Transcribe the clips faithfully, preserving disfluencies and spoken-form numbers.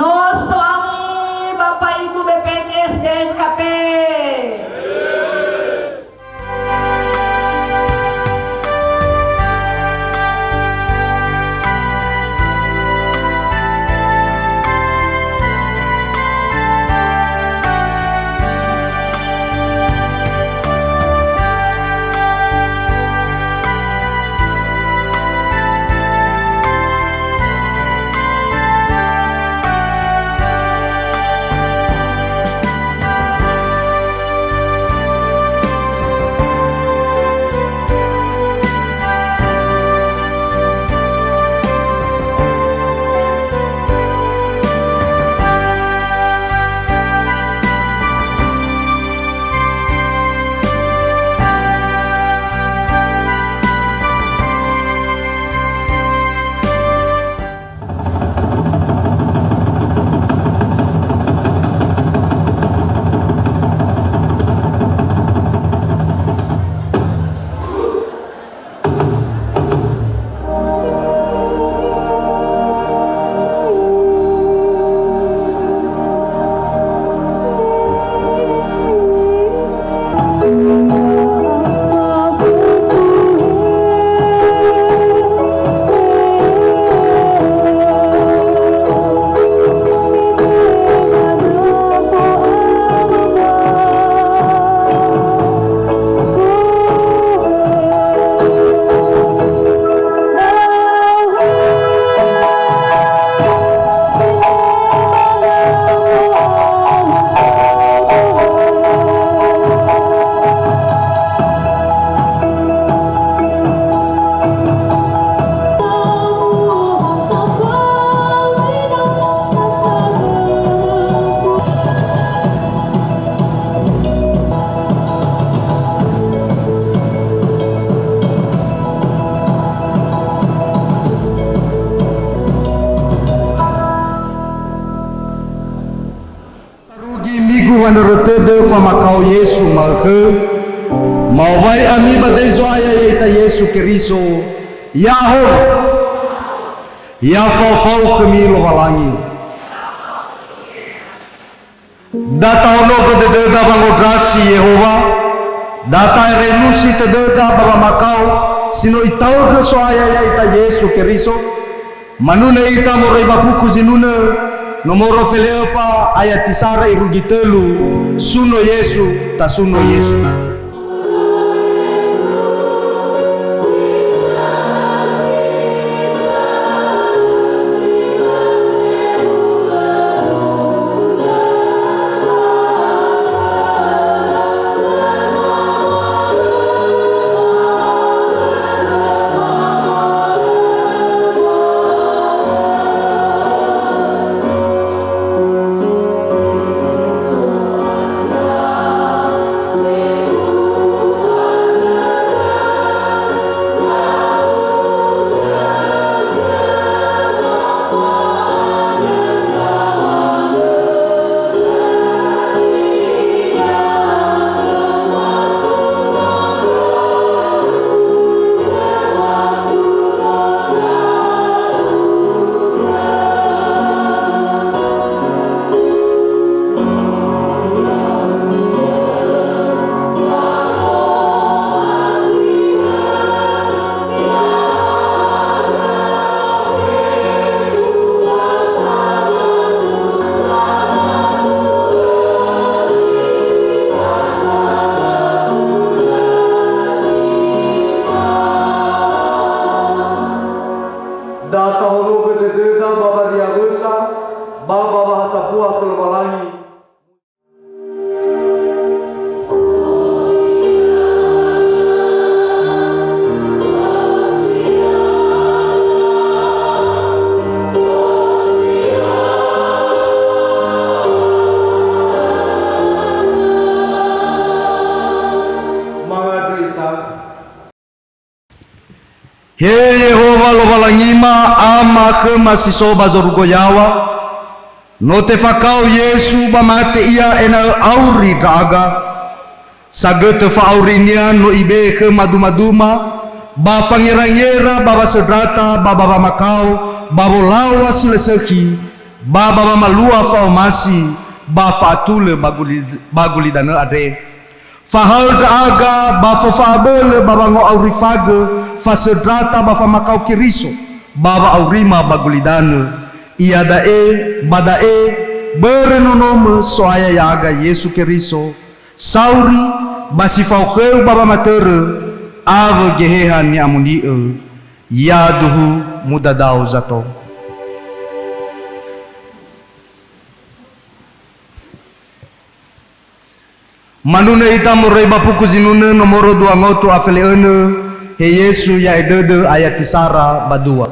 No so ami Bapak Ibu B P N S D N K P. Tarugi migu wanörö tödö famakao Yesu ma'ökhö, ma'owai ami ba döi Zo'aya ya'ita Yesu Keriso. Ya'ahowu! Ya faofao khömi Lowalangi. Da tahonogö dödöda wangondrasi Yehowa, da ta'erenusi tödöda ba wamakao si no Itaugö So'aya ya'ita Yesu Keriso. Manunö ita moroi ba buku Zinunö, nomoro fele öfa, ayati sara irugi tölu, suno Yesu, tasuno Yesu. Da tahonogö dödöda ba wariawösa, ba ba wahasambua khö Lowalangi. Mangandrö ita. He Yehowa Lowalangima, Ama khöma si so ba zorugo yaŵa, no tefakao Yesu ba mate Ia ena'ö auri ndra'aga. Sagötö fa'auri-Nia no Ibe'e khöma dumaduma, ba fangerangera ba wasöndrata ba ba wamakao, ba wolaŵa si lö sökhi, Ba, ba wamalua fa'omasi ba fa'atulö ba guli-, ba gulidanö andre. Fahaö ndra'aga ba fofa'abölö ba wango'aurifagö fasöndrata ba famakao Keriso ba wa'aurima ba gulidanö. Iada'e, ba da'e, börö nonomö So'aya ya'aga Yesu Keriso, sauri, ba si fao khöu ba wamatörö, awö Geheha ni'amoni'ö, yaduhu mudadao zato. Manunö ita moroi ba fuku zinunö nomoro dua ngotu a fele önö, he Yesu ya'e dödö ayati sara ba dua.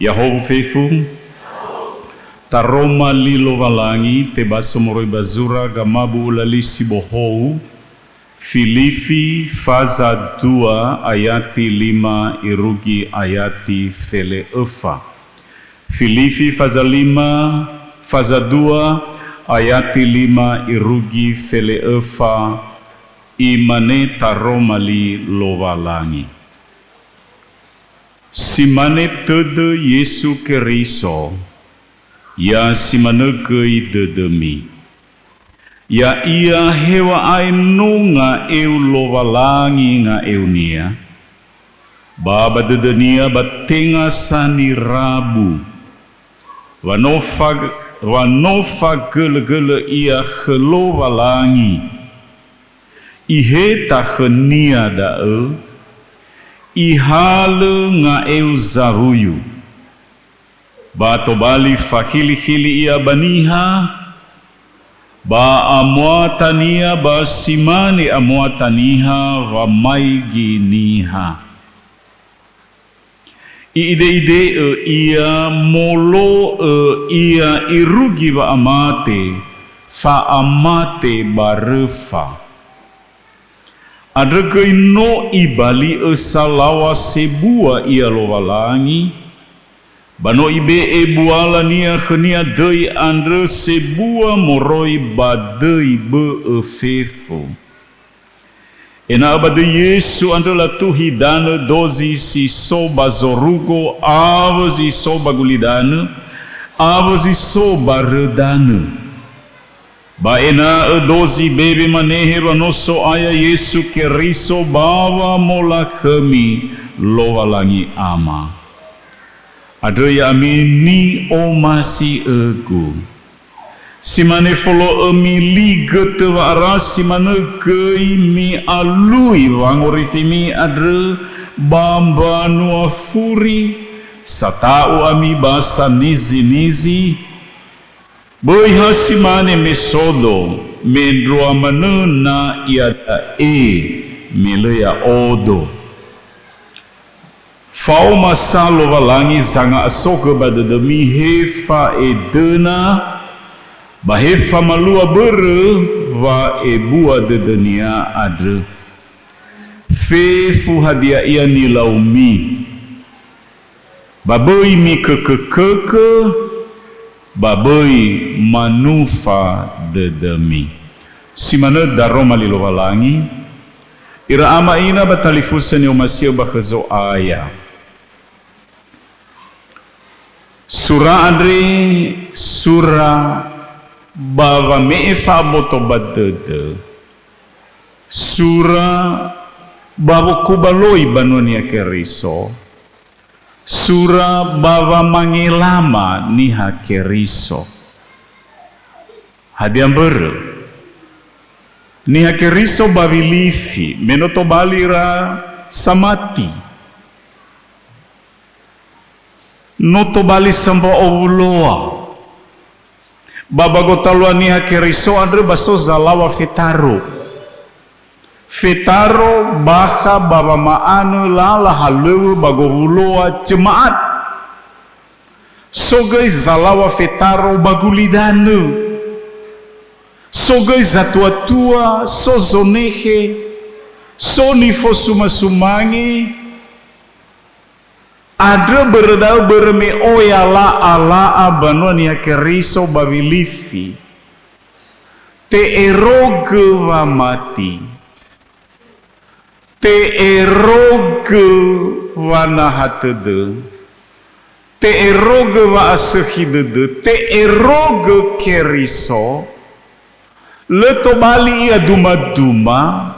Ya'ahowu fefu, taroma li Lowalangi, tebaso moroi ba zura gamabu ulali si bohou, Filifi faza dua ayati lima irugi ayati fele öfa. Filifi faza lima, faza dua ayati lima irugi fele öfa, imane taroma li Lowalangi. Si mane tödö Yesu Keriso, ya si manö göi dödömi. Ya'ia hew̃a'ae no nga'eu Lowalangi nga'eunia, ba ba dõdõnia ba tenga sa nirabu, wa no fa-, wa no fagõlõgõlõ ia khõ Lowalangi. Iheta khõnia da'õ, ihalõ nga'eu zawuyu. Ba tobali fakhilikhili ia ba niha, ba amuatania ba si mane amuata niha wamaigi niha. I'ide-ide'ö ia, molo'ö ia irugi wa'amate, fa'amate ba rõfa. Andrõ göi no ibali'ö salaŵa sebua ia Lowalangi, ba no ibe'e bualania khõnia dõi andrõ sebua moroi ba dõi bõ'õ fefu. Ena'ö ba dõi Yesu andrõ latuhi danõ dozi si so ba zorugo awõ zi so ba gulidanõ, awõ zi so ba rõdanõ. Ba ena'ö dozi bewe manehe wa no So'aya Yesu Keriso ba wamolakhõmi Lowalangi Ama. Andrõ ya'ami ni'omasi'ögu. Si mane folo'ömi li gõtõ wa'ara, si manõ göi mi'alui wangorifimi andrõ ba mbanua furi, sata'u ami ba sanizinizi. Böi ha si mane me sodo, me ndrua manö na iada'e me lö ya'odo. Faoma sa Lowalangi zanga'asogö ba dödömi he fa'edöna, ba he famalua börö wa'ebua dödönia andrö. Fefu hadia ia nilaumi. Ba böi mikökökökö, ba böi manufa dödömi. Si manö daroma li Lowalangi, ira ama ina ba talifusö ni'omasi'ö ba khö Zo'aya. Sura andre sura ba wame'e fa'aboto ba dödö, sura ba wokubaloi banua-Nia Keriso, sura ba wamangelama Niha Keriso. Hadia mbörö? Niha Keriso ba Wilifi, me no tobali ira samati. No tobali sambua owuloa. Ba ba gotalua Niha Keriso andrö ba so zalaŵa fetaro. Fetaro bakha ba wama'anö lala halöŵö ba gowuloa jemaat. So göi zalaŵa fetaro ba gulidanö. So göi zatuatua, so zonekhe, so nifosumasumange, andrö börö da'ö börö me oya la'ala'a banua Niha Keriso ba Wilifi. Te'erogö wamati. Te'erogö wanaha tödö. Te'erogö wa'asökhi dödö. Te'erogö Keriso. Lö tobali ia duma-duma.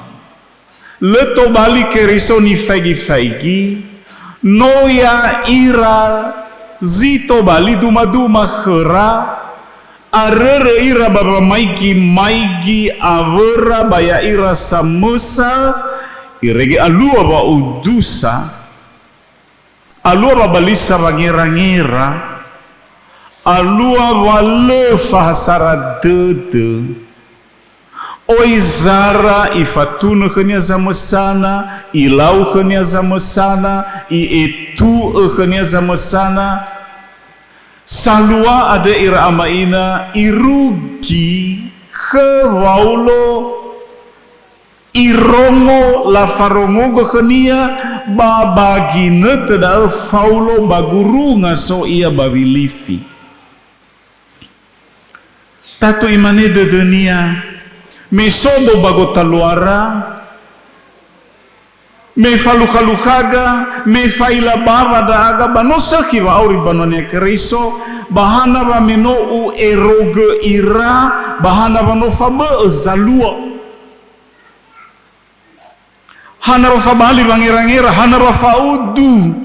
Lö tobali Keriso nifaigi-faigi. No ya'ira zi tobali duma-duma khöra. Arörö ira ba wamaigi-maigi awöra ba ya'ira samösa, irege alua wa'udusa, alua wabalisa wangera-ngera, alua wa lö fahasara dödö. Oi zara ifatunö khönia zamösana, ilau khönia zamösana, i'etu'ö khönia zamösana. Salua andre ira ama ina irugi khö Waulo, irongo lafarongogö khönia ba, ba ginötö da'ö Faulo ba gurunga so ia ba Wilifi. Tatu imane dödönia, me sodo ba gotaluara, me falukha-lukhaga, me fa'ila bawa ndra'aga ba no sökhi wa'auri banua-Nia Keriso, Ba hana wa me no u'erogö ira, ba hana wa no fabö'ö zalua. Hana wa fabali wangerangera, hana wa fa'udu.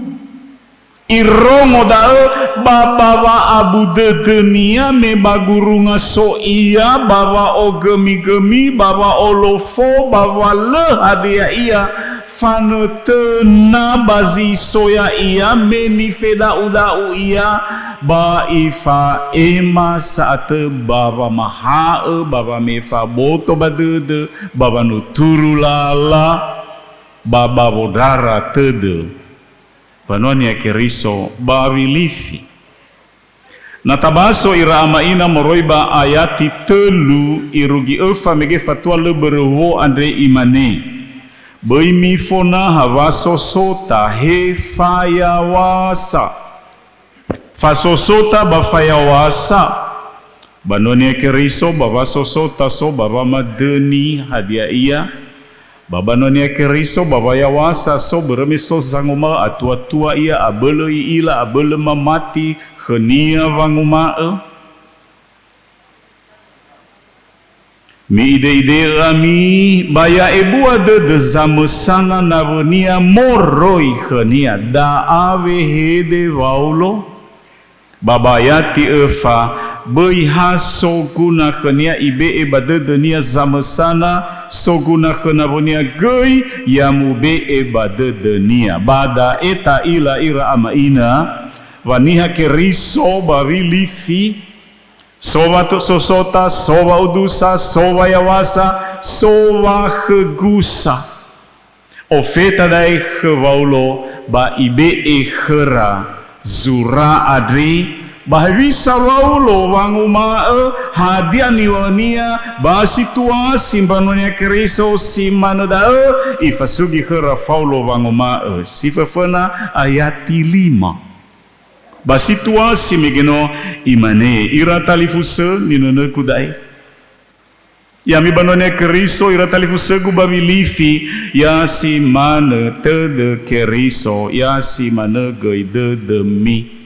Irongo da'ö ba, ba wa'abu dödönia me ba gurunga so ia, ba wa'ogömigömi, ba wa'olofo, ba wa lö hadia ia fanötöna ba zi so ya'ia me nifeda'uda'u ia, ba ifa'ema sa'atö ba wamaha'ö, ba wamefa boto ba dödö, ba wanuturu lala, ba ba wondrara tödö. Banua Niha Keriso ba Wilifi. Na tabaso ira ama ina moroi ba ayati tölu irugi öfa mege fatua lö börö wo andre imane, "Böi mifonaha wasosota he fayawasa." Fasosota ba fayawasa. Banua Niha Keriso ba wasosota so ba wamadöni hadia ia, ba banua Niha Keriso ba wayawasa so, börö me so zanguma'ö atua-tua ia, abölö i'ila, abölö mamati khönia wanguma'ö. Mi'ide'ide'ö ami ba ya'ebua dödö zamösana nawönia moroi khönia. Da'a wehede Waulo. Ba ba ayati öfa, böi ha soguna khönia ibe'e ba dödönia zamösana, soguna khö nawönia göi ya mube'e ba dödönia. Ba da'e ta'ila ira ama ina, wa Niha Keriso ba Wilifi, so wa to-, sosota, so wa'udusa, so wayawasa, so wakhögusa. Ofeta da'e khö Waulo ba ibe'e khöra zura andre, ba hewisa Waulo wanguma'ö hadia niŵa'önia ba situasi mbanua Niha Keriso si manö da'ö, ifasugi khöra Faulo wanguma'ö. Si föföna ayati lima. Ba situasi mege no imane, ira talifusö ninönögu da'e. Ya'ami banua Niha Keriso, ira talifusögu ba Wilifi, ya si manö tödö Keriso, ya si manö göi dödömi.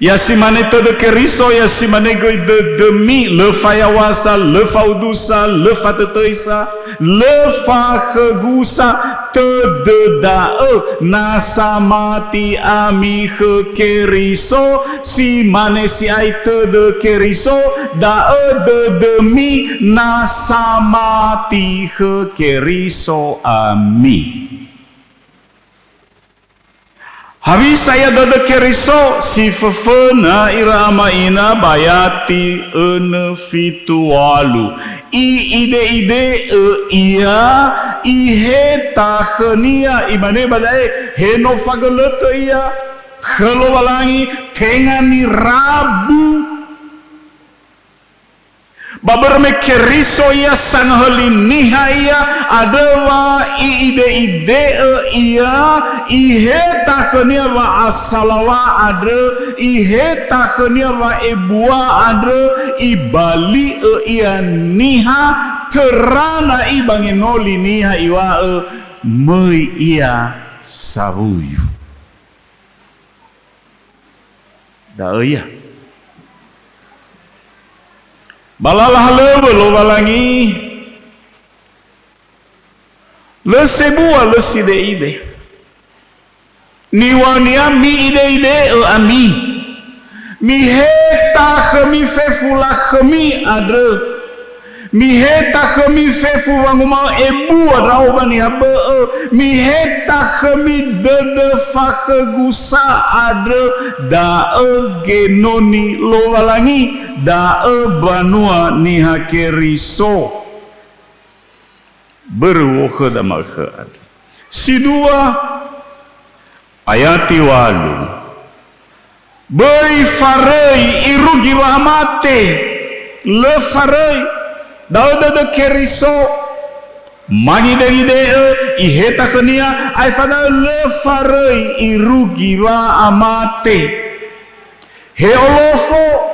Ya si mane tödö Keriso, ya si mane göi dödömi, lö fayawasa, lö fa'udusa, lö fatötöisa, lö fakhögusa, tödö da'ö, na samati ami khö Keriso, si mane si'ai tödö Keriso, da'ö dödömi na samati khö Keriso ami. Hawisa ia dödö Keriso? Si föföna ira ama ina ba ayati önö fitu walu. I'ide-ide'ö ia, iheta khönia, imane ba da'e, he no fagölötö ia khö Lowalangi, tenga nirabu. Ba börö me Keriso ia, sangahöli niha ia, andrö wa i'ide-ide'ö ia, iheta khönia wa'asalaŵa andrö, iheta khönia wa'ebua andrö, ibali'ö ia niha, töra na'i ba ngenoli niha iŵa'ö, möi ia sawuyu. Da'ö ia. Ba lala halöŵö Lowalangi, lö sebua, lö side'ide. Niŵa'önia, mi'ide'ide'ö ami. Miheta khömi fefu lakhömi andrö. Miheta khömi fefu wanguma'ö ebua ndra'o ba niha bö'ö. Miheta khömi dödö fakhögusa andrö. Da'ö genoni Lowalangi. Da'ö banua Niha Keriso. Börö wo khöda ma'ökhö andrö. Si dua, ayati walu. Böi faröi irugi wa'amate. Lö faröi. Da'ö dödö Keriso. Mangidegide'ö, iheta khönia, aefa da'ö lö faröi irugi wa'amate. He olofo,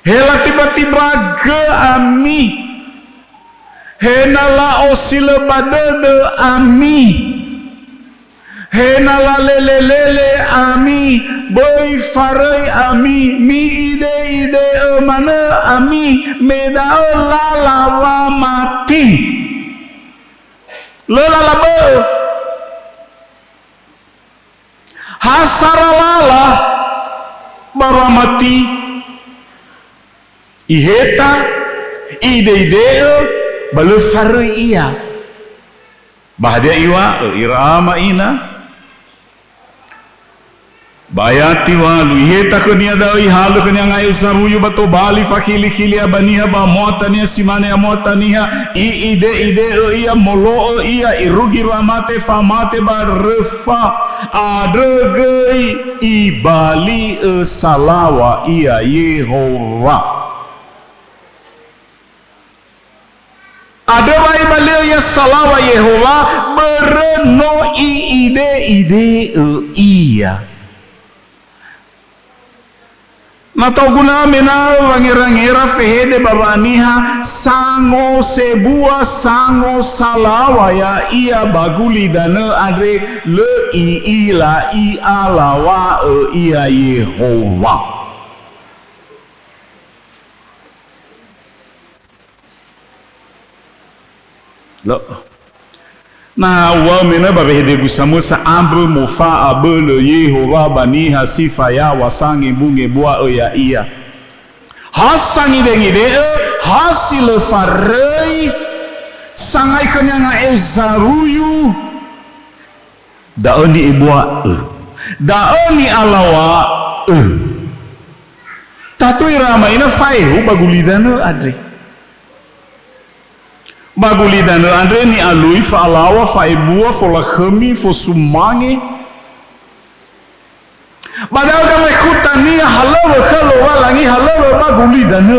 he latibatiba gö ami, he na la'osilö ba dödö ami, He na lalelelele ami, böi faröi ami, mi'ide'ide'ö manö ami, me da'ö lala wamati. Lö lala bö'ö. Ha sara lala ba wamati. Iheta, ide'ide'ö, ba lö faröi ia. Ba hadia iŵa'ö ira ama ina? Ba ayati walu, iheta khönia da'ö, ihalö khönia nga'eu saruyu ba tobali fakhili-khili aba niha ba amoata niha, si mane amoata niha, i'ide-ide'ö ia, molo'ö ia, irugi wamate, famate ba röfa, andrö göi ibali'ö salaŵa ia Yehowa. Andrö wa ibali'ö ia salaŵa Yehowa, börö no i'ide-ide'ö ia. Na tou guna mena'ö wangera-ngera fehede ba wa'aniha, sango sebua, sango salaŵa ya'ia ba gulidanö andre, lö i'ila i'alaŵa'ö ia Yehowa. Lö. Na uŵa'ö mena'ö ba wehedegu samösa, andrö mofa'a bölö Yehowa ba niha si fayaŵa sangebu-ngebua'ö ya'ia. Ha sangide-ngide'ö, ha si lö faröi, sangai khönia nga'eu zaruyu, da'ö ni'ebua'ö, da'ö ni'alaŵa'ö. Tatu ira ama ina faehu ba gulidanö andre. Ba gulidanö andre ni'alui, fa'alaŵa, fa'ebua, folakhömi, fosumange. Ba da'ö gamaekhutania halöŵö khö Lowalangi, halöŵö ba gulidanö.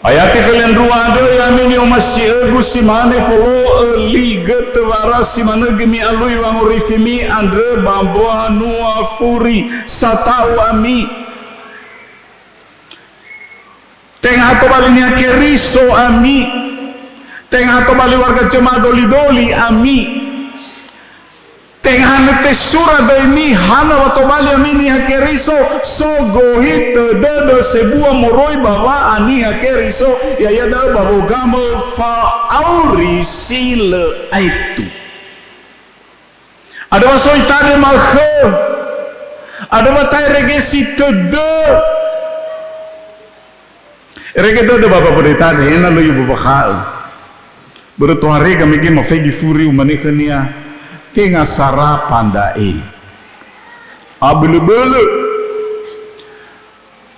Ayati felendrua andrö, ya'ami ni'omasi'ögu, si mane folo'ö li götö wa'ara, si manö göi mi'alui wangorifimi andrö ba mbanua furi, sata'u ami. Tenga ha tobali niha Keriso ami. Tenga ha tobali warga jema'a doli-doli ami. Tenga hanö tesura döimi, hana wa tobali ami niha Keriso, sogohi tödödö sebua moroi ba wa'aniha Keriso, ya'ia da'ö ba wogamö fa'auri si lö aetu. Andrö wa so itandre ma'ökhö, andrö wa ta'erege si tödö. Erege dödö ba ba böre tandre, he na lö ibubakha'ö. Börö tohare gamege mafaigi furi, umane khönia, "Tenga sarapa nda'e." Abölö-bölö.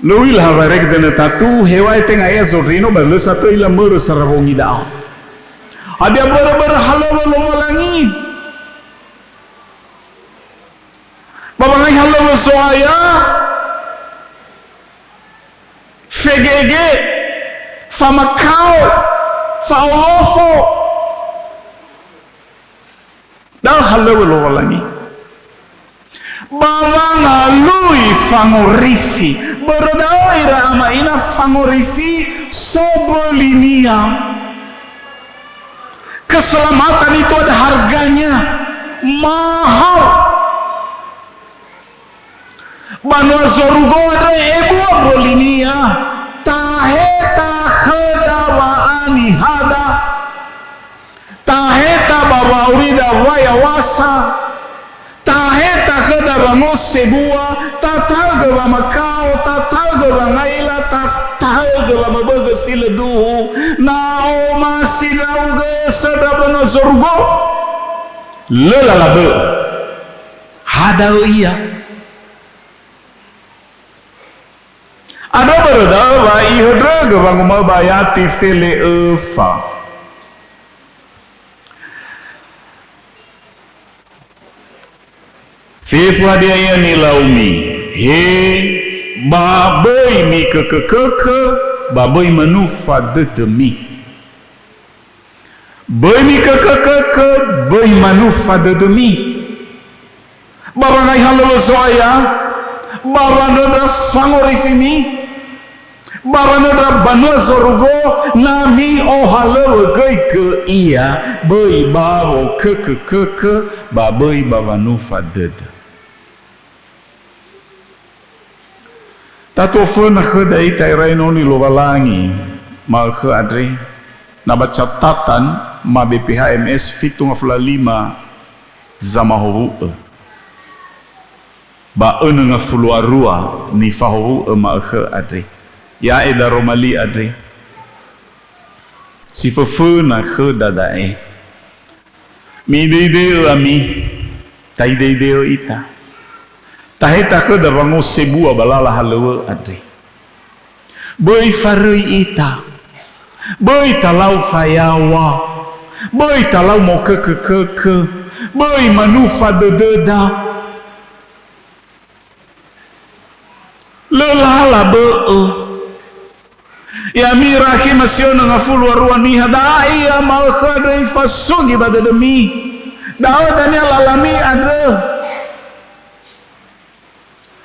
Lö u'ila ha waerege dödö tatu, heŵa'ae tenga ea zondrino, ba lö sa tö u'ila mörö sara wongi da'ö. Hadia börö-börö halöŵö Lowalangi? Ba wangai halöŵö Zo'aya, fegege, famakao, fa'olofo. Da'ö halöŵö Lowalangi. Ba wangalui fangorifi. Börö da'ö ira ama ina fangorifi sobölinia. Keselamatan itu ada harganya, mahal. Banua zorugo andrö ebua mbölinia, taheta khöda wa'anihada, taheta ba wa'aurida wayawasa, taheta khöda wango sebua, tataögö wamakao, tataögö wangaila, tataögö wamöbögö si lö duhu, na omasi ndra'ugö söndra banua zorugo. Lö lala bö'ö. Ha da'ö ia. Andrö börö da'ö wa ihöndrögö wanguma'ö ba ayati fele öfa. Fefu hadia ia nilaumi, he, ba böi mikökökökö, ba böi manufa dödömi. Böi mikökökökö, böi manufa dödömi. Ba wangai halöŵö Zo'aya, ba wanö ndra fangorifimi, Ba wanöndra banua zorugo, na mi'ohalöŵögöigö ia, böi ba wokökökökö, ba böi ba wanufa dödö. Tatu oföna khöda ita ira enoni Lowalangi ma'ökhö andre, na ba catatan ma B P H M S fitu ngafulu a lima zamahowu'ö. Ba önö ngafulu a rua nifahowu'ö ma'ökhö andre. Ya'e daroma li andre. Si föföna khöda da'e. Mi'ide'ide'ö ami, ta'ide'ide'ö ita. Taheta khöda wangosebua ba lala halöŵö andre. Böi faröi ita. Böi talau fayaŵa. Böi talau mokökökökö. Böi manufa dödöda. Lö lala bö'ö. Ya'ami ira akhima si önö ngafulu a rua niha, da'a ia ma'ökhö andrö ifasugi ba dödömi. Da'ö dania lalami andrö.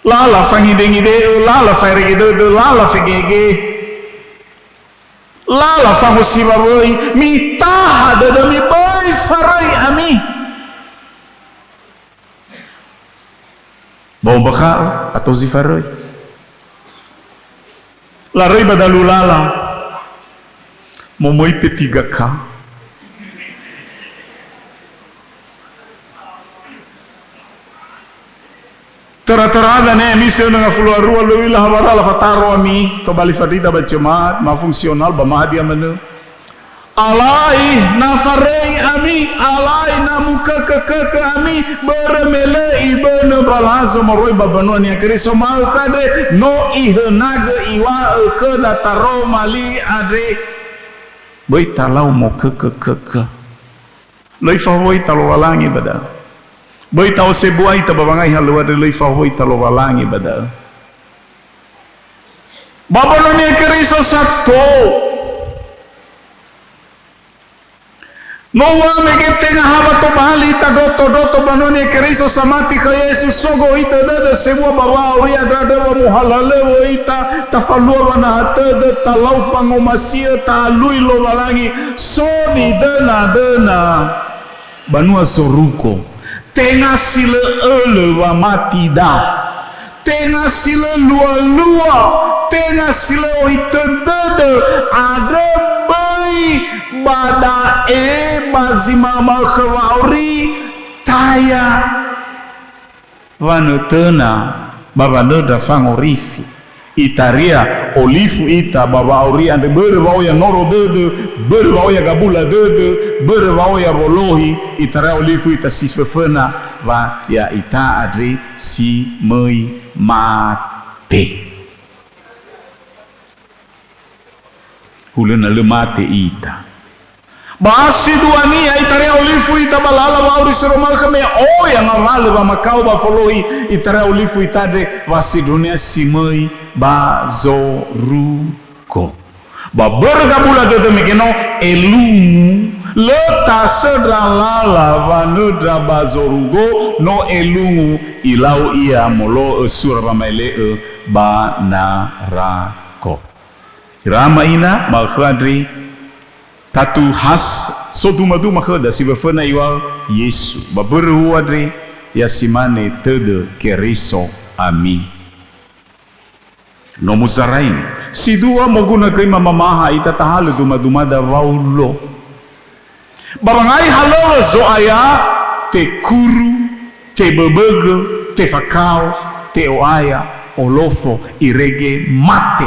Lala fangidengide'ö, lala faerege dödö, lala fegege. Lala fangosiwa wöi, mitaha dödömi, böi faröi ami. Ba ombakha'ö, ato zi faröi. Laröi ba dalu lala, momöi P tiga K. Töra-töra dania, mi si önö ngafulu a rua, lö u'ila hawara lafataro ami, tobali fandrida ba jemaat, ma fungsional, ba ma hadia manö. Alai na faröi ami, alai na mukökökökö ami, börö me lö ibönö balazo moroi ba banua Niha Keriso ma'ökhö andre, no ihönagö iŵa'ö khöda taroma li andre. Böi talau mokökökökö. Lö ifahowöi ita Lowalangi ba da'ö. Böi ta'osebua ita ba wangai halöŵö andre, lö ifahowöi ita Lowalangi ba da'ö. Ba banua Niha Keriso sato. No ua mege tenga ha wa tobali ita doto-doto banua Niha Keriso samati khö Yesu, so gohitö dödö sebua ba wa'auri andrö, andrö wa mohalalöŵö ita, tafalua wanaha tödö, talau fangomasi'ö, ta'alui Lowalangi, so nidöna-döna banua zorugo. Tenga si lö ölö wamatida. Tenga si lö lualua. Tenga si lö ohitö dödö. Andrö böi ba da'e ba zi ma'öma'ö khö wa'auri, taya wanötöna ba wanöndra fangorifi. Itaria olifu ita ba wa'auri andre, börö wa'oya noro dödö, börö wa'oya gabula dödö, börö wa'oya wolohi, itaria olifu ita si föföna wa ya'ita andre si möi mate. Hulö na lö mate ita. Ba si duania itaria olifu ita ba lala wa'auri si oroma khö me oya ngawalö wamakao ba folohi, itaria olifu ita andre wa sindrunia si möi ba zorugo. Ba börö gabula dödö mege no elungu, lö tasöndra lala wanöndra ba zorugo, no elungu ilau ia molo'ö sura wama'ele'ö ba narako. Ira ama ina, ma'ökhö andre, tatu has, so dumaduma khöda si föföna iŵa'ö Yesu. Ba börö huo andre, ya si mane tödö Keriso ami. No muzaraini. Si dua moguna göi mamamaha ita tahalö dumadumada Waulo. Ba wangai halöŵö Zo'aya, tekuru, teböbögö, tefakao, te'o'aya, olofo, irege mate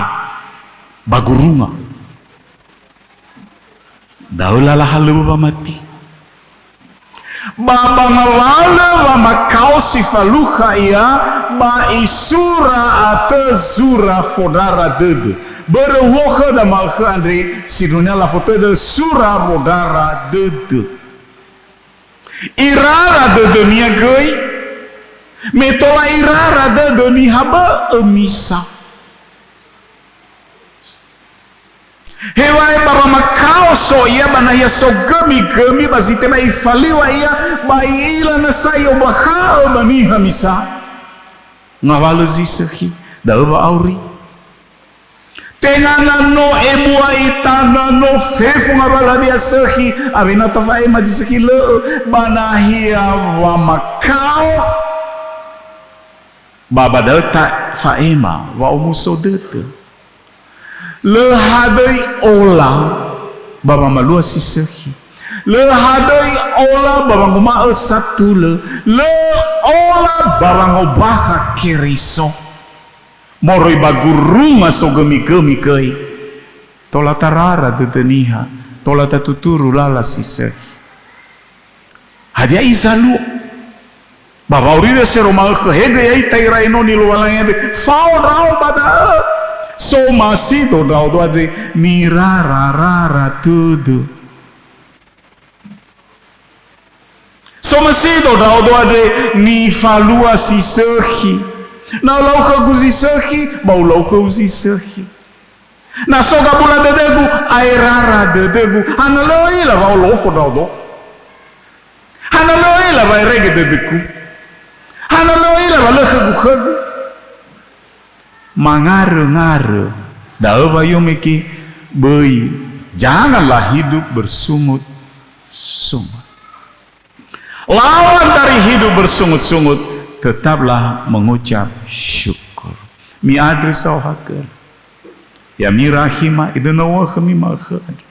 ba gurunga. Da'ö lala halöŵö wamati. Ba, ba ngawalö wamakao si falukha ia, ba isura atö zura fondrara dödö. Börö huo khöda ma'ökhö andre, sindrunia lafotödö sura wondrara dödö. Irara dödönia göi, me tola irara dödö niha bö'ö misa. Heŵa'ae ba wamakao so ia ba nahia sogömigömi ba zi tebai ifaliŵa ia, ba i'ila nasa i'ombakha'ö ba niha misa. Ngawalö zi sökhi, da'ö wa'auri. Tenga na no ebua ita, na no fefu ngawalö hadia sökhi, awena tafa'ema zi sökhi, lö'ö, ba nahia wamakao, ba ba da'ö tafa'ema wa'omuso dödö. Lö hadöi ola ba wamalua si sökhi. Lö hadöi ola ba wanguma'ö satulö. Lö ola ba wangobakha Keriso. Moroi ba gurunga sogömigömi göi. Tola tarara dödö niha. Tola tatuturu lala si sökhi. Hadia izaluo? Ba wa'aurida si ero ma'ökhö, he göi ya'ita ira enoni Lowalangi andre, fao ndra'o ba da'ö. Somasido ndra'odo andre, nirararara tödö. Somasido ndra'odo andre, nifalua si sökhi. Na ulau khögu zi sökhi, ba ulau khöu zi sökhi. Na so gabula dödögu, aerara dödögu. Hana lö ö'ila wa olofo ndra'odo? Hana lö ö'ila wa erege dödögu? Hana lö ö'ila wa lö khögu-khögu? Mangarö-ngarö. Da'ö wa yomege böi, janganlah hidup bersungut-sungut. Lawan dari hidup bersungut-sungut, tetaplah mengucap syukur. Mi'andrö saohagölö. Ya'ami ira akhima, idönaua khömi ma'ökhö andre.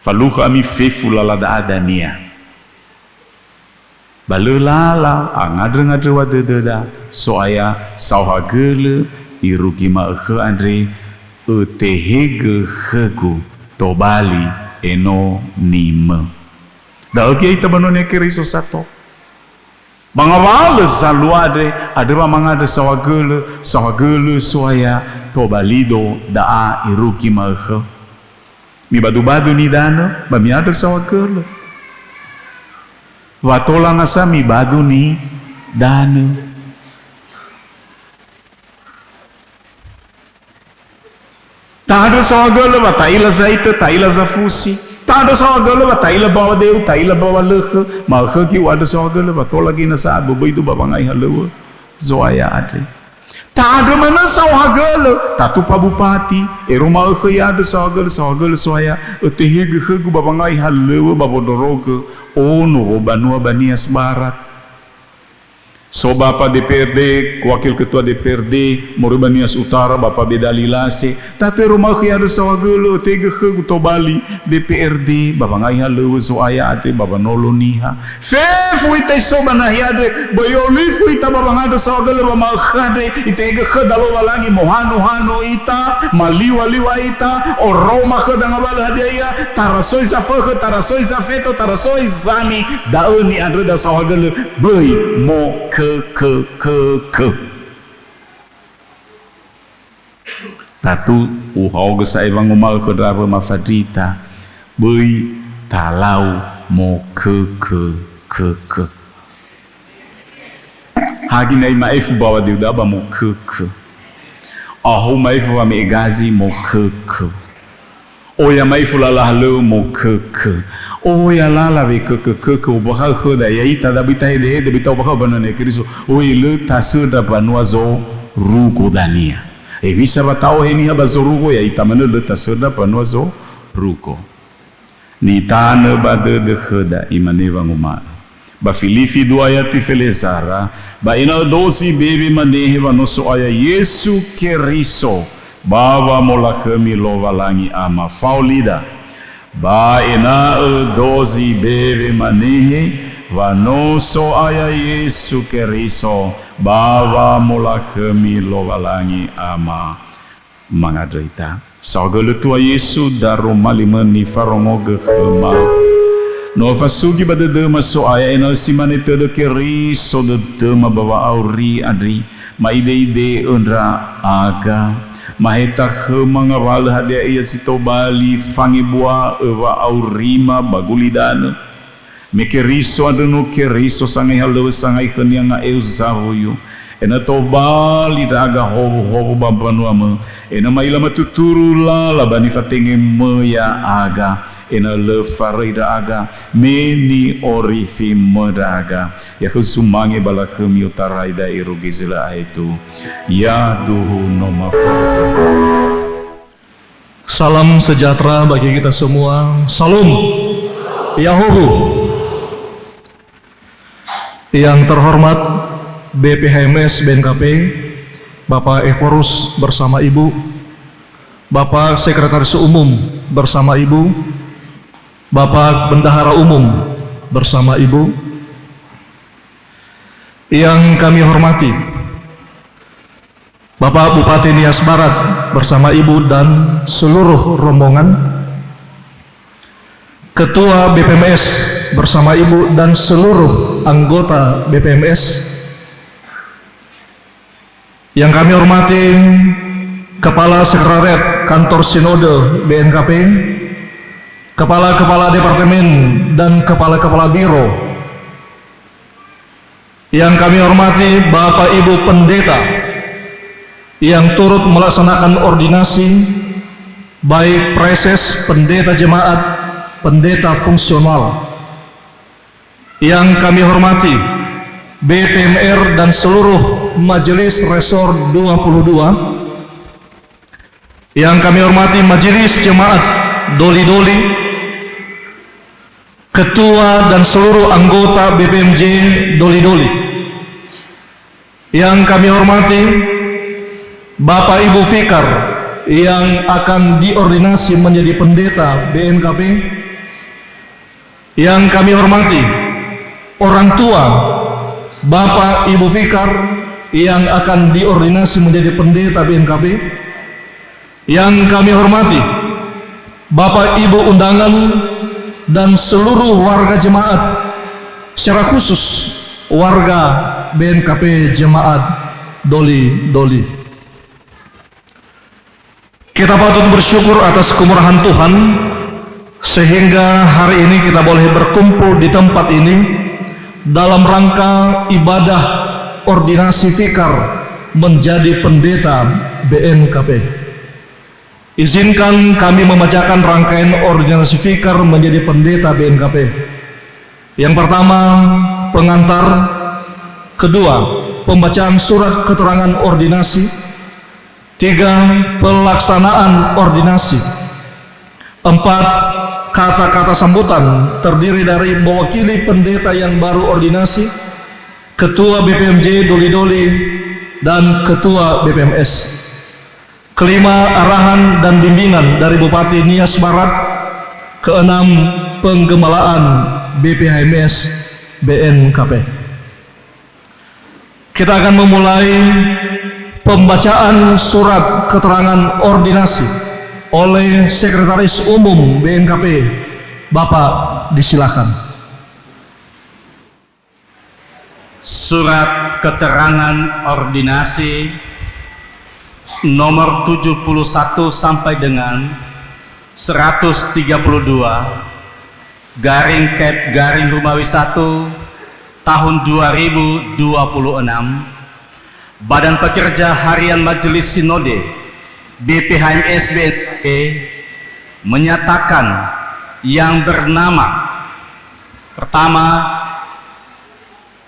Falukha ami fefu lala da'a dania. Ba lö lala angandrö-ngandröŵa dödöda, So'aya saohagölö irugi ma'ökhö andre, ötehegö khögu tobali enonimö. Da'ö göi ya'ita ba nonia Keriso sato. Ba ngawalö zalua andre, andrö wa mangandrö saohagölö, saohagölö So'aya tobalido da'a irugi ma'ökhö. Mibadu-badu nidanö, ba mi'andrö saohagölö. Wa tola nasa mibadu nidanö. Ta'andrö saohagölö wa ta'ila zaitö, ta'ila zafusi. Ta'andrö saohagölö wa ta'ila bawa deu, ta'ila bawa lökhö. Ma'ökhö göi u'andrö saohagölö wa tola göi nasa aböböido ba wangai halöŵö Zo'aya andre. Ta'andrö manö saohagölö, tatu pa bupati, ero ma'ökhö i'andrö saohagölö, saohagölö So'aya, ötehegö khögu ba wangai halöŵö ba wondrorogö, ono wobanua ba Nias Barat. So Bapa D P R D, Wakil Ketua D P R D, moroi ba Nias Utara, Bapa Bedali Lase, tatu ero ma'ökhö i'andrö saohagölö, ötehegö khögu tobali D P R D, ba wangai halöŵö Zo'aya andre ba wanolo niha. Fefu ita iso ba nahia andre, böi olifu ita ba wangandrö saohagölö ba ma'ökhö andre, itehegö khöda Lowalangi, mohano-hano ita, maliwa-liwa ita, oroma khöda ngawalö hadia ia, tarasoi zafökhö, tarasoi zafeto, tarasoi zami, da'ö ni'andröda saohagölö, böi mokökökökö. Tatu uhaogö sa'ae wanguma'ö khö ndra wöma fandrita, böi talau mokökökökö. Hagi nai ma'ifu bawa deuda ba mokökö. Aho ma'ifu wame'e gazi mokökö. Oya ma'ifu lala halöŵö mokökö. Oya lala wekökökökö, ombakha'ö khöda, ya'ita da böi tahedehede, böi ta'ombakha'ö ba nonia Keriso. Oe lö tasöndra mbanua zorugo dania. Hewisa wa ta'ohe niha ba zorugo, ya'ita manö lö tasöndra mbanua zorugo. Nitanö ba dödö khöda, imane wanguma'ö. Ba Filifi dua ayati felezara, ba ena'ö dozi bewe manehe wa no So'aya Yesu Keriso, ba wamolakhömi Lowalangi Ama. Fao lida. Ba ena'ö dozi bewe manehe wa no So'aya Yesu Keriso, ba wamolakhömi Lowalangi Ama. Mangandrö ita. Saohagölö Tua Yesu, daroma limö nifarongogö khöma. No fasugi ba dödöma So'aya ena'ö si mane tödö Keriso dödöma ba wa'auri andre, ma'ide'ide'ö ndra'aga, maheta khöma ngawalö hadia ia zi tobali fangebua'ö wa'aurima ba gulidanö. Me Keriso andrö no Keriso sangai halöŵö sangai khönia nga'eu zawuyu. Ena'ö tobali ndra'aga howuhowu ba mbanuamö. Ena'ö ma'ila matuturu lala ba nifatengemö ya'aga. Ena'ö lö faröi ndra'aga, me ni'orifimö ndra'aga. Ya'akhö sumange ba lakhömi otarai da'e irugi zi lö aetu. Yaduhu no mafökhö. Salam sejahtera bagi kita semua. Salam. Ya'ahowu. Yang terhormat B P H M S B N K P, Bapak Ephorus bersama Ibu, Bapak Sekretaris Umum bersama Ibu, Bapak Bendahara Umum bersama Ibu. Yang kami hormati, Bapak Bupati Nias Barat bersama Ibu dan seluruh rombongan, Ketua B P M S bersama Ibu dan seluruh anggota B P M S. Yang kami hormati Kepala Sekretariat Kantor Sinode B N K P, Kepala-Kepala Departemen dan Kepala-Kepala Biro. Yang kami hormati Bapak Ibu Pendeta yang turut melaksanakan ordinasi, baik praeses, pendeta jemaat, pendeta fungsional. Yang kami hormati B T M R dan seluruh Majelis Resor dua puluh dua. Yang kami hormati Majelis Jemaat Doli-Doli, Ketua dan seluruh anggota B P M J Doli-Doli. Yang kami hormati Bapak Ibu Fikar yang akan diordinasi menjadi pendeta B N K P. Yang kami hormati orang tua Bapak Ibu Fikar yang akan diordinasi menjadi pendeta B N K P. Yang kami hormati Bapak Ibu undangan dan seluruh warga jemaat, secara khusus warga B N K P Jemaat Doli-Doli. Kita patut bersyukur atas kemurahan Tuhan, sehingga hari ini kita boleh berkumpul di tempat ini dalam rangka ibadah ordinasi fikar menjadi pendeta B N K P. Izinkan kami membacakan rangkaian ordinasi fikar menjadi pendeta B N K P. Yang pertama, pengantar. Kedua, pembacaan surat keterangan ordinasi. Tiga, pelaksanaan ordinasi. Empat, kata-kata sambutan terdiri dari mewakili pendeta yang baru ordinasi, ketua B P M J Doli-Doli, dan ketua B P M S. Kelima, arahan dan bimbingan dari Bupati Nias Barat. Keenam, penggembalaan B P H M S B N K P. Kita akan memulai pembacaan surat keterangan ordinasi oleh Sekretaris Umum B N K P. Bapak, disilakan. Surat keterangan ordinasi nomor tujuh puluh satu sampai dengan seratus tiga puluh dua, garing Kep garing Romawi satu, tahun dua ribu dua puluh enam, Badan Pekerja Harian Majelis Sinode B P H M S B N K P menyatakan yang bernama, pertama,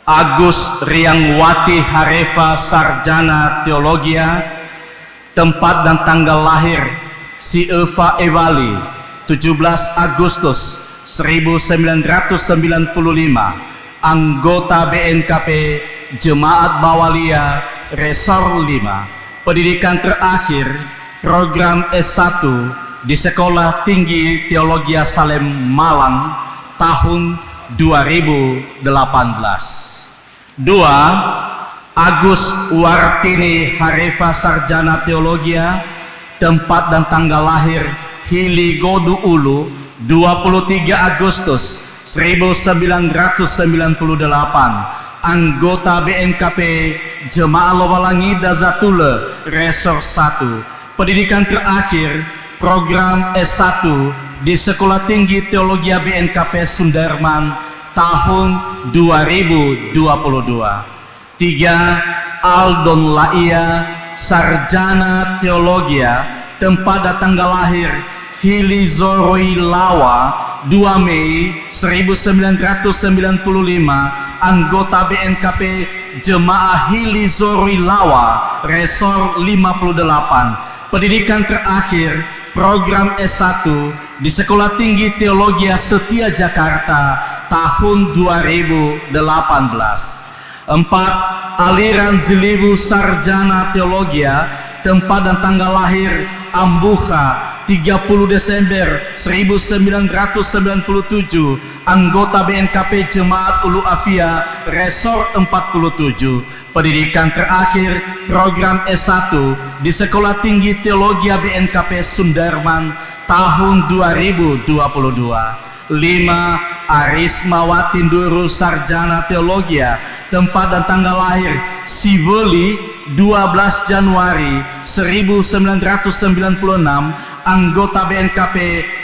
Agus Riangwati Harefa, Sarjana Teologia, tempat dan tanggal lahir si öfa Ewali, tujuh belas Agustus seribu sembilan ratus sembilan puluh lima, anggota B N K P Jemaat Bawalia, Resor lima. Pendidikan terakhir, program S satu di Sekolah Tinggi Teologia Salem, Malang, tahun dua ribu delapan belas. Dua, Agus Wartini Harefa, Sarjana Teologia, tempat dan tanggal lahir Hili Godu Ulu, dua puluh tiga Agustus seribu sembilan ratus sembilan puluh delapan, anggota B N K P Jemaah Lowalangi Dazatulö, Resor satu. Pendidikan terakhir, program S satu di Sekolah Tinggi Teologia B N K P Sunderman tahun dua ribu dua puluh dua. Tiga, Aldon Laia, Sarjana Teologia, tempat dan tanggal lahir Hili Zoroi Lawa, dua Mei seribu sembilan ratus sembilan puluh lima, anggota B N K P Jemaah Hili Zoroi Lawa, Resor lima puluh delapan. Pendidikan terakhir, program S satu di Sekolah Tinggi Teologia Setia Jakarta, tahun dua ribu delapan belas. Empat, aliran Ziliwu Sarjana Teologia, tempat dan tanggal lahir Ambuha, tiga puluh Desember seribu sembilan ratus sembilan puluh tujuh, anggota B N K P Jemaat Ulu Afia, Resor empat puluh tujuh. Pendidikan terakhir, program S satu di Sekolah Tinggi Teologia B N K P Sunderman, tahun dua ribu dua puluh dua. Lima, Arismawati Nduru Sarjana Teologia, tempat dan tanggal lahir Siweli, dua belas Januari seribu sembilan ratus sembilan puluh enam, anggota B N K P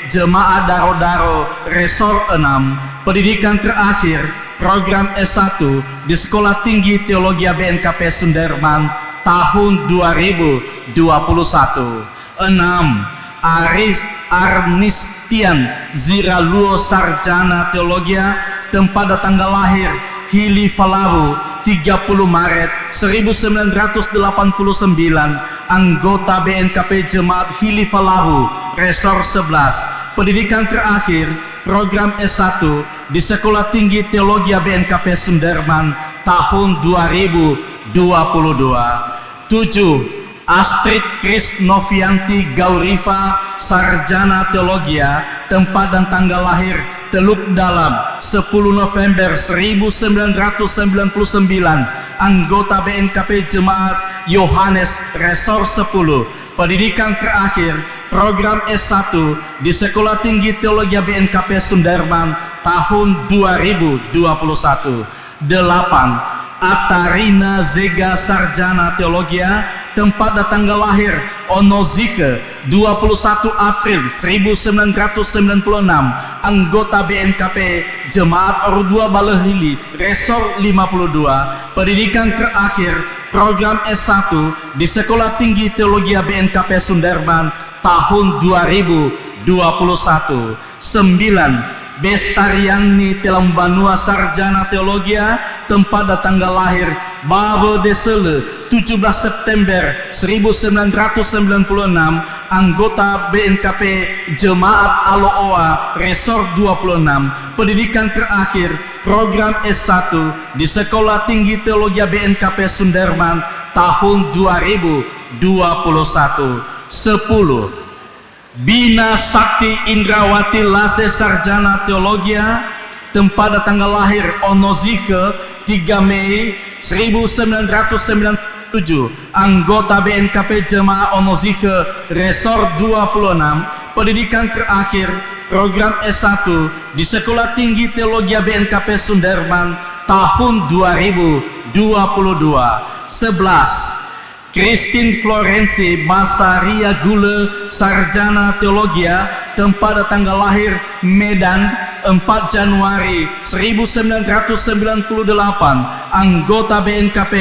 Jemaat Daro-Daro, Resor enam. Pendidikan terakhir, program S satu di Sekolah Tinggi Teologia B N K P Sunderman, tahun dua ribu dua puluh satu. Enam, Aris Arnistian Ziraluo Sarjana Teologia, tempat dan tanggal lahir Hili Falawu, tiga puluh Maret seribu sembilan ratus delapan puluh sembilan, anggota B N K P Jemaat Hili Falawu, Resor sebelas. Pendidikan terakhir, program S satu di Sekolah Tinggi Teologia B N K P Sunderman, tahun dua ribu dua puluh dua. Tujuh, Astrid Krisnovianti Gaurifa, Sarjana Teologia, tempat dan tanggal lahir Teluk Dalam, sepuluh November seribu sembilan ratus sembilan puluh sembilan, anggota B N K P Jemaat Yohanes, Resor sepuluh. Pendidikan terakhir, program S satu di Sekolah Tinggi Teologia B N K P Sunderman, tahun dua ribu dua puluh satu. Delapan, Atarina Zega Sarjana Teologia, tempat dan tanggal lahir Ono Zikhe, dua puluh satu April seribu sembilan ratus sembilan puluh enam, anggota B N K P Jemaat Oru Dua Balehili, Resor lima puluh dua. Pendidikan terakhir, program S satu di Sekolah Tinggi Teologia B N K P Sunderman, tahun dua ribu dua puluh satu. Sembilan, Bestariani Telambanua Sarjana Teologia, tempat dan tanggal lahir Bawe Desele, tujuh belas September seribu sembilan ratus sembilan puluh enam, anggota B N K P Jemaat Alo'oa, Resor dua puluh enam. Pendidikan terakhir, program S satu di Sekolah Tinggi Teologia B N K P Sunderman, tahun dua ribu dua puluh satu. Sepuluh, Bina Sakti Indrawati Lase Sarjana Teologia, tempat dan tanggal lahir Ono Zikhe, tiga Mei seribu sembilan ratus sembilan puluh tujuh, anggota B N K P Jemaah Ono Zikhe, Resor dua puluh enam. Pendidikan terakhir, program S satu di Sekolah Tinggi Teologia B N K P Sunderman, tahun dua ribu dua puluh dua. Sebelas, Christine Florensi Basaria Gule, Sarjana Teologia, tempat dan tanggal lahir Medan, empat Januari seribu sembilan ratus sembilan puluh delapan, anggota B N K P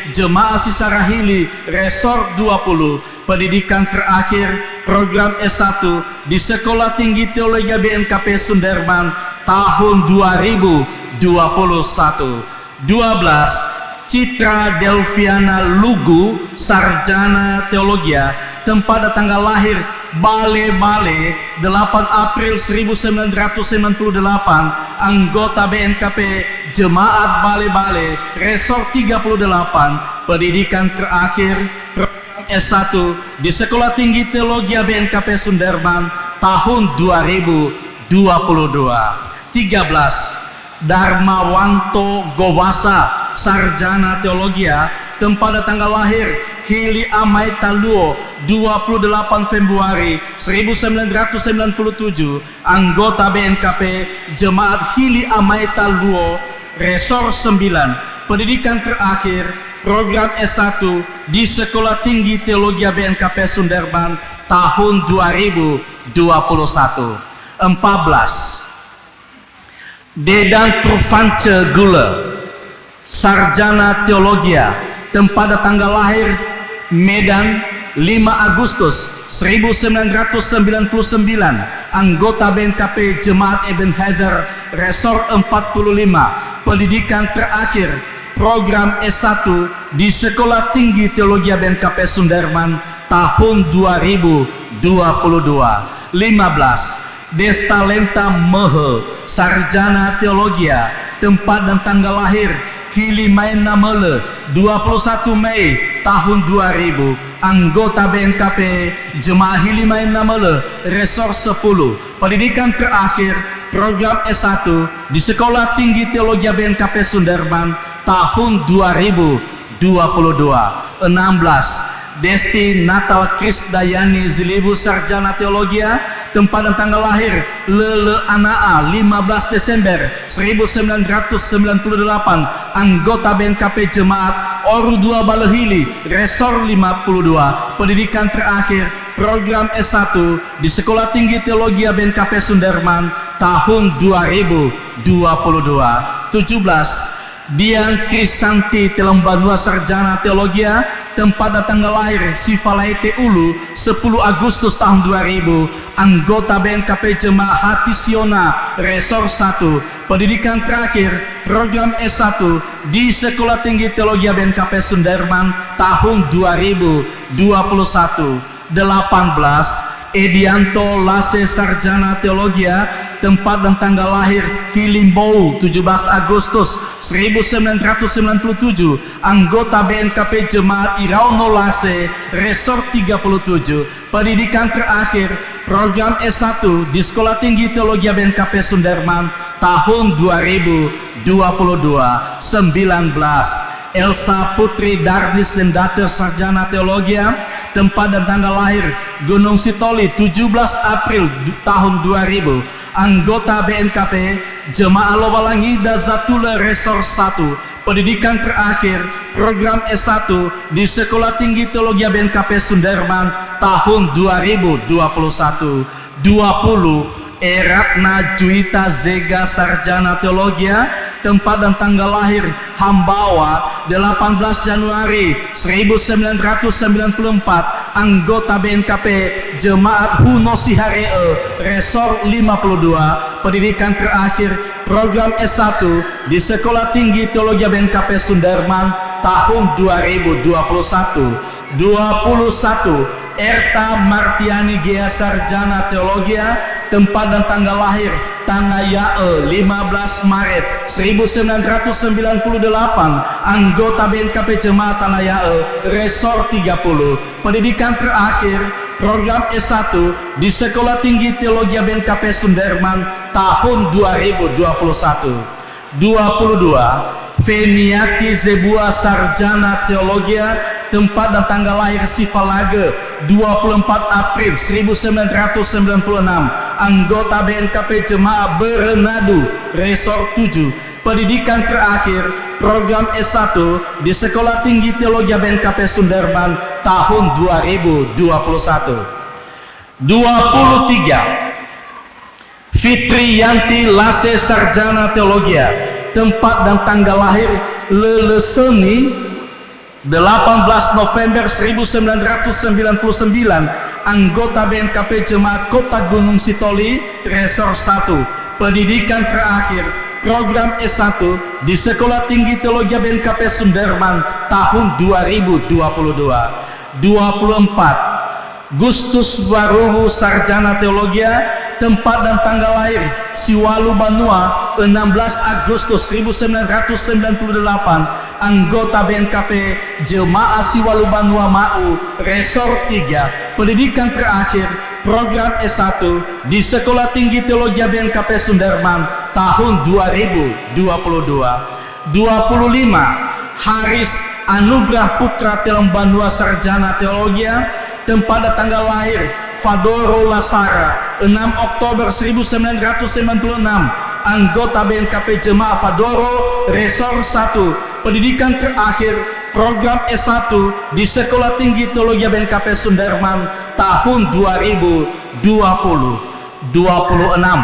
Jemaah Sisarahili, Resor dua puluh. Pendidikan terakhir, program S satu di Sekolah Tinggi Teologia B N K P Sunderman, tahun dua ribu dua puluh satu. Dua belas, Citra Delviana Lugu, Sarjana Teologia, tempat dan tanggal lahir Bale-Bale, delapan April seribu sembilan ratus sembilan puluh delapan, anggota B N K P Jemaat Bale-Bale, Resor tiga puluh delapan. Pendidikan terakhir, program S satu di Sekolah Tinggi Teologia B N K P Sunderman, tahun dua ribu dua puluh dua. Tiga belas, Darmawanto Gowasa, Sarjana Teologia, tempat dan tanggal lahir Hili Amaeta Luo, dua puluh delapan Februari seribu sembilan ratus sembilan puluh tujuh, anggota B N K P Jemaat Hili Amaeta Luo, Resor sembilan. Pendidikan terakhir, program S satu di Sekolah Tinggi Teologia B N K P Sunderman, tahun dua ribu dua puluh satu. Empat belas, Dedan Trufance Gule, Sarjana Teologia, tempat dan tanggal lahir Medan, Lima Agustus seribu sembilan ratus sembilan puluh sembilan, anggota B N K P Jemaat Ebenezer Resor empat puluh lima, pendidikan terakhir, program S satu di Sekolah Tinggi Teologia B N K P Sunderman tahun dua ribu dua puluh dua. Lima belas, Destalenta Möhö, sarjana teologia, tempat dan tanggal lahir, Hilimaen Namölö, dua puluh satu Mei tahun dua ribu, anggota B N K P, jemaah Hilimaen Namölö, Resor sepuluh, pendidikan terakhir, program S satu di Sekolah Tinggi Teologia B N K P Sunderman tahun dua ribu dua puluh dua. Enam belas, Desti Natal Krisdayani Zilibu, sarjana teologia, tempat dan tanggal lahir, Lele Anaa, lima belas Desember seribu sembilan ratus sembilan puluh delapan, anggota B N K P Jemaat Oru Dua Balöhili, Resor lima puluh dua, pendidikan terakhir, program S satu di Sekolah Tinggi Teologia B N K P Sunderman tahun dua ribu dua puluh dua. Tujuh belas, Dian Krisanti Telombanua, sarjana teologia, tempat dan tanggal lahir, Sifalaete Ulu, sepuluh Agustus tahun dua ribu, anggota B N K P Jemaah Hati Siona, Resor satu, pendidikan terakhir, program S satu di Sekolah Tinggi Teologia B N K P Sunderman tahun dua ribu dua puluh satu. Delapan belas, Edianto Lase, sarjana teologia, tempat dan tanggal lahir, Hilimbou, tujuh belas Agustus seribu sembilan ratus sembilan puluh tujuh, anggota B N K P Jemaat Iraono Lase, Resor tiga puluh tujuh, pendidikan terakhir, program S satu di Sekolah Tinggi Teologia B N K P Sunderman tahun dua ribu dua puluh dua. Sembilan belas, Elsa Putri Dardi Sendate, sarjana teologia, tempat dan tanggal lahir, Gunung Sitoli, tujuh belas April du-, tahun dua ribu, anggota B N K P, Jemaah Lowalangida Zatulö, Resor satu, pendidikan terakhir, program S satu di Sekolah Tinggi Teologia B N K P Sunderman tahun dua ribu dua puluh satu. Dua puluh, Eratna Juwita Zega, sarjana teologia, tempat dan tanggal lahir, Hambawa, delapan belas Januari seribu sembilan ratus sembilan puluh empat, anggota B N K P, Jemaat Huno Sihare'ö, Resor lima puluh dua, pendidikan terakhir, program S satu di Sekolah Tinggi Teologia B N K P Sunderman tahun dua ribu dua puluh satu. Dua puluh satu, Erta Martiani Gea, sarjana teologia, tempat dan tanggal lahir, Tanah Ya'ö, lima belas Maret seribu sembilan ratus sembilan puluh delapan, anggota B N K P Jemaah Tanah Ya'ö, Resor tiga puluh, pendidikan terakhir, program S satu di Sekolah Tinggi Teologia B N K P Sunderman tahun dua ribu dua puluh satu. Dua puluh dua, Feniati Zebua, sarjana teologia, tempat dan tanggal lahir Sifalagö, dua puluh empat April seribu sembilan ratus sembilan puluh enam, anggota B N K P Jemaah Börönadu, Resor tujuh, pendidikan terakhir, program S satu di Sekolah Tinggi Teologia B N K P Sunderman tahun dua ribu dua puluh satu. Dua puluh tiga, Fitri Yanti Lase, sarjana teologia, tempat dan tanggal lahir, Lölösöni, delapan belas November seribu sembilan ratus sembilan puluh sembilan, anggota B N K P Jemaat Kota Gunung Sitoli, Resor satu, pendidikan terakhir, program S satu di Sekolah Tinggi Teologia B N K P Sunderman tahun dua ribu dua puluh dua. Dua puluh empat, Gustus Waruwu, sarjana teologia, tempat dan tanggal lahir, Siwalu Banua, enam belas Agustus seribu sembilan ratus sembilan puluh delapan, anggota B N K P Jemaah Siwalu Banua Ma'u, Resor tiga, pendidikan terakhir, program S satu di Sekolah Tinggi Teologia B N K P Sunderman tahun dua ribu dua puluh dua. Dua puluh lima, Haris Anugrah Putra Telombanua, sarjana teologia, tempat dan tanggal lahir, Fadoro Lasara, enam Oktober seribu sembilan ratus sembilan puluh enam, anggota B N K P Jemaah Fadoro, Resor satu, pendidikan terakhir, program S satu di Sekolah Tinggi Teologia B N K P Sunderman tahun dua ribu dua puluh. Dua puluh enam,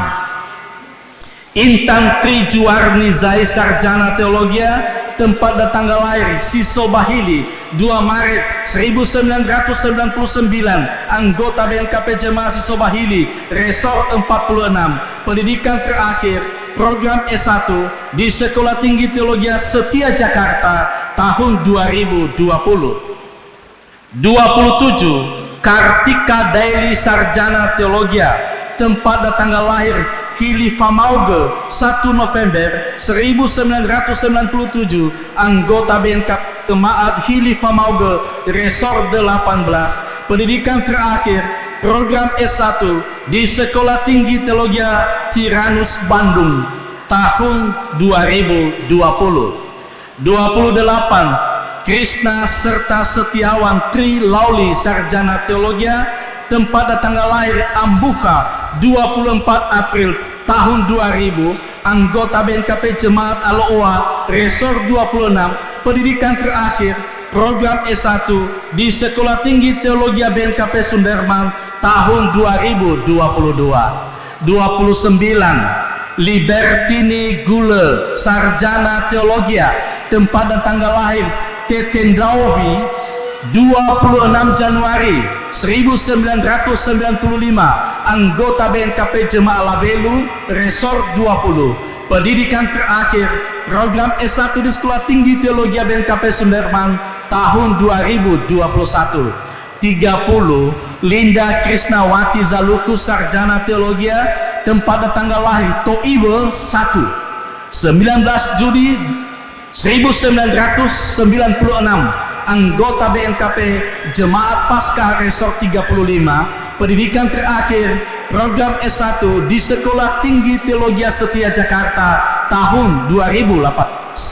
Intan Tri Juwarni Zai, sarjana teologia, Tempat dan tanggal lahir Sisobahili, dua Maret seribu sembilan ratus sembilan puluh sembilan, anggota B N K P Jemaah Sisobahili, Resor empat puluh enam, pendidikan terakhir, program S satu di Sekolah Tinggi Teologia Setia Jakarta tahun dua ribu dua puluh. Dua puluh tujuh, Kartika Daily, Sarjana Teologia, tempat dan tanggal lahir Hili Famaoge, satu November seribu sembilan ratus sembilan puluh tujuh, anggota B N K Jemaat Hili Famaoge, Resor delapan belas, pendidikan terakhir, program S satu di Sekolah Tinggi Teologia Tyrannus Bandung, tahun dua ribu dua puluh. Dua puluh delapan, Krisna serta Setiawan Tri Lauli, Sarjana Teologia, tempat dan tanggal lahir Ambuka, dua puluh empat April tahun dua ribu, anggota B N K P Jemaat Alo'oa, Resor dua puluh enam, pendidikan terakhir, program S satu di Sekolah Tinggi Teologia B N K P Sunderman tahun dua ribu dua puluh dua. Dua puluh sembilan, Libertini Gule, Sarjana Teologia, tempat dan tanggal lahir Tetendaobi, dua puluh enam Januari seribu sembilan ratus sembilan puluh lima, anggota B N K P Jemaah Labelu, Resor dua puluh. Pendidikan terakhir, program S satu di Sekolah Tinggi Teologia B N K P Sunderman tahun dua ribu dua puluh satu. Tiga puluh, Linda Krisnawati Zaluku, Sarjana Teologia, tempat dan tanggal lahir To'iwe satu, sembilan belas Juni seribu sembilan ratus sembilan puluh enam, anggota B N K P Jemaat Paskah Resor tiga puluh lima, pendidikan terakhir, program S satu di Sekolah Tinggi Teologia Setia Jakarta tahun dua ribu delapan belas.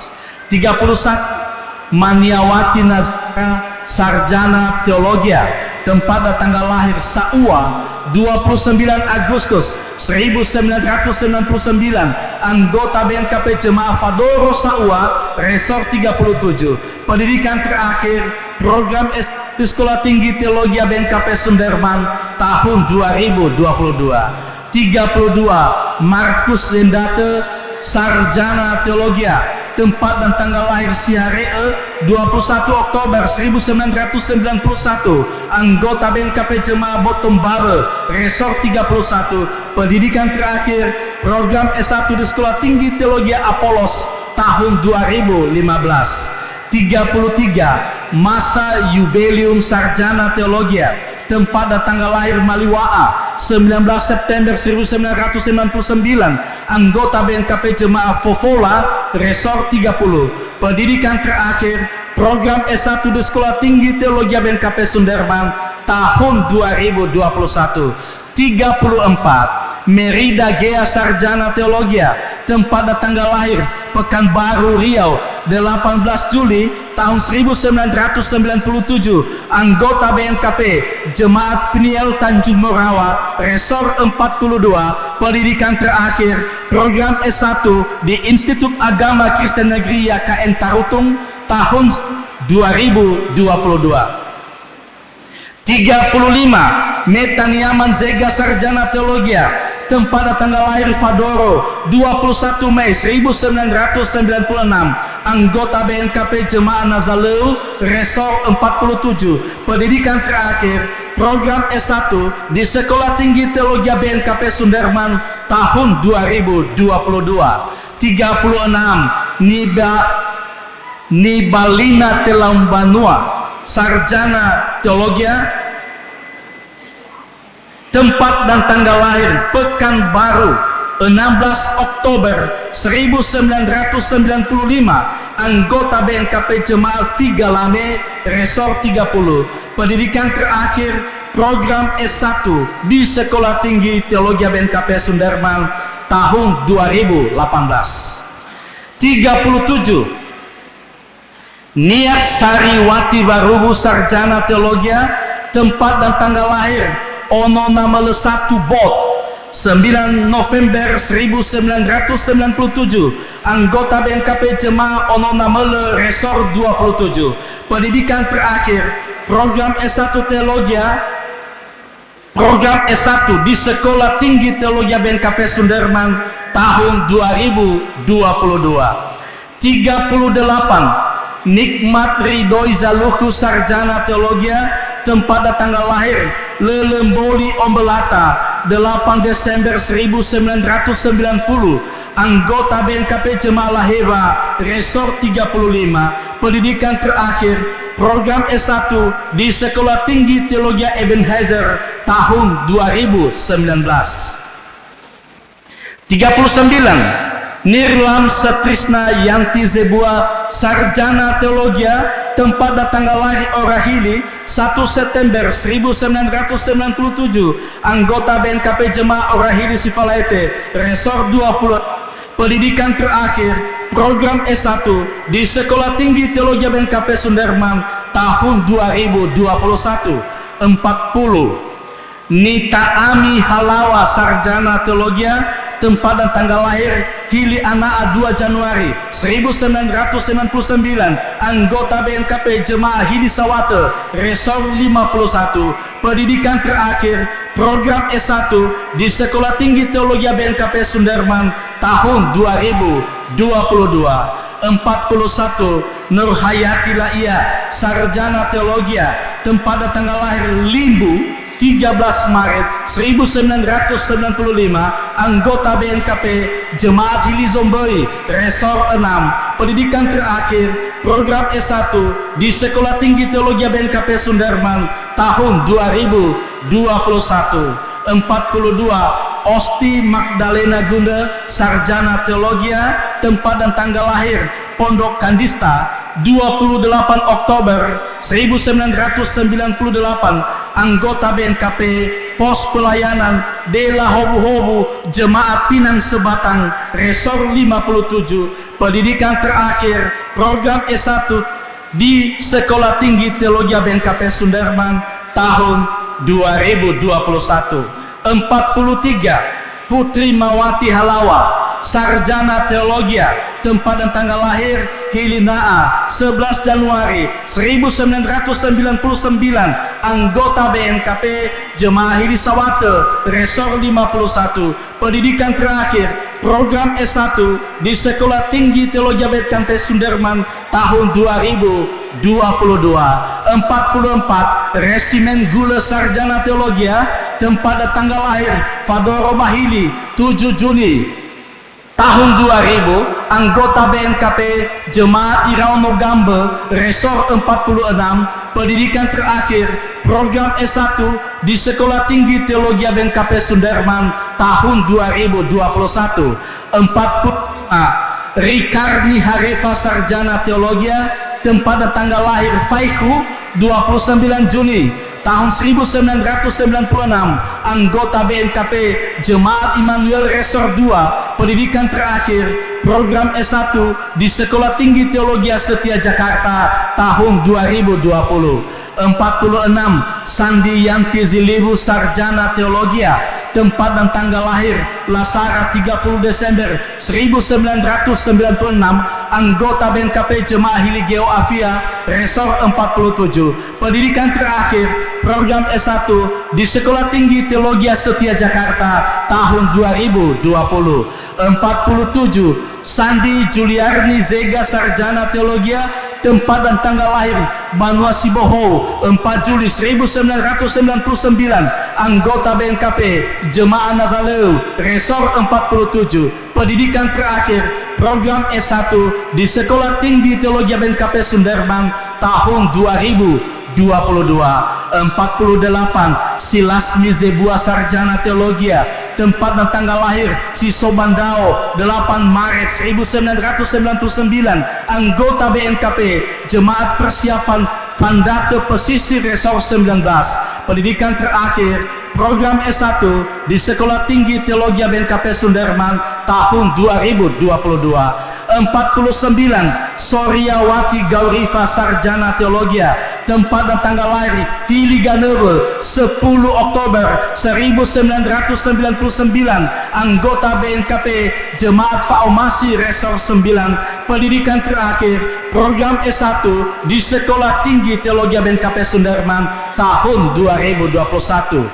Tiga puluh satu, Maniawati Nazara, Sarjana Teologia, tempat dan tanggal lahir Sa'ua, dua puluh sembilan Agustus seribu sembilan ratus sembilan puluh sembilan, anggota B N K P Jemaah Fadoro Sa'ua, Resor tiga puluh tujuh. Pendidikan terakhir, program S di Sekolah Tinggi Teologia B N K P Sunderman tahun dua ribu dua puluh dua. Tiga puluh dua, Markus Zendate, Sarjana Teologia, tempat dan tanggal lahir Sihare'e, dua puluh satu Oktober seribu sembilan ratus sembilan puluh satu, anggota B N K P Jemaah Boto Mbawe, Resor tiga puluh satu, pendidikan terakhir, program S satu di Sekolah Tinggi Teologia Apolos tahun dua ribu lima belas. Tiga puluh tiga, masa yubelium Sarjana Teologia, tempat dan tanggal lahir Maliwa'a, sembilan belas September seribu sembilan ratus sembilan puluh sembilan, anggota B N K P Jemaah Fofola, Resor tiga puluh. Pendidikan terakhir, program S satu di Sekolah Tinggi Teologia B N K P Sunderman tahun dua ribu dua puluh satu. Tiga puluh empat, Merida Gea, Sarjana Teologia, tempat dan tanggal lahir Pekanbaru, Riau, delapan belas Juli tahun seribu sembilan ratus sembilan puluh tujuh, anggota B N K P, Jemaat Peniel Tanjung Morawa, Resor empat puluh dua, pendidikan terakhir, program S satu di Institut Agama Kristen Negeri Y K N Tarutung, tahun dua ribu dua puluh dua. Tiga puluh lima, Metania Manzega, Sarjana Teologia, tempat dan tanggal lahir Fadoro, dua puluh satu Mei seribu sembilan ratus sembilan puluh enam, anggota B N K P Jemaah Nazaleu, Resor empat puluh tujuh, pendidikan terakhir, program S satu di Sekolah Tinggi Teologia B N K P Sunderman tahun dua ribu dua puluh dua. Tiga puluh enam, Niba Nibalina Telaumbanua, Sarjana Teologia, tempat dan tanggal lahir Pekanbaru, enam belas Oktober seribu sembilan ratus sembilan puluh lima, anggota B N K P Jemaah Figalame, Resor tiga puluh, pendidikan terakhir, program S satu di Sekolah Tinggi Teologia B N K P Sunderman tahun dua ribu delapan belas. Tiga puluh tujuh, Niat Sariwati Barubu, Sarjana Teologia, tempat dan tanggal lahir, Ono Namele satu Bot, sembilan November seribu sembilan ratus sembilan puluh tujuh, anggota B N K P Jemaah Ono Namele, Resor dua puluh tujuh. Pendidikan terakhir, program S satu Teologia, program S satu di Sekolah Tinggi Teologia B N K P Sunderman tahun dua ribu dua puluh dua. Tiga puluh delapan, Nikmat Ridhoi Zaluhu, sarjana teologia, tempat dan tanggal lahir Lelemboli, Ombelata, delapan Desember seribu sembilan ratus sembilan puluh, anggota B N K P Jemaah Laheba, Resor tiga puluh lima, pendidikan terakhir, program S satu di Sekolah Tinggi Teologia Ebenezer tahun dua ribu sembilan belas. Tiga puluh sembilan, Nirlam Satrisna Yanti Zebua, sarjana teologia, tempat dan tanggal lahir Orahili, satu September seribu sembilan ratus sembilan puluh tujuh, anggota B N K P Jemaah Orahili Sifalaete, Resor dua puluh, pendidikan terakhir, program S satu di Sekolah Tinggi Teologia B N K P Sunderman tahun dua ribu dua puluh satu. Empat puluh, Nita Ami Halawa, sarjana teologia, tempat dan tanggal lahir Hili Anaa, dua Januari seribu sembilan ratus sembilan puluh sembilan, anggota B N K P Jemaah Hili Sawate, Resor lima puluh satu, pendidikan terakhir, program S satu di Sekolah Tinggi Teologia B N K P Sunderman tahun dua ribu dua puluh dua. Empat puluh satu, Nurhayati Laia, sarjana teologia, tempat dan tanggal lahir Limbu, tiga belas Maret seribu sembilan ratus sembilan puluh lima, anggota B N K P Jemaat Hili Zomböi, Resor enam, pendidikan terakhir, program S satu di Sekolah Tinggi Teologia B N K P Sunderman tahun dua ribu dua puluh satu. Empat puluh dua, Osti Magdalena Gunde, sarjana teologia, tempat dan tanggal lahir Pondok Kandista, dua puluh delapan Oktober seribu sembilan ratus sembilan puluh delapan, anggota B N K P, Pos Pelayanan, Dela Howu-Howu, Jemaat Pinang Sebatang, Resor lima puluh tujuh, pendidikan terakhir, program S satu di Sekolah Tinggi Teologia B N K P Sunderman tahun dua ribu dua puluh satu. Empat puluh tiga, Putri Mawati Halawa, sarjana teologia, tempat dan tanggal lahir Hili Anaa, sebelas Januari seribu sembilan ratus sembilan puluh sembilan, anggota B N K P Jemaah Hili Sawate, Resor lima puluh satu, pendidikan terakhir, program S satu di Sekolah Tinggi Teologia B N K P Sunderman tahun dua ribu dua puluh dua. Empat puluh empat, Resimen Gule, sarjana teologia, tempat dan tanggal lahir Fadoro Bahili, tujuh Juni tahun dua ribu, anggota B N K P Jemaat Iraono Gambe, Resor empat puluh enam, pendidikan terakhir, program S satu di Sekolah Tinggi Teologia B N K P Sunderman tahun dua ribu dua puluh satu. Empat puluh lima, Rikarni Harefa, sarjana teologia, tempat dan tanggal lahir Faikhu, dua puluh sembilan Juni tahun seribu sembilan ratus sembilan puluh enam, anggota B N K P Jemaat Immanuel, Resor dua, pendidikan terakhir, program S satu di Sekolah Tinggi Teologia Setia Jakarta tahun dua ribu dua puluh. Empat puluh enam, Sandi Yanti Ziliwu, sarjana teologia, tempat dan tanggal lahir Lasara, tiga puluh Desember seribu sembilan ratus sembilan puluh enam, anggota B N K P Jemaah Hili Geo Afia, Resor empat puluh tujuh, pendidikan terakhir, program S satu di Sekolah Tinggi Teologia Setia Jakarta tahun dua ribu dua puluh. Empat puluh tujuh, Sandi Juliarni Zega, sarjana teologia, tempat dan tanggal lahir Banua Sibohou, empat Juli seribu sembilan ratus sembilan puluh sembilan, anggota B N K P Jemaah Nazaleu, Resor empat puluh tujuh, pendidikan terakhir, program S satu di Sekolah Tinggi Teologia B N K P Sunderman tahun dua ribu dua puluh dua. Empat puluh delapan, Silasmi Zebua, sarjana teologia, tempat dan tanggal lahir Sisobandao, delapan Maret seribu sembilan ratus sembilan puluh sembilan, anggota B N K P Jemaat Persiapan Fandate Pesisir, Resor sembilan belas, pendidikan terakhir, program S satu di Sekolah Tinggi Teologia B N K P Sunderman tahun dua ribu dua puluh dua. Empat puluh sembilan, Soriawati Gaurifa, sarjana teologia, tempat dan tanggal lahir Hili Ganöwe, sepuluh Oktober seribu sembilan ratus sembilan puluh sembilan, anggota B N K P Jemaat Fa'omasi, Resor sembilan, pendidikan terakhir, program S satu di Sekolah Tinggi Teologia B N K P Sunderman tahun dua ribu dua puluh satu.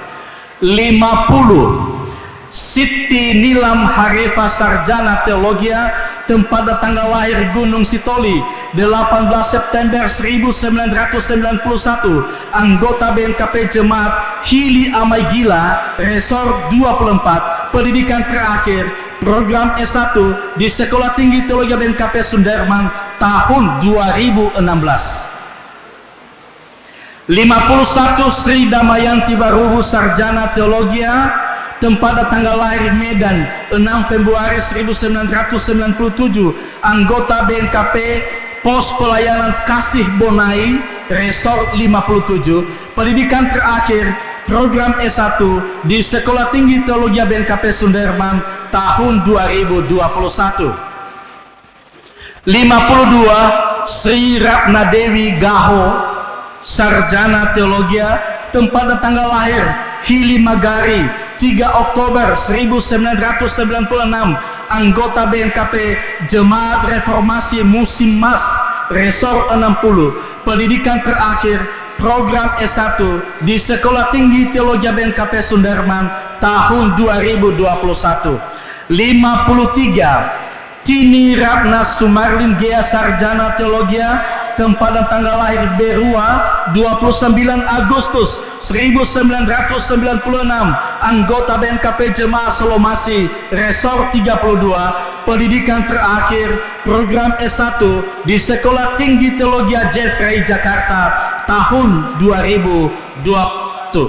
Lima puluh, Siti Nilam Harefa, sarjana teologia, tempat dan tanggal lahir Gunung Sitoli, delapan belas September seribu sembilan ratus sembilan puluh satu, anggota B N K P Jemaat Hili Amai Gila, Resor dua puluh empat, pendidikan terakhir, program S satu di Sekolah Tinggi Teologi B N K P Sunderman tahun dua ribu enam belas. Lima puluh satu, Sri Damayanti Barubu, Sarjana Teologia, tempat dan tanggal lahir Medan, enam Februari seribu sembilan ratus sembilan puluh tujuh, anggota B N K P, Pos Pelayanan Kasih Bonai, Resor lima puluh tujuh, pendidikan terakhir, program S satu di Sekolah Tinggi Teologia B N K P Sunderman tahun dua ribu dua puluh satu. Lima puluh dua, Sri Ratna Dewi Gaho, Sarjana Teologia, tempat dan tanggal lahir Hili Magari, tiga Oktober seribu sembilan ratus sembilan puluh enam, anggota B N K P Jemaat Reformasi Musim Mas, Resor enam puluh, pendidikan terakhir, program S satu di Sekolah Tinggi Teologia B N K P Sunderman tahun dua ribu dua puluh satu. Lima puluh tiga, Tini Ratna Sumarlin Gea, Sarjana Teologia, tempat dan tanggal lahir Berua, dua puluh sembilan Agustus seribu sembilan ratus sembilan puluh enam, anggota B N K P Jemaah Solomasi, Resor tiga puluh dua, pendidikan terakhir, program S satu di Sekolah Tinggi Teologia Jeffrey Jakarta tahun dua ribu dua puluh satu.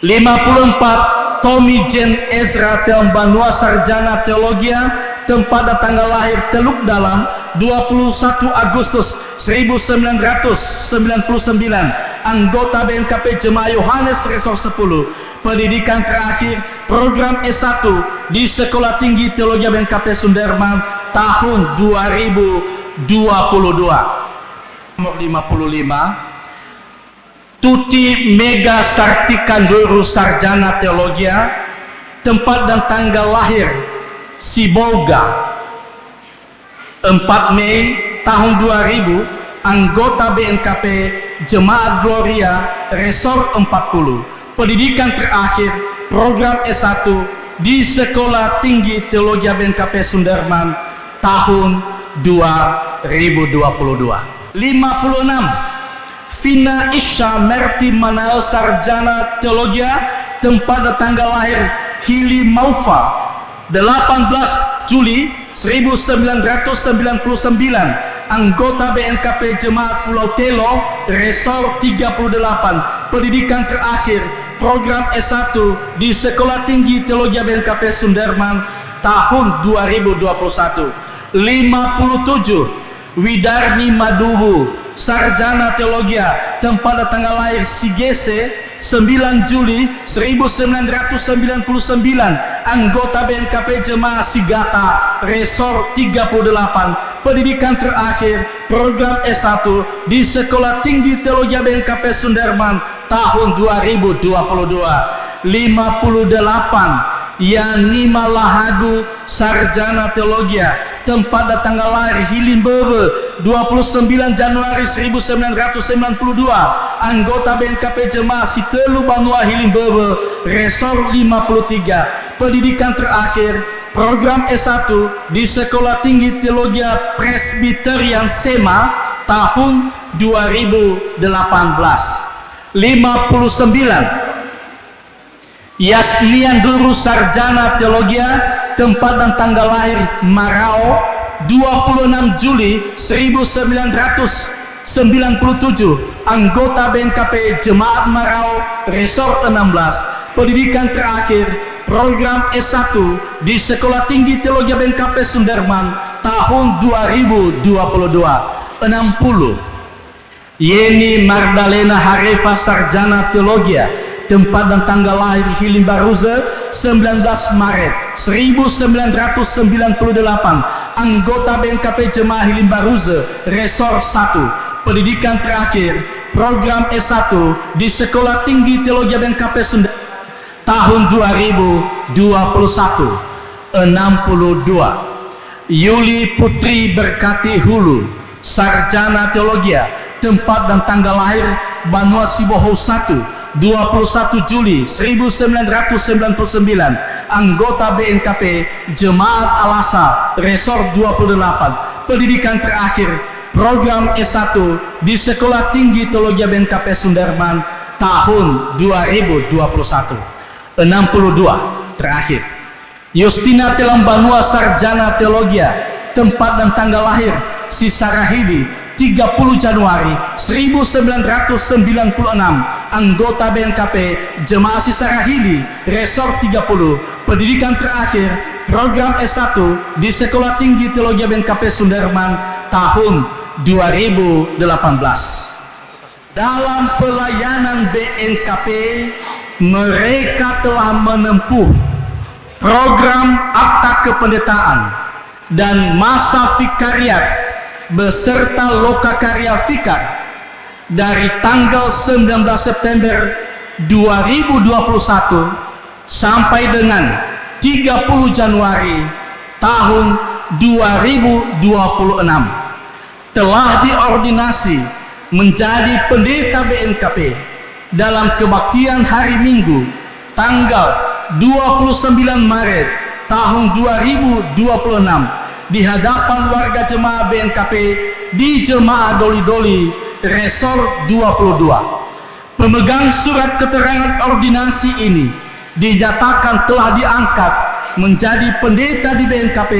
Lima puluh empat, Tommy Jane Ezra Teombanua, Sarjana Teologia, tempat dan tanggal lahir Teluk Dalam, dua puluh satu Agustus seribu sembilan ratus sembilan puluh sembilan, anggota B N K P Jemaah Yohanes Resor sepuluh, pendidikan terakhir, program S satu di Sekolah Tinggi Teologia B N K P Sunderman tahun dua ribu dua puluh dua. Nomor lima puluh lima, Tuti Mega Sartika Nduru, Sarjana Teologia, tempat dan tanggal lahir Sibolga, empat Mei tahun dua ribu, anggota B N K P Jemaat Gloria, Resor empat puluh, pendidikan terakhir, program S satu di Sekolah Tinggi Teologia B N K P Sunderman tahun dua ribu dua puluh dua. Lima puluh enam, Fina Isha Merti Manael, Sarjana Teologia, tempat dan tanggal lahir Hili Maufa, delapan belas Juli seribu sembilan ratus sembilan puluh sembilan, anggota B N K P Jemaat Pulau Telo, Resor tiga puluh delapan, pendidikan terakhir, program S satu di Sekolah Tinggi Teologia B N K P Sunderman tahun dua ribu dua puluh satu. Lima puluh tujuh, Widarni Madubu, Sarjana Teologia, tempat dan tanggal lahir Sigese, sembilan Juli seribu sembilan ratus sembilan puluh sembilan, anggota B N K P Jemaah Sigata, Resor tiga puluh delapan, pendidikan terakhir, program S satu di Sekolah Tinggi Teologia B N K P Sunderman tahun dua ribu dua puluh dua. Lima puluh delapan, Yani Malahagu, Sarjana Teologia, tempat dan tanggal lahir Hili Mbewe, dua puluh sembilan Januari seribu sembilan ratus sembilan puluh dua, anggota B N K P Jemaah Sitelu Banua Hili Mbewe, Resor lima puluh tiga, pendidikan terakhir, program S satu di Sekolah Tinggi Teologia Presbyterian Sema tahun dua ribu delapan belas. Lima puluh sembilan, Yasnia Nduru, Sarjana Teologia, tempat dan tanggal lahir Marao, dua puluh enam Juli seribu sembilan ratus sembilan puluh tujuh, anggota B N K P Jemaat Marao, Resor enam belas, pendidikan terakhir, program S satu di Sekolah Tinggi Teologia B N K P Sunderman tahun dua ribu dua puluh dua. Enam puluh, Yeni Magdalena Harefa, Sarjana Teologia, tempat dan tanggal lahir Hilimbaruze, sembilan belas Maret seribu sembilan ratus sembilan puluh delapan, anggota B N K P Jemaah Hilimbaruze, Resor satu, pendidikan terakhir, program S satu di Sekolah Tinggi Teologia B N K P Sunda tahun dua ribu dua puluh satu. Enam puluh dua. Yuli Putri Berkati Hulu, Sarjana Teologia, tempat dan tanggal lahir Banua Sibohou satu, dua puluh satu Juli seribu sembilan ratus sembilan puluh sembilan, anggota B N K P, Jemaat Al-Azhar, Resort dua puluh delapan, pendidikan terakhir, program S satu di Sekolah Tinggi Teologi B N K P Sunderman tahun dua ribu dua puluh satu. Enam puluh dua, terakhir. Yustina Telambanua, sarjana teologia, tempat dan tanggal lahir, Sisarahili, tiga puluh Januari seribu sembilan ratus sembilan puluh enam, anggota B N K P, jemaah Sisarahili, Resort tiga puluh, pendidikan terakhir, program S satu di Sekolah Tinggi Teologi B N K P Sunderman tahun dua ribu delapan belas. Dalam pelayanan B N K P, mereka telah menempuh program Akta Kependetaan dan masa vikariat beserta lokakarya vikar dari tanggal sembilan belas September dua ribu dua puluh satu sampai dengan tiga puluh Januari tahun dua ribu dua puluh enam. Telah diordinasi menjadi pendeta B N K P dalam kebaktian hari Minggu, tanggal dua puluh sembilan Maret tahun dua ribu dua puluh enam, di hadapan warga jemaah B N K P di Jemaah Doli-Doli, Resort dua puluh dua. Pemegang surat keterangan ordinasi ini dinyatakan telah diangkat menjadi pendeta di B N K P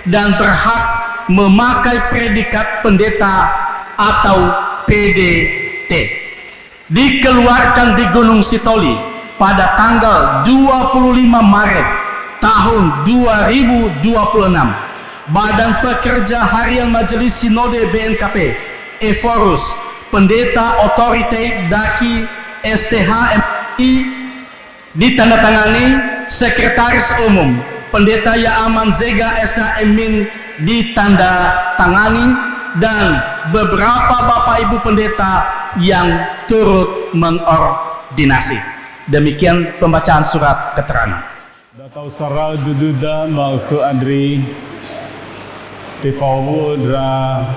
dan berhak memakai predikat pendeta atau P D T. Dikeluarkan di Gunung Sitoli pada tanggal dua puluh lima Maret tahun dua ribu dua puluh enam. Badan Pekerja Harian Majelis Sinode B N K P, Ephorus, Pendeta Otorite Dahi S T H M I, ditandatangani, Sekretaris Umum, Pendeta Ya'aman Zega S T H M Min, ditandatangani, dan beberapa Bapak Ibu Pendeta yang turut mengordinasi. Demikian pembacaan surat keterangan. Da ta'osara'ö dödöda ma'ökhö andre, tefaowu'ö ndra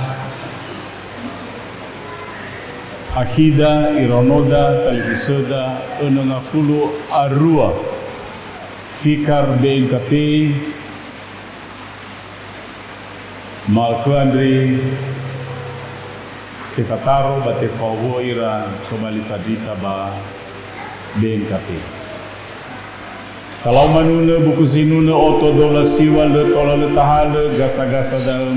akhida, iraonoda, talifusöda, önö ngafulu arua fikar B N K P, ma'ökhö andre tefataro ba tefaowu'ö ira tobali fandrita ba B N K P. Talau manunö, buku sinunö, oto, dua, siwa, lö tola, lö tahalö, gasa-gasa da'ö.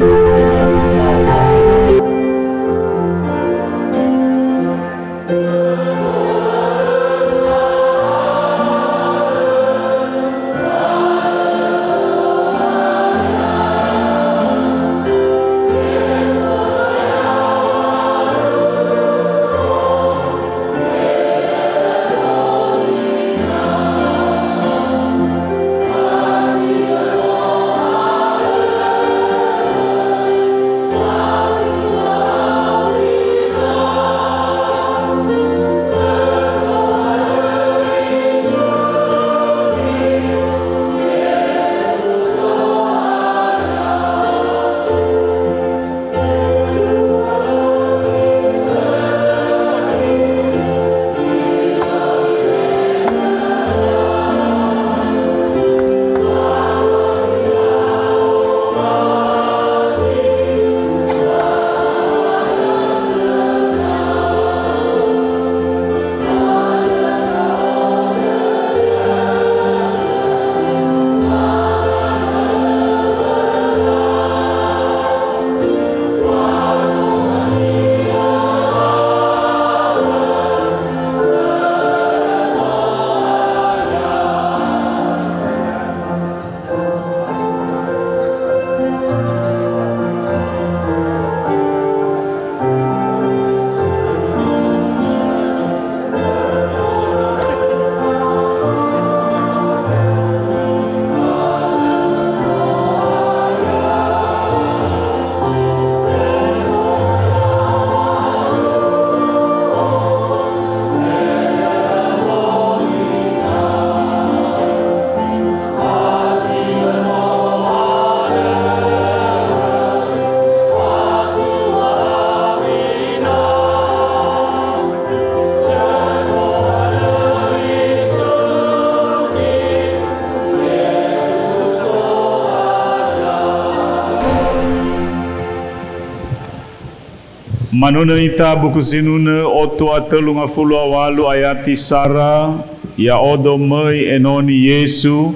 Manunö ita buku zinunö otu a tölu ngafulu a walu ayati sara, ya'odo möi enoni Yesu.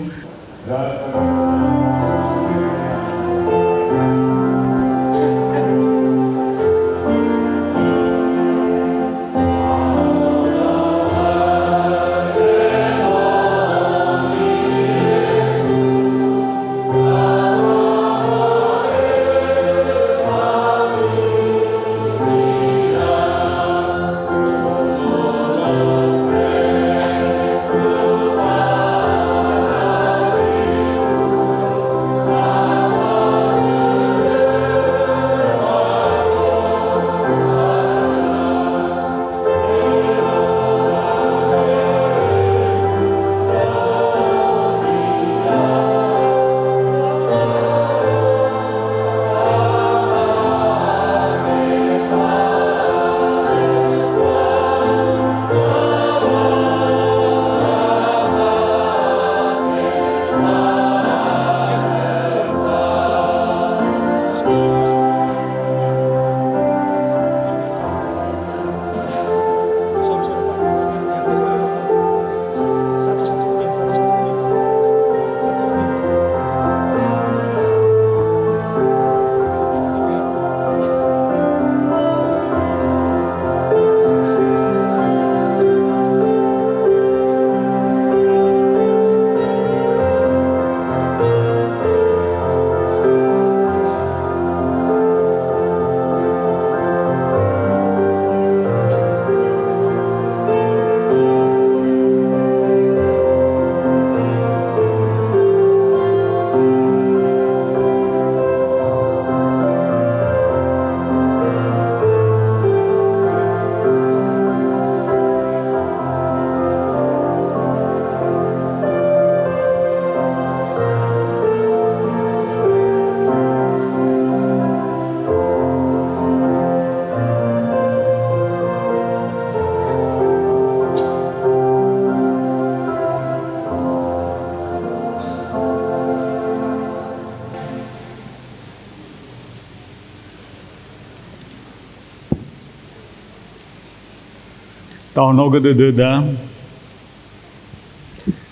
Tahonogö dödöda.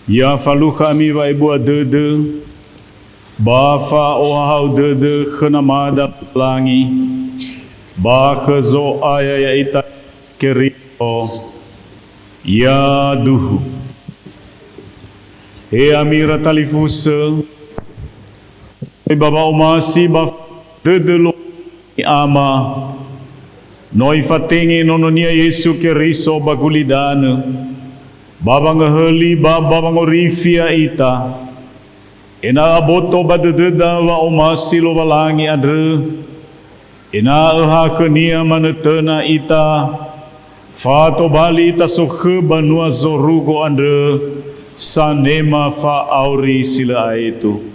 Ya falukha ami wa'ebua dödö, ba fa'ohahau dödö khö Namada Lowalangi, ba khö Zo'aya ya'ita Keriso. Ya duhu. He ami ira talifusö, ba wa'omasi ba dödö Lowalangi Ama, no Ifatenge Nono-Nia Yesu Keriso ba gulidanö, ba wangahöli ba, ba wangorifi ya'ita, ena'ö aboto ba dödöda wa'omasi Lowalangi andrö, ena'ö ha khö-Nia manötöna ita, fatobali ita sokhö banua zorugo andrö, sanema fa'auri si lö aetu.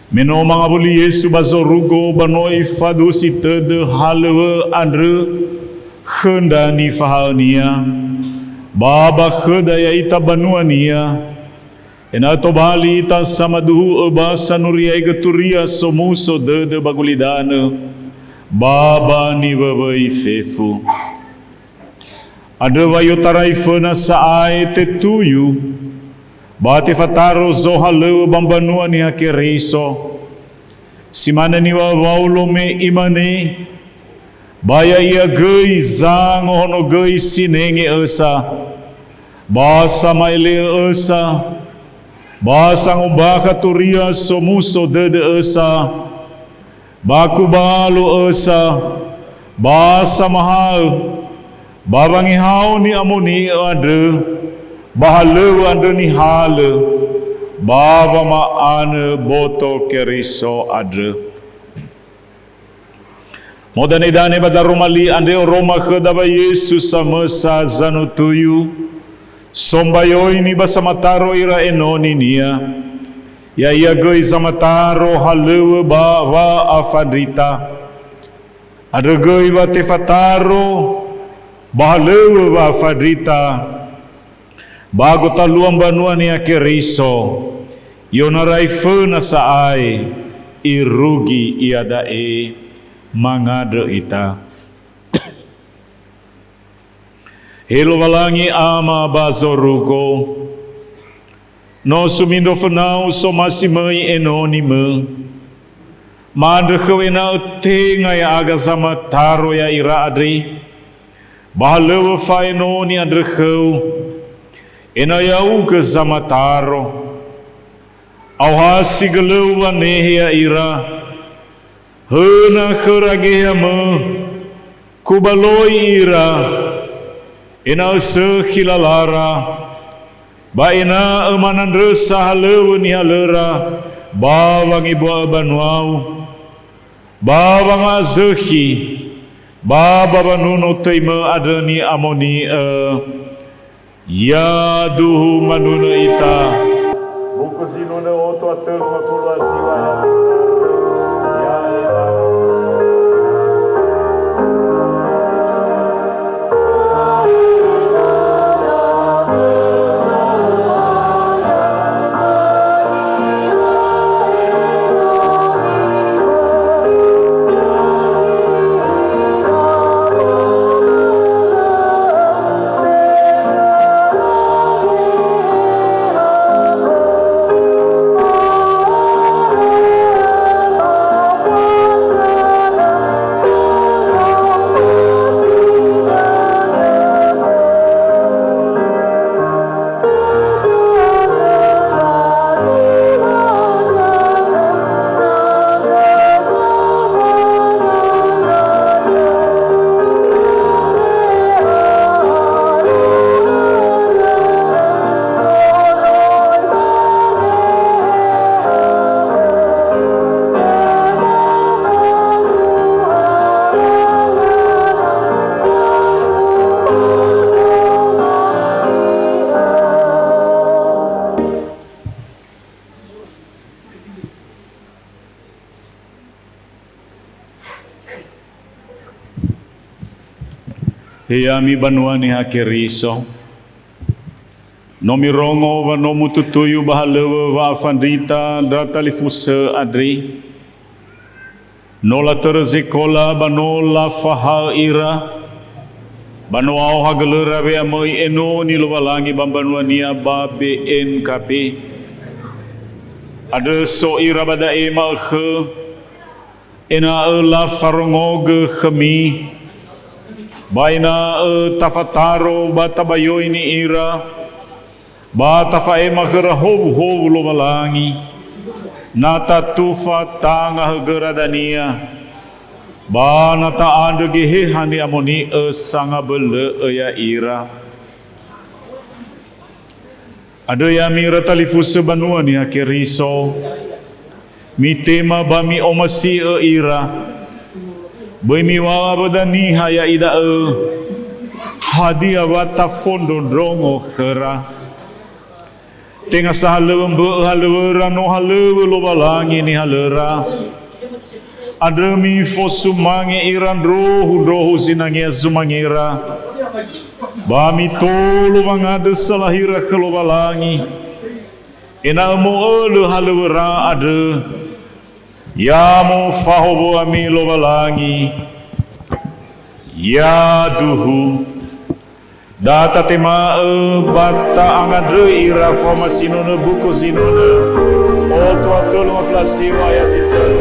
Me no mangawuli Yesu ba zorugo, ba no Ifaduhusi tödö halöŵö andrö khö ndra nifahaö-Nia, ba ba khöda ya'ita banua-Nia, ena'ö tobali ita samaduhu'ö ba sanuriaigö turia somuso dödö ba gulidanö, ba ba niwöwöi fefu. Andrö wa i'otarai föna sa'ae tetuyu, ba tefataro zohalöŵö ba mbanua Niha Keriso. Si mane niŵa'ö Waulo me imane, ba ya'ia göi zangohonogöi sinenge ösa, ba sama'ele'ö ösa, ba sangombakha turia somuso dödö ösa, ba kubalu ösa, ba samahaö, ba wangehao ni'amoni'ö andrö, ba halöŵö andrö nihalö, ba wama'anö boto Keriso andrö. Modanedane ba daroma li andre oroma khöda wa Yesu samösa zanutuyu, sombayoini ba samataro ira enoni-Nia. Ya'ia göi zamataro halöŵö ba wa'afandrita. Andrö göi wa tefataro ba halöŵö wa'afandrita. Ba gotalua mbanua Niha Keriso, i'onarai föna sa'ae, irugi iada'e, mangandrö ita. He Lowalangi Ama ba zorugo, no sumindro fõnau somasi möi enoni-Mö. Ma'andrö khöu ena'ö tenga ya'aga zamataro ya'ira andre, ba halöŵö fa'enoni andrö khöu, ena'ö ya'ugö zamataro. Aohasi gölöu wanehe ya'ira, höna khöra geheamö, kubaloi ira, ena'ö sökhi lalara, ba ena'ö manandrösa halöŵö nihalöra ba wangebua'ö banuau, ba wanga'azökhi, ba ba wanuno töimö andrö ni'amoni'ö. Yaduhu manunö ita. Buku Zinunö oto a tölu ngafulu a siwa ya. Ya, ya. He ya'ami banua Niha Keriso, no mirongo wa no mututuyu ba halöŵö wa'afandrita ndra talifusö andre. No latörö zekola ba no lafahaö ira, ba no aoha gölöra we'amöi enoni Lowalangi ba mbanua-Nia ba B N K B. Andrö so ira ba da'e ma'ökhö, ena'ö lafarongogö khömi, ba ena'ö tafataro ba tabayoini ira, ba tafa'ema khöra howuhowu Lowalangi, na tatufa tanga högöra dania, ba na ta'andrö Geheha ni'amoni'ö sangabölö'ö ya'ira. Andrö ya'ami ira talifusö banua Niha Keriso, mitema ba mi'omasi'ö ira. Böi miŵa'ö awöda niha ya'ida'ö, hadia wa tafondrondrongo khöra. Tenga sa halöŵö mbö'ö halöŵöra no halöŵö Lowalangi nihalöra. Andrö mifosumange ira ndrohu-ndrohu zinangea zumangera, ba mitolo wangandrö salahira khö Lowalangi, ena'ö mo'ölö halöŵöra andrö, ya mofahoŵöami Lowalangi. Yaduhu. Da tatema'ö ba ta'angandröi ira faoma zinunö Buku Zinunö, oto a tölu ngafulu a siwa ayati tölu.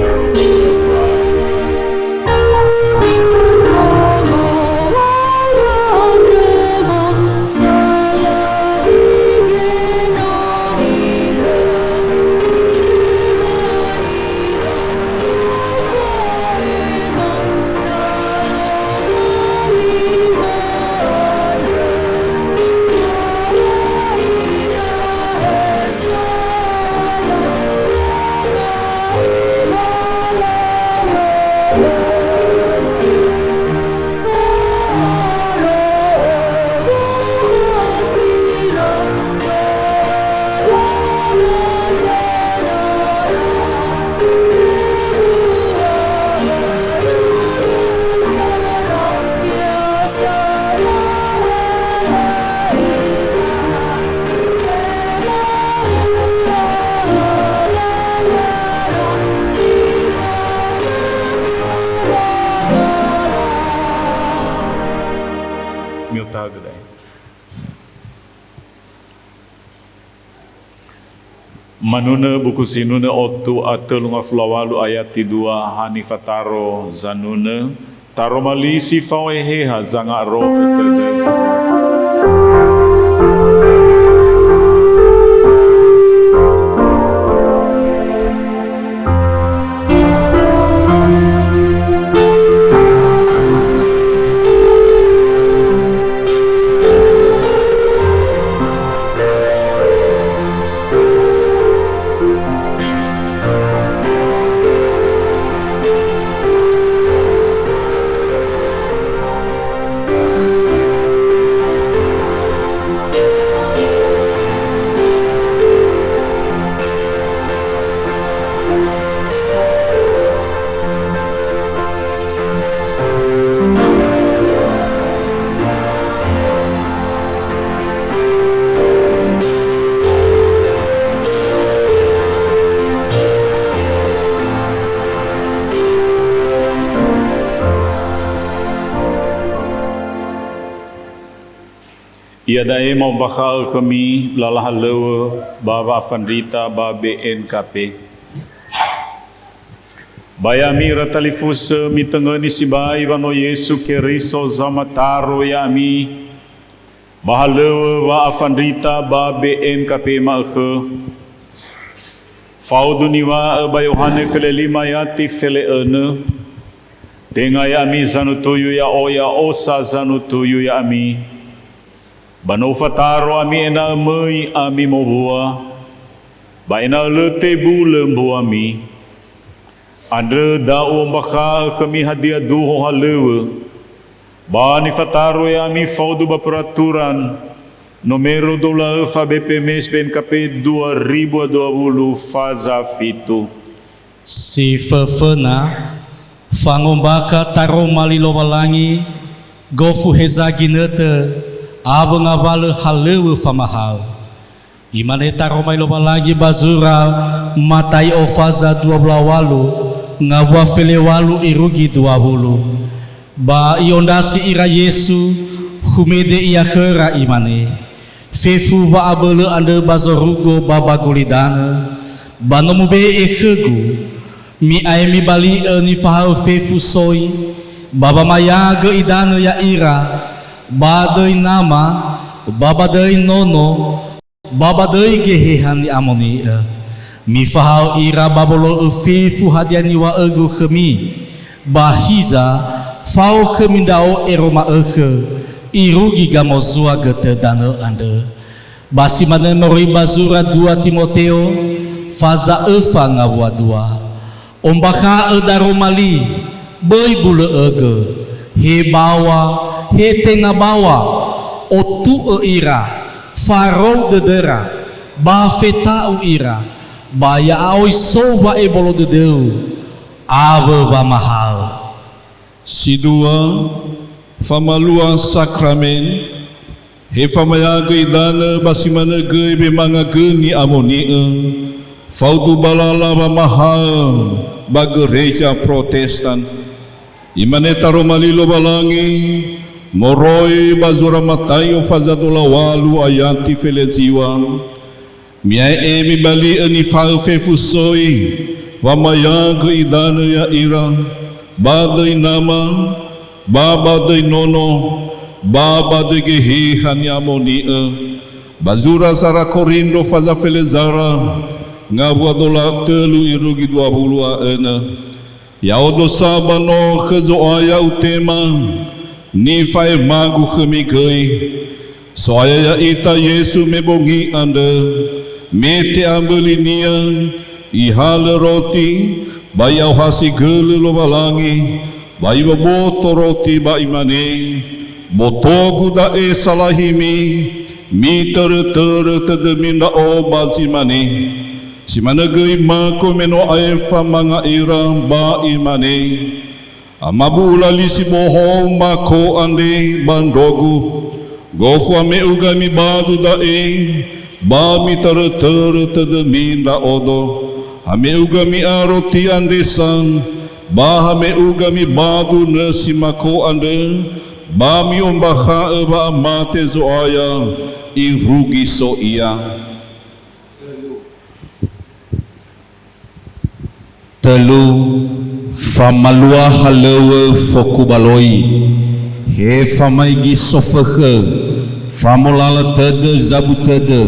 Mi'otagö da'e. Manunö buku Sinunö otu a tölu ngafulu a walu ayati dua ha nifataro zanunö, taroma li si fao Eheha zanga'ro'ö tödö. Iada'e ma'ombakha'ö khömi lala halöŵö ba wa'afandrita ba B N K P. Ba ya'ami ira talifusö, mitöngöni sibai wa no Yesu Keriso zamataro ya'ami ba halöŵö wa'afandrita ba B N K P ma'ökhö. Faudu niŵa'ö ba Yohane fele lima ayati fele önö, "Tenga ya'ami zanutuyu ya'o, ya'o sa zanutuyu ya'ami. Ba no Ufataro ami ena'ö möi ami mowua, ba ena'ö lö tebulö mbuami." Andrö da u'ombakha'ö khömi hadia duho halöŵö, ba nifataro ya'ami faudu ba peraturan nomero dua belas fa B P M S B N K P dua ribu dua puluh faza fitu. Si föföna, fangombakha taroma li Lowalangi, gofu heza ginötö, awö ngawalö halöŵö famahaö. Imane taroma li Lowalangi ba zura Matai'o faza dua wulu a walu, ngawua fele walu irugi dua wulu. Ba i'ondrasi ira Yesu, humede Ia khöra, Imane, "Fefu wa'abölö andrö ba zorugo ba ba gulidanö, ba no mube'e khögu. Mi'ae mibali'ö nifahaö fefu soi, ba wamayagö idanö ya'ira, ba döi Nama, ba ba döi Nono, ba ba döi Geheha Ni'amoni'ö. Mifahaö ira ba wolo'ö fefu hadia niŵa'ögu khömi. Ba hiza, fao khömi ndra'o ero ma'ökhö, irugi gamozua götö danö andrö." Ba si manö moroi ba zura dua Timoteo, faza öfa ngawua dua. Ombakha'ö daroma li, böi bulö'ögö. He baŵa, he tenga baŵa, otu'ö ira, farou dödöra, ba feta'u ira, ba ya'a'oi sou wa'ebolo dödöu, awö wamahaö. Si dua, famalua sakramen, he famayagö idanö ba si manö göi wemangagö ni'amoni'ö, faudu ba lala wamahaö ba Gereja Protestan. Imane taroma li Lowalangi, moroi ba zura Matai'o faza dua wulu a walu ayati fele ziŵa, "Mi'ae'e mibali'ö nifahaö fefu soi, wamayagö idanö ya'ira, ba döi Nama, ba ba döi Nono, ba ba döi Geheha Ni'amoni'ö." Ba zura sara Korindro faza fele zara, ngawua dua tölu irugi dua wulu a önö. Ya'odo sa ba no khö Zo'aya utema, nifa'emagu khömi göi. So'aya ya'ita Yesu me bongi andrö, me te'amböli-Nia, Ihalö roti, ba I'aohasi gölö Lowalangi, ba Iboboto roti ba Imane, "Boto-Gu da'e salahimi, mitörötörö tödömi Ndra'o ba zi mane." Si manö göi mako me no aefa manga ira, ba Imane, "Amabu'ula li si bohou mako andre ba ndro-Gu. Gofu hame'uga mibadu da'e, ba mitörötörö tödömi Ndra'odo. Hame'uga mi'a roti andre sa, ba hame'uga mibadu nösi mako andrö, ba mi'ombakha'ö wa'amate Zo'aya, irugi so Ia." Tölu, famalua halöŵö fokubaloi, he famaigi sofökhö, famolala tödö zabu tödö,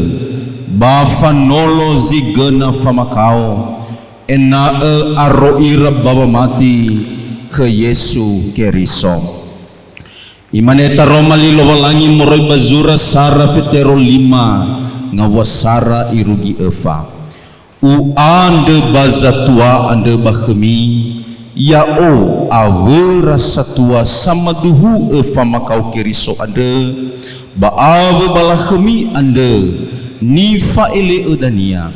ba fanolo zi göna famakao, ena'ö aro ira ba wamati khö Yesu Keriso. Imane taroma li Lowalangi moroi ba zura sara fetero lima ngawua sara irugi öfa. U'andrö ba zatua andrö ba khömi, ya'o awöra satua samaduhu'ö famakao Keriso andrö, ba awö ba lakhömi andrö nifa'ele'ö dania.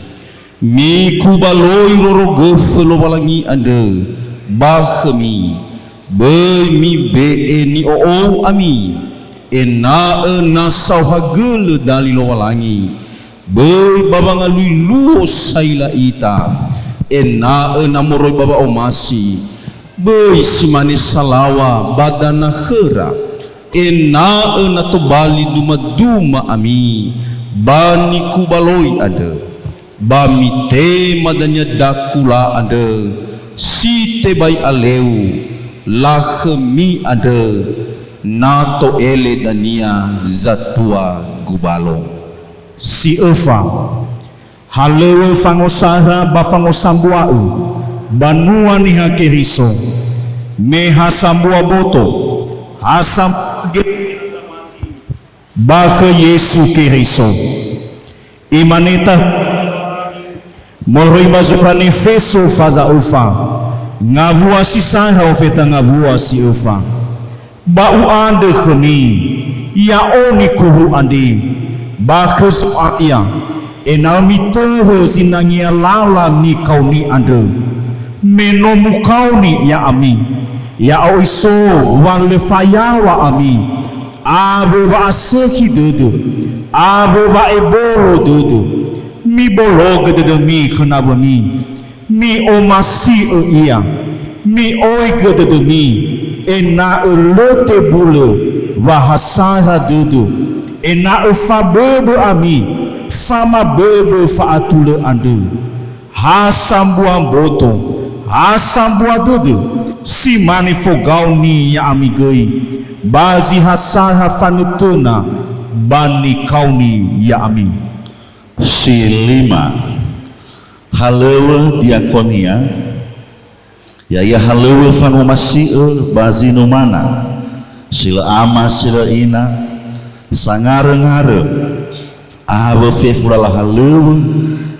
Mikubaloi rorogöfö Lowalangi andrö ba khömi, böi mibe'e ni'o'ou ami, ena'ö na saohagölö dali Lowalangi, böi ba wangalui luo saila ita, ena'ö na moroi ba wa'omasi, böi si mane salaŵa ba dana khöra, ena'ö na tobali dumaduma ami ba nikubaloi andrö, ba mitema dania dakula andrö si tebai aleu lakhömi andrö, na to'ele dania zatua gubalo. Si öfa, halöŵö fangosara ba fangosambua'ö banua Niha Keriso, me ha sambua boto, ha sambua ge-, ba khö Yesu Keriso. Imane ta-, moroi ba zura Nefeso faza öfa, ngawua si sara ofeta ngawua si öfa. Ba u'andrö khömi, ya'o nikuru andre, ba khö Zo'aya, ena'ö mitörö zinangea lala nikaoni andrö. Me no mukaoni ya'ami, ya'o iso wa lö fayaŵa ami, awö wa'asökhi dödö, awö wa'ebolo dödö. Mibologö dödömi khö nawömi. Mi'omasi'ö ia, mi'oigö dödömi, ena'ö lö tebulö wa ha sara dödö, ena'ö faböbö ami, famaböbö fa'atulö andrö. Ha sambua mboto, ha sambua dödö, si mane fogaoni ya'ami göi, ba zi ha sara fanötöna ba nikaoni ya'ami. Si lima, halöŵö diakonia, ya'ia halöŵö fangomasi'ö ba zinumana, si lö ama si lö ina, sangaröngarö, awö fefu lala halöŵö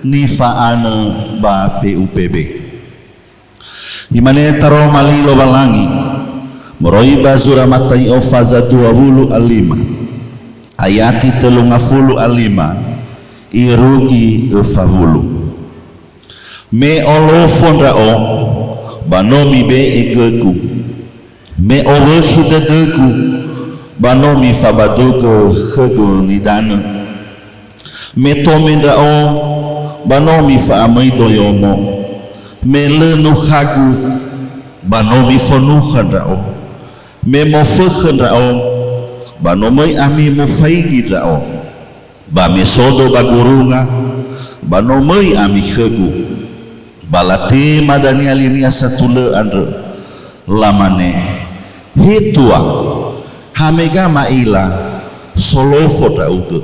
nifa'anö ba P U P B. Imane taroma li Lowalangi, moroi ba zura Matai'o faza dua wulu a lima, ayati tölu ngafulu a lima, irugi öfa wulu. Me olofo ndra'o, ba no mibe'e gögu. Me owökhi dödögu, ba no mifabadugö khögu nidanö. Me tome ndra'o, ba no mifa'amöido yomo. Me lö nukhagu, ba no mifonukha ndra'o. Me mofökhö ndra'o, ba no möi ami mofaigi ndra'o. Ba me sodo ba gurunga, ba no möi ami khögu. Ba latema dania linia satulö andrö, lamane, "He Tua, hamega ma'ila solofo ndra'ugö,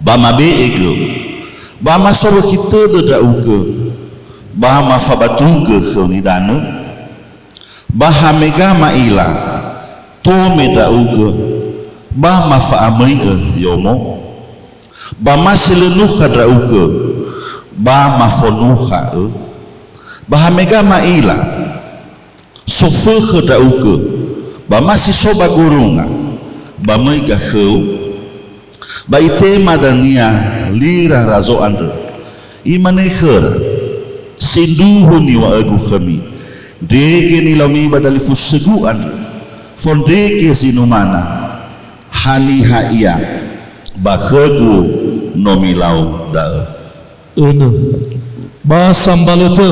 ba mabe'e gö, ba masowökhi tödö ndra'ugö, ba mafabadugö khöu nidanö? Ba hamega ma'ila tome ndra'ugö, ba mafa'amöi'ö yomo? Ba ma si lö nukha ndra'ugö, ba mafonukha'ö? Ba hamega ma'ila sofökhö ndra'ugö, ba ma si so ba gurunga, ba möiga khöu?" Ba itema dania lira razo andrö, imane khöra, "Sindruhu niŵa'ögu khömi, ndrege nilaumi ba dalifusögu andrö, fondrege zinumana, haniha ia, ba khögu no milau da'ö." Önö. Ba sambalö tö,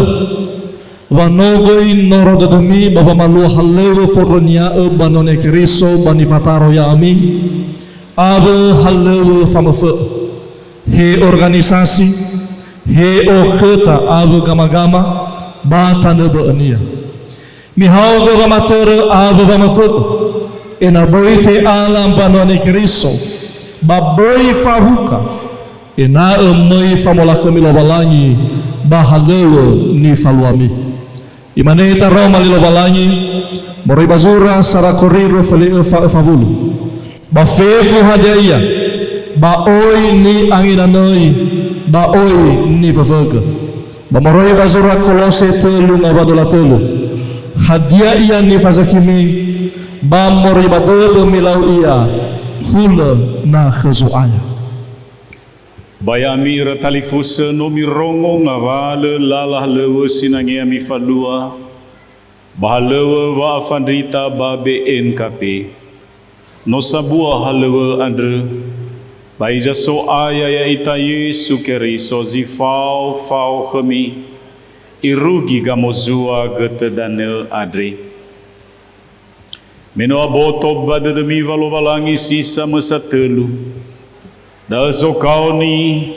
wa no göi noro dödömi ba wamalua halöŵö fondronia'ö ba none Keriso ba nifataro ya'ami, awö halöŵö famöfö'ö. He organisasi, he okhöta awö gamagama, ba tanö bö'önia. Mihaogö wamatörö awö wamafö'ö, ena'ö böi te'ala mbanua Niha Keriso, ba böi fahuka, ena'ö möi famolakhömi Lowalangi ba halöŵö nifaluami. Imane taroma li Lowalangi, moroi ba zura sara Koriro föli öfa öfa wulu. Ba fefu hadia ia, ba oi ni'anginanöi, ba oi niföfögö. Ba moroi ba zura Kolose tölu ngawua dua tölu. Hadia ia nifazakhimi, ba moroi ba dödö milau ia, hulö na khö Zo'aya. Ba ya'ami ira talifusö no mirongo ngawalö lala halöŵö sinangea mifalua, ba halöŵö wa'afandrita ba B N K P. No sambua halöŵö andrö, ba hiza So'aya ya'ita Yesu Keriso zi fao-fao khömi, irugi gamozua götö danö andre. Me no aboto ba dödömi wa Lowalangi si samösa tölu, da'ö zokaoni,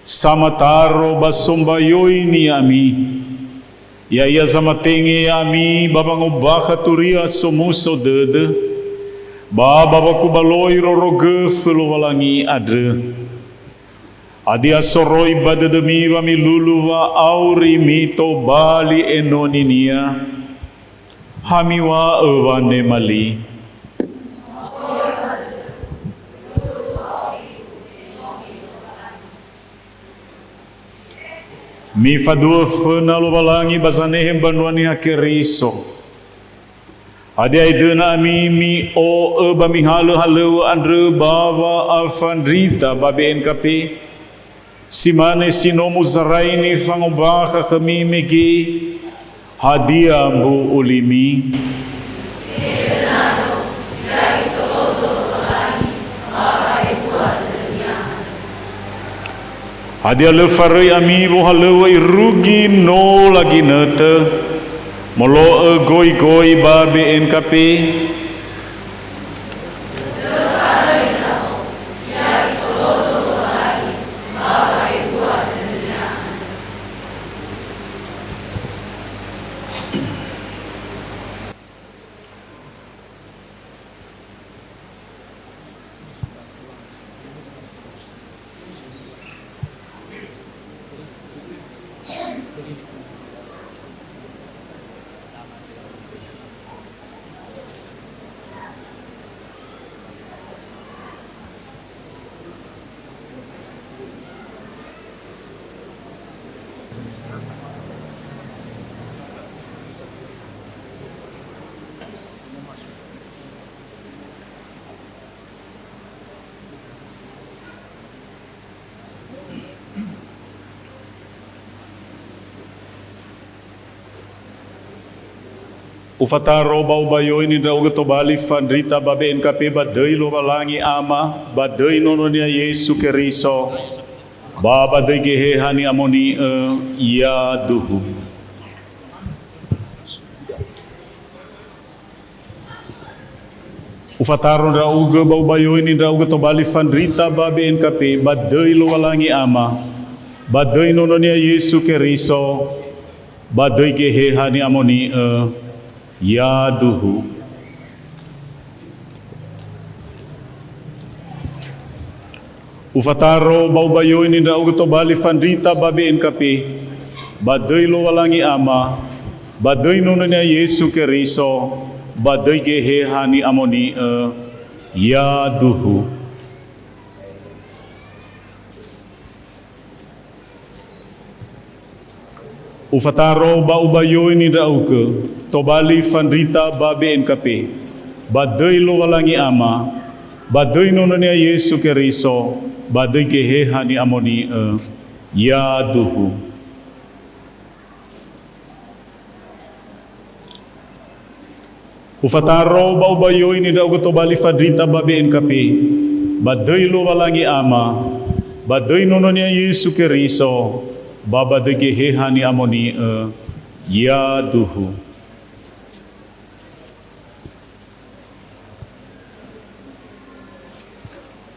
samataro ba sombayoini ya'ami, ya'ia zamatenge ya'ami ba wangombakha turia somuso dödö, ba ba wakubaloi roro göfö Lowalangi andrö. Hadia soroi ba dödömi wa milulu wa'aurimi tobali enoninia? Ha miŵa'ö wanema li. Mifaduo föna Lowalangi ba zanehe mbanua Niha Keriso. Hadia edöna ami mi'o'ö ba mihalö halöŵö andrö ba wa'afandrita ba B N K P? Si mane si no muzarai nifangombakha khömi mege, hadia mbu'u limi? Hadia lö faröi ami wohalöŵö irugi no laginötö, molo'ö goigoi ba B N K P? Ufataro ba ubayoini ndra'ugö tobali fandrita ba B N K P ba döi Lowalangi Ama, ba döi Nono-Nia Yesu Keriso, ba ba döi Geheha Ni'amoni'ö, yaduhu. Ufataro ndra'ugö ba ubayoini ndra'ugö tobali fandrita ba B N K P ba döi Lowalangi Ama, ba döi Nono-Nia Yesu Keriso, ba döi Geheha Ni'amoni'ö, yaduhu. Ufataro ba ubayoini ndra'ugö tobali fandrita ba B N K P, ba döi Lowalangi Ama, ba döi Nono-Nia Yesu Keriso, ba döi Geheha Ni'amoni'ö, yaduhu. Ufataro ba ubayoini ndra'ugö tobali fandrita ba B N K P, ba döi Lowalangi Ama, ba döi Nono-Nia Yesu Keriso, ba döi Geheha Ni'amoni'ö, yaduhu. Ufataro ba ubayoini ndra'ugö tobali fandrita ba B N K P, ba döi Lowalangi Ama, ba döi Nono-Nia Yesu Keriso, ba ba döi Geheha Ni'amoni'ö, yaduhu.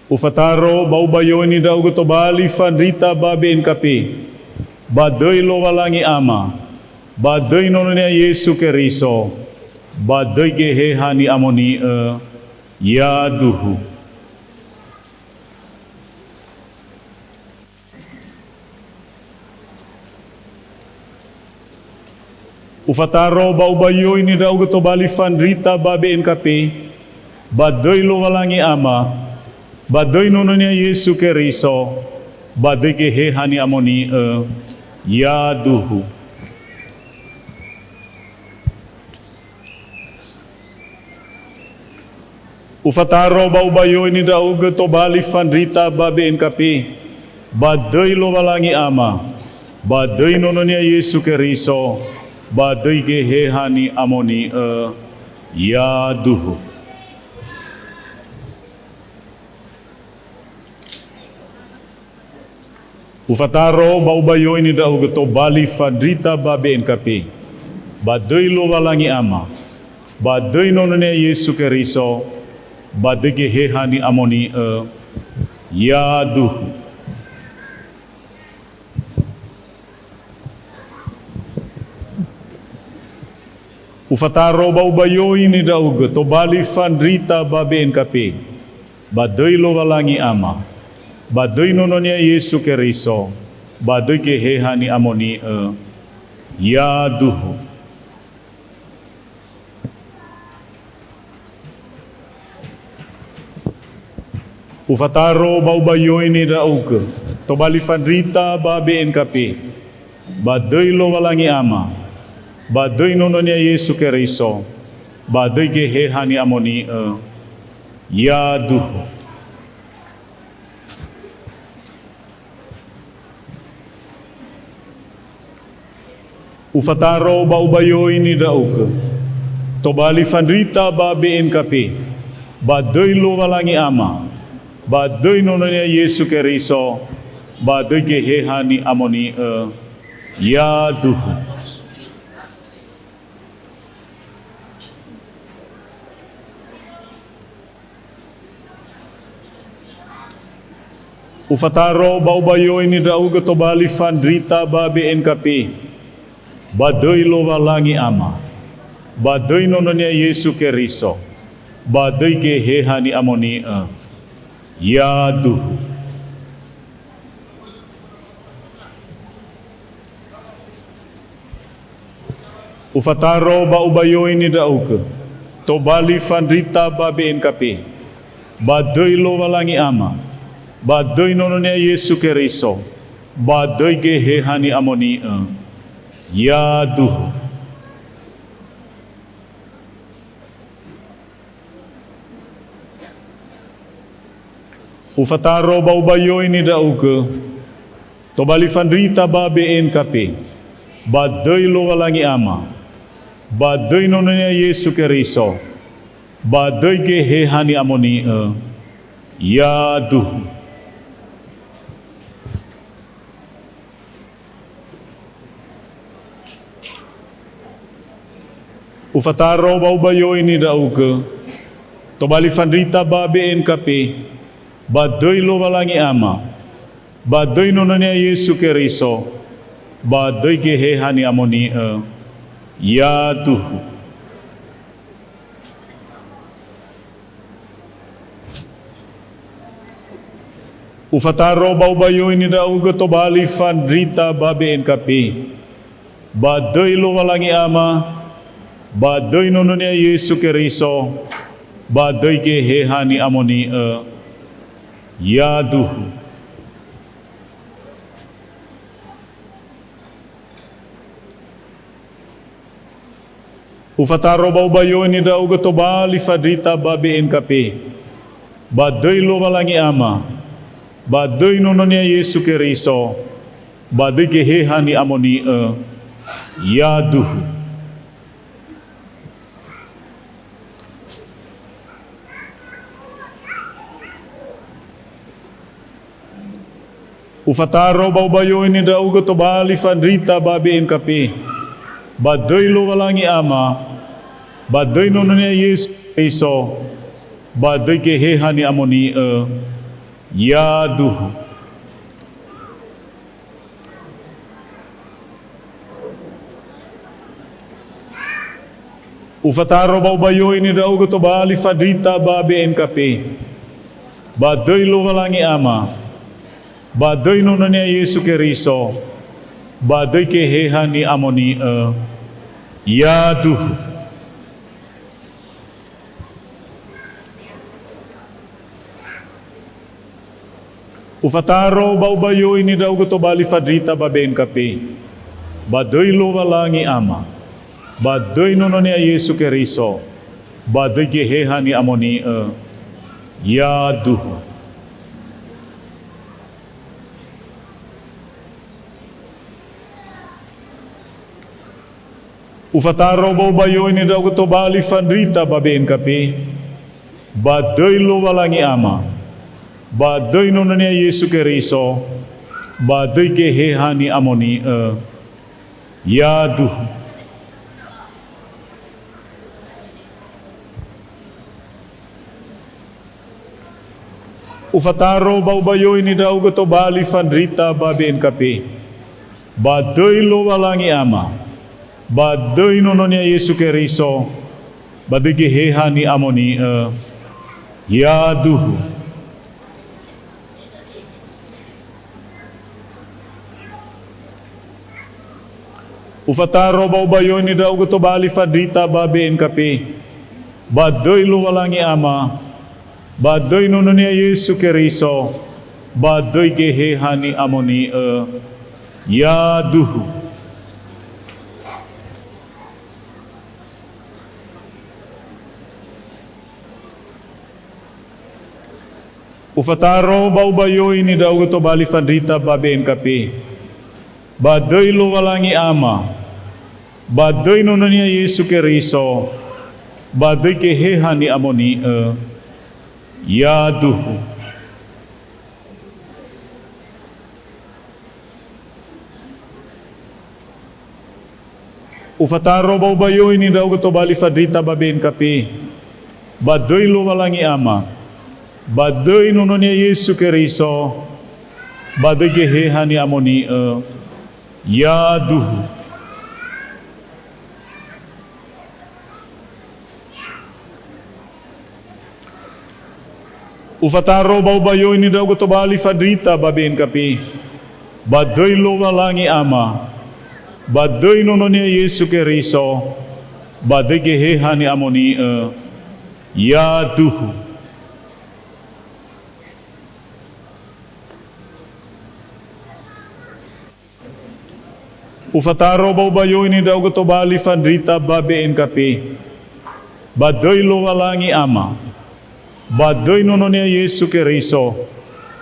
Ufataro ba ubayoini ndra'ugö tobali fandrita ba B N K P, ba döi Lowalangi Ama, ba döi Nononia Yesu Keriso, ba döi Geheha Ni'amoni'ö, yaduhu. Ufataro ba ubayoi nindra'ugö tobali fandrita ba B N K P, ba döi Lowalangi Ama, ba döi Nononia Yesu Keriso, ba döi Geheha Ni'amoni'ö, yaduhu. Ufataro ba ubayoi nindra'ugö tobali fandrita ba B N K P, ba döi Lowalangi Ama, ba döi Nononia Yesu Keriso, ba döi Geheha Ni'amoni'ö, yaduhu. Ufataro ba ubayoi nindra'ugö tobali fandrita ba B N K P, ba döi Lowalangi Ama, ba döi Nononia Yesu Keriso, ba döi Geheha Ni'amoni'ö, yaduhu. Ufataro ba ubayoi nindra'ugö tobali fandrita ba B N K P, ba döi Lowalangi Ama, ba döi Nononia Yesu Keriso, ba döi Geheha Ni'amoni'ö, yaduhu. Ufataro ba ubayoi nindra'ugö tobali fandrita ba B N K P, ba döi Lowalangi Ama, ba döi Nononia Yesu Keriso, ba döi Geheha Ni'amoni'ö, yaduhu. Ufataro ba ubayoi nindra'ugö tobali fandrita ba B N K P, ba döi Lowalangi Ama, ba döi Nononia Yesu Keriso, ba döi Geheha Ni'amoni'ö, yaduhu. Ufataro ba ubayoi nindra'ugö tobali fandrita ba B N K P, ba döi Lowalangi Ama, ba döi Nononia Yesu Keriso, ba döi Geheha Ni'amoni'ö, yaduhu. Ufataro ba ubayoi nindra'ugö tobali fandrita ba B N K P, ba döi Lowalangi Ama, ba döi Nononia Yesu Keriso, ba döi Geheha Ni'amoni'ö, yaduhu. Ufataro ba ubayoi nindra'ugö tobali fandrita ba B N K P, ba döi Lowalangi Ama, ba döi Nononia Yesu Keriso, ba döi Geheha Ni'amoni'ö, yaduhu. Ufataro ba ubayoi nindra'ugö tobali fandrita ba B N K P, ba döi Lowalangi Ama, ba döi Nononia Yesu Keriso, ba döi Geheha Ni'amoni'ö, yaduhu. Ufataro ba ubayoi nindra'ugö tobali fandrita ba B N K P, ba döi Lowalangi Ama, ba döi Nononia Yesu Keriso, ba döi Geheha Ni'amoni'ö, yaduhu. Ufataro ba ubayoi nindra'ugö tobali fandrita ba B N K P, ba döi Lowalangi Ama, ba döi Nononia Yesu Keriso, ba döi Geheha Ni'amoni'ö, yaduhu. Ufataro ba ubayoi nindra'ugö tobali fandrita ba B N K P, ba döi Lowalangi Ama, ba döi Nononia Yesu Keriso, ba döi Geheha Ni'amoni'ö, yaduhu. Ufataro ba ubayoi ndra'ugö tobali fandrita ba B N K P. Ba döi Lowalangi Ama, ba döi Nono-Nia Yesu Keriso, ba döi Geheha Ni'amoni'ö. Yaduhu. Ufataro ba ubayoi ndra'ugö tobali fandrita ba B N K P. Ba döi Lowalangi Ama, ba döi Nono-Nia Yesu Keriso, ba döi Geheha Ni'amoni'ö. Yaduhu. Ufataro ba ubayoi ndra'ugö tobali fandrita ba B N K P, ba döi Lowalangi Ama, ba döi Nono-Nia Yesu Keriso, ba döi Geheha Ni'amoni'ö. Yaduhu. Ufataro ba ubayoi ndra'ugö tobali fandrita ba B N K P. Ba döi Lowalangi Ama, ba döi Nono-Nia Yesu Keriso, ba döi Geheha Ni'amoni'ö. Yaduhu. Ufataro ba ubayoi ndra'ugö tobali fandrita ba B N K P. Ba döi Lowalangi Ama, ba döi Nono-Nia Yesu Keriso, ba döi Geheha Ni'amoni'ö. Yaduhu. Ufataro ba ubayoi ndra'ugö tobali fandrita ba B N K P. Ba döi Lowalangi Ama, ba döi Nono-Nia Yesu Keriso, ba döi Geheha Ni'amoni'ö. Yaduhu. Ufataro ba ubayoi ndra'ugö tobali fandrita ba B N K P. Ba döi Lowalangi Ama, ba döi Nono-Nia Yesu Keriso, ba döi Geheha Ni'amoni'ö. Yaduhu. Ufataro ba ubayoi ndra'ugö tobali fandrita ba B N K P. Ba döi Lowalangi Ama, ba döi Nono-Nia Yesu Keriso, ba döi Geheha Ni'amoni'ö. Yaduhu. Ufataro ba ubayoi ndra'ugö tobali fandrita ba B N K P. Ba döi Lowalangi Ama, ba döi Nono-Nia Yesu Keriso,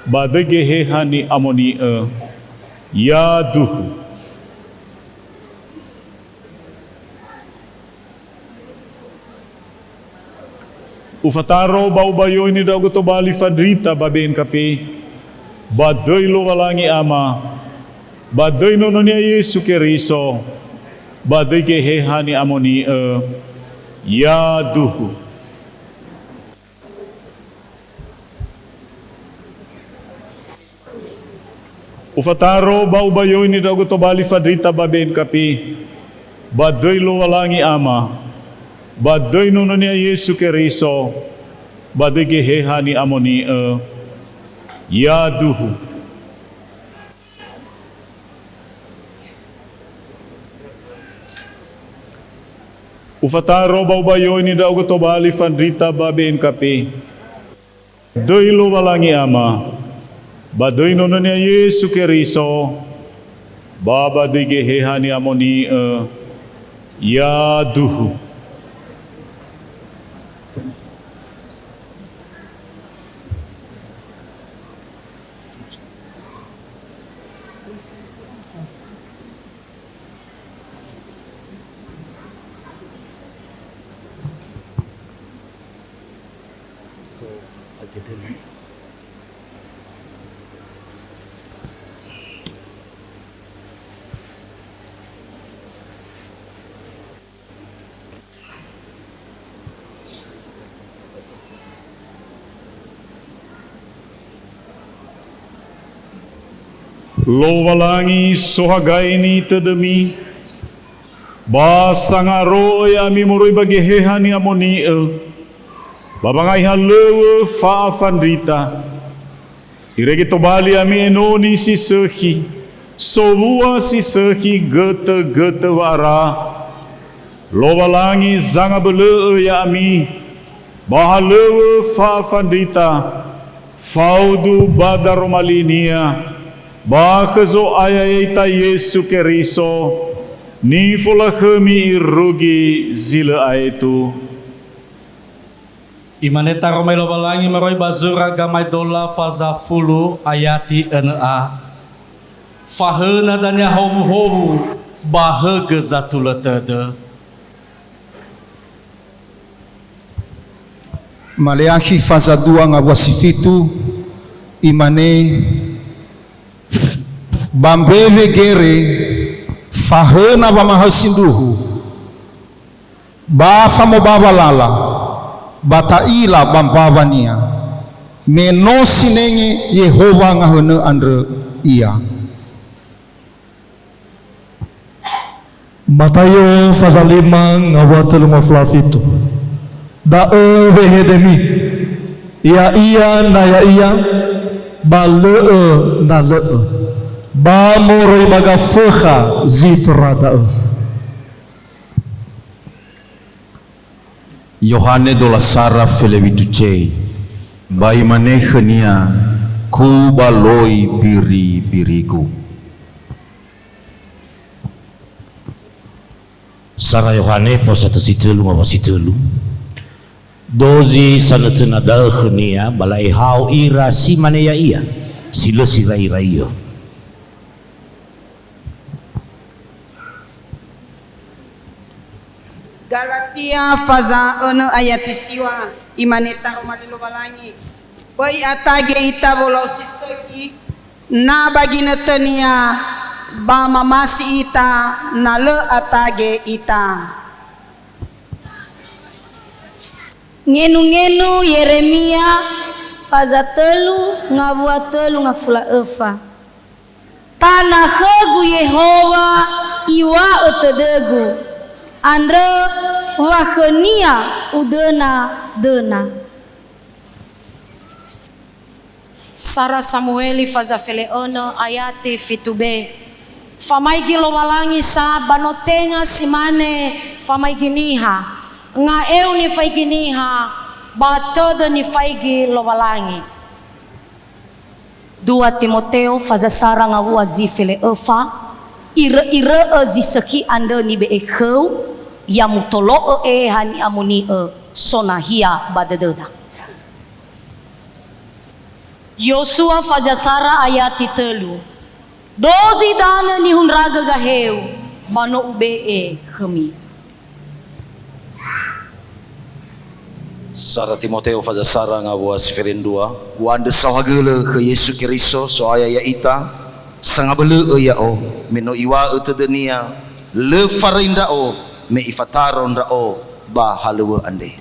ba döi Geheha Ni'amoni'ö. Yaduhu. Ufataro ba ubayoi ndra'ugö tobali fandrita ba B N K P, ba döi Lowalangi Ama, ba döi Nono-Nia Yesu Keriso, ba döi Geheha Ni'amoni'ö. Yaduhu. Ufataro ba ubayoi ndra'ugö tobali fandrita ba B N K P, ba döi Lowalangi Ama, ba döi Nono-Nia Yesu Keriso, ba döi Geheha Ni'amoni'ö. Yaduhu. Ufataro ba ubayoi ndra'ugö tobali fandrita ba B N K P. Döi Lowalangi Ama, ba döi Nono-Nia Yesu Keriso, ba ba döi Geheha Ni'amoni'ö. Yaduhu. Lowalangi sohagaini tödömi, Ba sangaro'ö ya'ami moroi ba Geheha ni'amoni'ö, ba wangai halöŵö fa'afandrita. Irege tobali ami enoni si sökhi, sowua si sökhi götö-götö wa'ara. Lowalangi zangabölö'ö ya'ami, ba halöŵö fa'afandrita, faudu ba daroma li-Nia, ba khö Zo'aya ya'ita Yesu Keriso, nifolakhömi irugi zi lö aetu. Imane taroma Lowalangi moroi ba zura Gamaedola faza fulu ayati önö a. Fahöna dania howuhowu ba högö zatulö tödö. Maleakhi faza dua ngawua si fitu, imane, ba mbewe gere, fahöna wamahaö sindruhu, ba famobawa lala, ba ta'ila ba mbawania, me no sinenge Yehowa ngahönö andrö ia. Mataio faza lima ngawua tölu ngafulu a fitu. Da'ö wehedemi, ya'ia na ya'ia, ba lö'ö na lö'ö, ba moroi ba Gafökha zi tora da'ö. Yohane dola sara felewitu C, ba imane khönia, "Kubaloi biri-birigu." Sara Yohane faosatö si tölu ngawua si tölu. Dozi sanötöna da'ö khönia, ba la'ehao ira si mane ya'ia, si lö sirai-rai'ö. Galatia faza önö ayati siwa, imane taroma li Lowalangi, "Böi atage ita wolau si sökhi, na ba ginötönia, ba mamasi ita, na lö atage ita." Ngenu-ngenu Yeremia faza tölu ngawua tölu ngafulu a öfa. Tana khögu Yehowa iŵa'ö tödögu, andrö wa khönia udöna-döna. Sara Samueli faza fele önö ayati fitu B. Famaigi Lowalangi sa ba no tenga si mane famaigi niha, nga'eu nifaigi niha, ba tödö nifaigi Lowalangi. Dua Timoteo faza sara ngawua zi fele öfa, irö-irö'ö zi sökhi andrö nibe'e khöu, ya mutolo'ö Eheha ni'amoni'ö sonahia ba dödöda. Yosua faza sara ayati tölu, "Dozi danö nihundragö gaheu, ba no ube'e khömi." Sara Timoteo faza sara ngawua si fele ndrua, u'andrö saohagölö khö Yesu Keriso, So'aya ya'ita, sangabölö'ö ya'o, me no iŵa'ö tödönia, "Lö faröi ndra'o, me ifataro ndra'o ba halöŵö andre."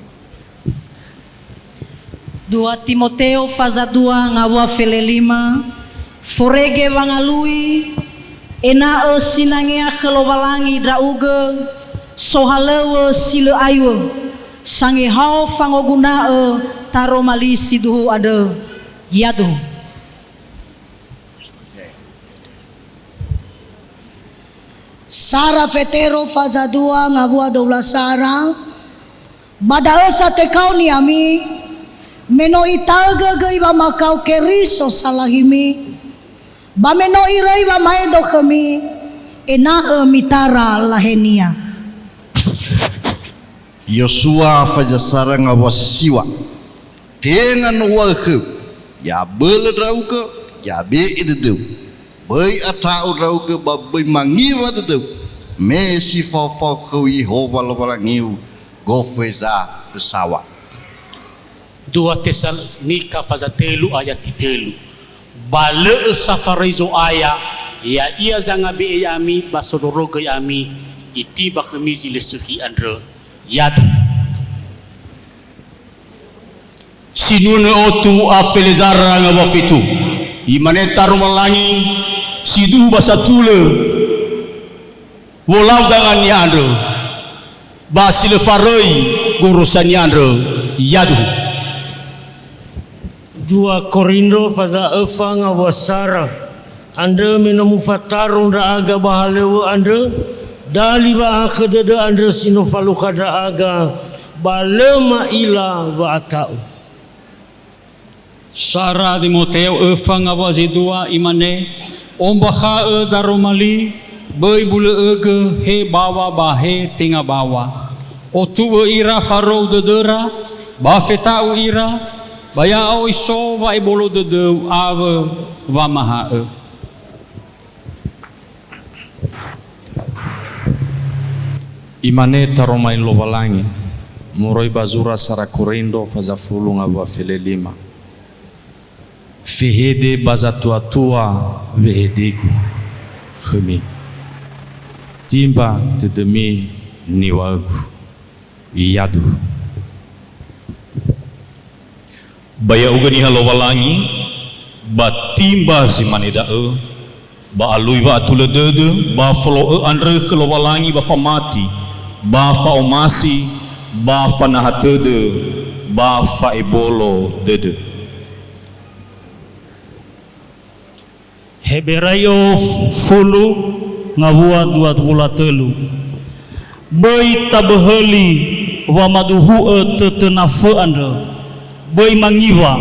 Dua Timoteo faza dua ngawua fele lima, forege wangalui, ena'ö sinangea khö Lowalangi ndra'ugö, sohalöŵö si lö aiŵö, sangehao fangoguna'ö taroma li siduhu andrö. Yadu. Sara Fetero faza dua ngawua dua wulu sara, ba da'ö sa tekaoni ami, me no itaögö göi wamakao Keriso salahimi, ba me no iröi wamaedo khömi, ena'ö mitara lahenia. Yosua faza sara ngawua si siwa. Tenga no uŵa'ö khöu, "Ya'abölö ndra'ugö, ya'abe'e dödöu. Böi ata'u ndra'ugö ba böi mangiwa dödöu, me si fao-fao khöu Yehowa Lowalangiu, gofu heza ösaŵa." Dua Tesalonika faza telu ayati tölu. Ba lö'ö safaröi Zo'aya, ya'ia zangabe'e ya'ami ba sondrorogö ya'ami, itiba khömi zi lö sökhi andrö. Yadu. Sinunö otu a fele zara ngawua fitu. Imane taroma Lowalangi, "Siduhu ba satulö, Wolau dangania andrö, ba si lö faröi gurusania andrö, yaduhu. Dua Korindo faza öfa ngawua sara. Andrö me no mufatarö ndra'aga ba halöŵö andrö, dali wa'akhö dödö andrö si no falukha ndra'aga, ba lö ma'ila wa'ata'u. Sara Timoteo öfa ngawua zedua imane, "Ombakha'ö daroma li, böi bulö'ögö he bawa ba he tenga bawa. Otu'ö ira farou dödöra, ba feta'u ira, ba ya'o iso wa'ebolo dödöu awö wamaha'ö." Imane taroma li Lowalangi, moroi ba zura sara Korindo faza fulu ngawua fele lima. Fehede ba zatuatua wehedegu khömi. Timba dödömi niŵa'ögu. Yaduhu. Ba ya'ugö niha Lowalangi, ba timba zi mane da'ö, ba alui wa'atulö dödö, ba folo'ö andrö khö Lowalangi ba famati, ba fa'omasi, ba fanaha tödö, ba fa'ebolo dödö. Heberai'o fulu ngawua dua wulu a tölu. Böi taböhöli wamaduhu'ö tötönafö andrö. Böi mangiwa,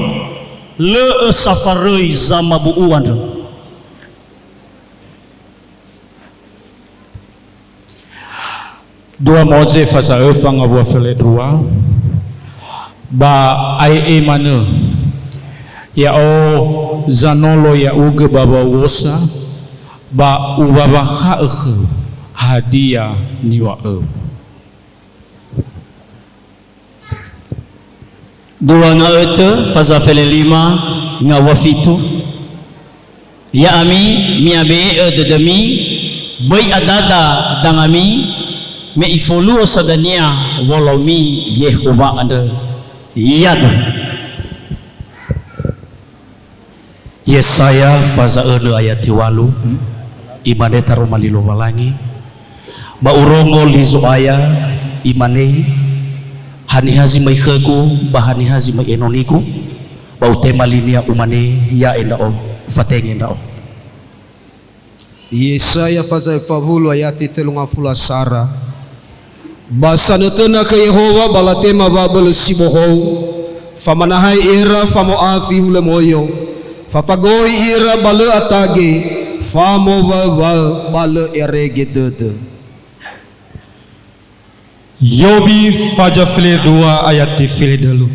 lö'ö safaröi zamabu'u andrö. Dua Moze faza öfa ngawua fele dua. Ba ae'e manö, ya'o zanolo ya'ugö ba wauosa, ba uwawakha'ö khöu hadia niŵa'öu. Dua Nga'ötö faza fele lima ngawua fitu. Ya'ami, mi'abe'e'ö dödömi, böi adada dangami, me ifoluo sa dania wolomi Yehowa andrö. Yaduhu. Yesaya faza önö ayati walu, imane taroma li Lowalangi, ba urongo li Zo'aya, imane, "Haniha zi möi khögu, ba haniha zi möi enonigu?" Ba utema linia umane, "Ya'e ndra'o, ufatenge ndra'o." Yesaya faza öfa wulu ayati tölu ngafulu a sara. Ba sanötöna khö Yehowa ba latema wa'abölö si bohou, famanahai ira famo'afi hulö moyo, fafagoi ira ba lö atage, famowaöwaö ba lö erege dödö. Yobi faza fele dua ayati fele dölu.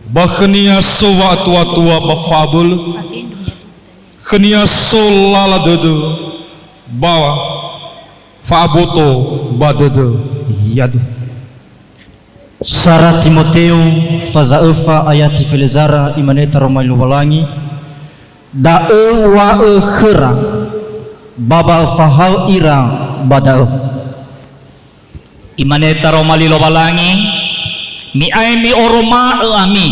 Ba khönia so wa'atuatua ba fa'abölö, khönia so lala dödö ba fa'aboto ba dödö. Yaduhu. Sara Timoteo faza öfa ayati fele zara, imane taroma li Lowalangi, "Da'ö uŵa'ö khöra, ba ba öfahaö ira ba da'ö." Imane taroma li Lowalangi, "Mi'ae mi'oroma'ö ami,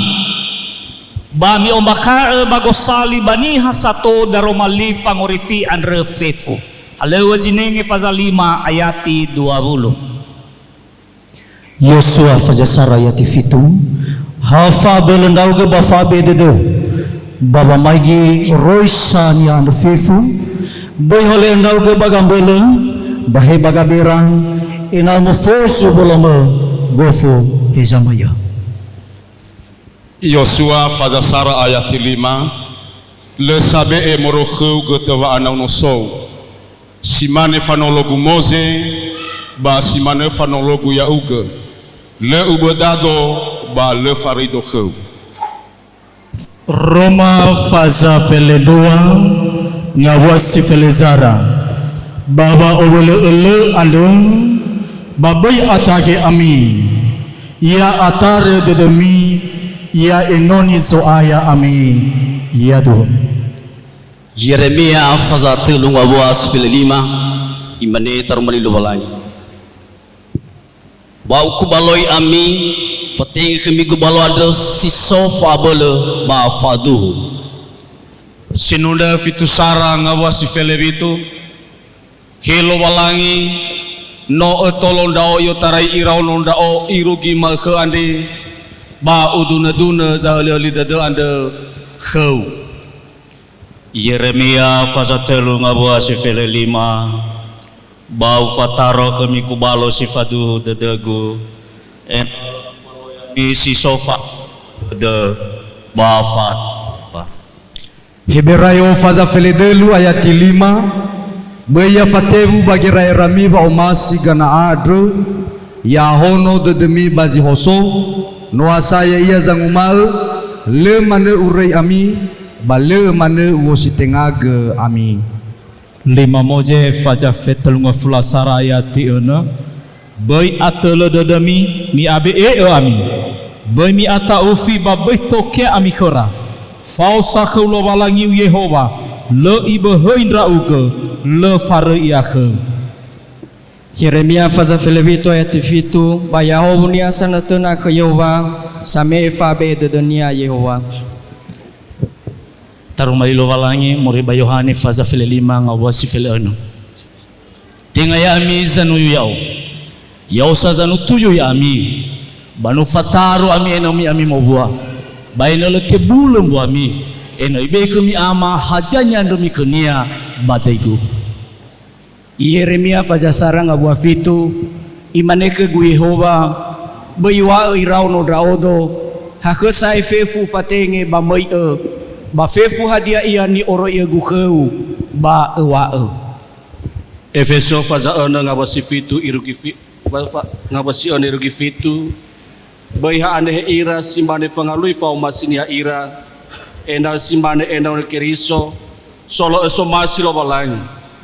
ba mi'ombakha'ö ba gosali ba niha sato daroma li fangorifi andrö fefu." Halöŵö Zinenge faza lima ayati dua wulu. Yosua faza sara ayati fitu. Ha fa'abölö ndra'ugö ba fa'abe'e dödö, ba wamaigi roi sa niha andrö fefu, böi holö ndra'ugö ba gambölö, ba he ba gabera, ena'ö mofosu bolomö gofu heza maya. Yosua faza sara ayati lima, "Lö sabe'e moroi khöu götö wa'anaono sou. Si mane fanologu Moze, ba si manö fanologu ya'ugö. Lö ubödado, ba lö faröido khöu." Roma faza fele dua ngawua si fele zara. Ba wa'owölö'ö lö andrö, ba böi atage ami. Ya'atarö dödömi, ya'enoni Zo'aya ami. Yaduhu. Yeremia faza tölu ngawua si fele lima, imane taroma li Lowalangi, "Ba ukubaloi ami, fatenge khömi gubalo andrö si so fa'abölö ba fa'aduhu." Sinundra fitu sara ngawua si fele fitu. He Lowalangi, no ötolo ndra'o i'otarai iraono ndra'o irugi ma'ökhö andre, ba udunödunö zahölihöli dödö andrö khöu. Yeremia faza tölu ngawua si fele lima. Ba ufataro khömi gubalo si faduhu dödögu, ena'ö si so fa-, dödö ba fa-, Heberai'o faza fele dölu ayati lima. Böi ya fatewu ba gera'erami wa'omasi gana'a andrö, ya'ahono dödömi ba zi hoso, no ha sa ya'ia zanguma'ö, lö manö uröi ami, ba lö manö u'ositengagö ami. Lima Moze faza fetelungafula sara ayati önö. Böi atölö dödömi, mi'abe'e'ö ami. Böi mi'ata'ufi ba böi tokea ami khöra. Fao sa khöu Lowalangiu Yehowa, lö iböhöi ndra'ugö, lö faröi ia khöu. Yeremia faza fele fitu ayati fitu. Ba ya'ahowu niha sanötöna khö Yehowa, same'e fa'abe'e dödönia Yehowa. Taroma li Lowalangi moroi ba Yohane faza fele lima ngawua si fele önö. Tenga ya'ami zanuyu ya'o. Ya'o sa zanutuyu ya'ami. Ba no fataro ami ena'ö mi'ami mowua. Ba ena'ö lö tebulö mbuami. Ena'ö ibe'e khömi Ama hadia ni'andrömi khönia ba döigu. Yeremia faza sara ngawua fitu. Imane khögu Yehowa, böi uŵa'ö iraono ndra'odo, ha khö sa'ae fefu ufatenge ba möi'ö, ba fefu hadia ia ni'oroi ögu khöu, ba öŵa'ö. Efeso faza önö ngawua si fitu irugi fi-, fa-, fa-, ngawua si önö irugi fitu. Böi ha anehe ira si mane fangalui fa'omasi niha ira, ena'ö si mane enoni Keriso, solo'ö somasi Lowalangi,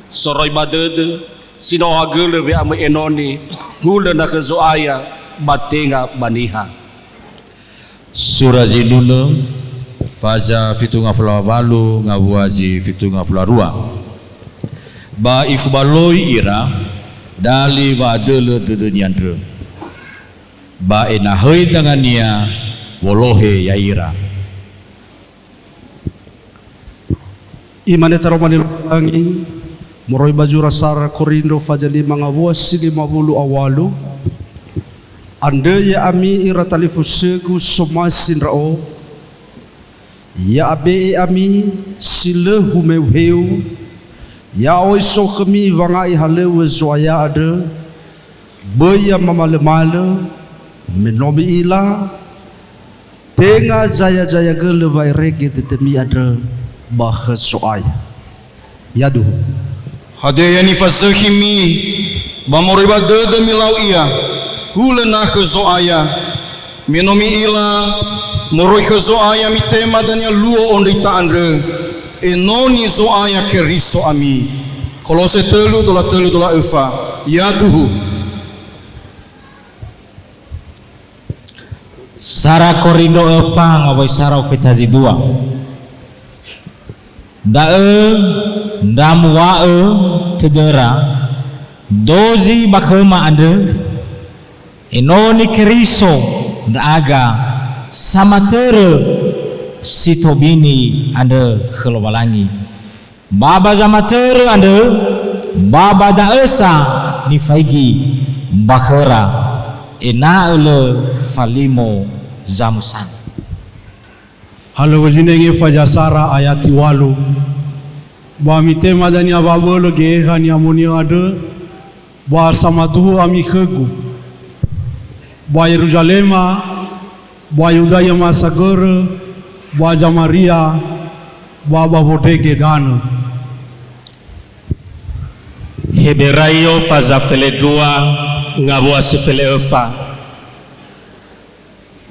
soroi ba dödö, si no hagölö we'amöi enoni, hulö na khö Zo'aya, ba tenga ba niha. Sura Zinunö, faza fitu ngafulu walu ngawua zi fitu ngafulu rua. Ba ikhubaloi ira, dali wa'adölö dödönia andrö. Ba ena'ö höi dangania wolohe ya'ira. Imane taroma li Lowalangi, moroi ba zura sara Korindro faza lima ngawua si lima wulu a walu, Andrö ya'ami ira talifusögu somasi ndra'o, ya'abe'e ami si lö humeuheu, ya'oi so khömi wanga'i halöŵö Zo'aya andrö, böi ya mamalömalö, me no mi'ila, tenga zayazayagölö wa'erege dödömi andrö ba khö Zo'aya. Yaduhu. Hadia ya nifazökhimi, ba moroi ba dödö milau ia, hulö na khö Zo'aya. Me no mi'ila, moroi khö Zo'aya mitema dania luo ondröita andrö, enoni Zo'aya Keriso ami. Kolose tölu, dola tölu, dola öfa. Yaduhu. Sara Korindro öfa ngawua sara ofeta zi dua. Da'ö ndra muŵa'ö tödöra, dozi ba khöma andrö, enoni Keriso ndra'aga samatörö si tobini andrö khö Lowalangi. Ba ba zamatörö andrö, ba ba da'ö sa nifaigi ba khöra, ena'ö lö falimo zamösana. Halöŵö zinenge faza sara ayati walu. Ba mitema dania wa'abölö geheha ni'amoni'ö andrö, ba samaduhu ami khögu, ba Yeruzalema, ba Yudaya masagörö, ba Zamaria, ba ba wondrege danö. Heberaio faza fele dua ngawua si fele öfa.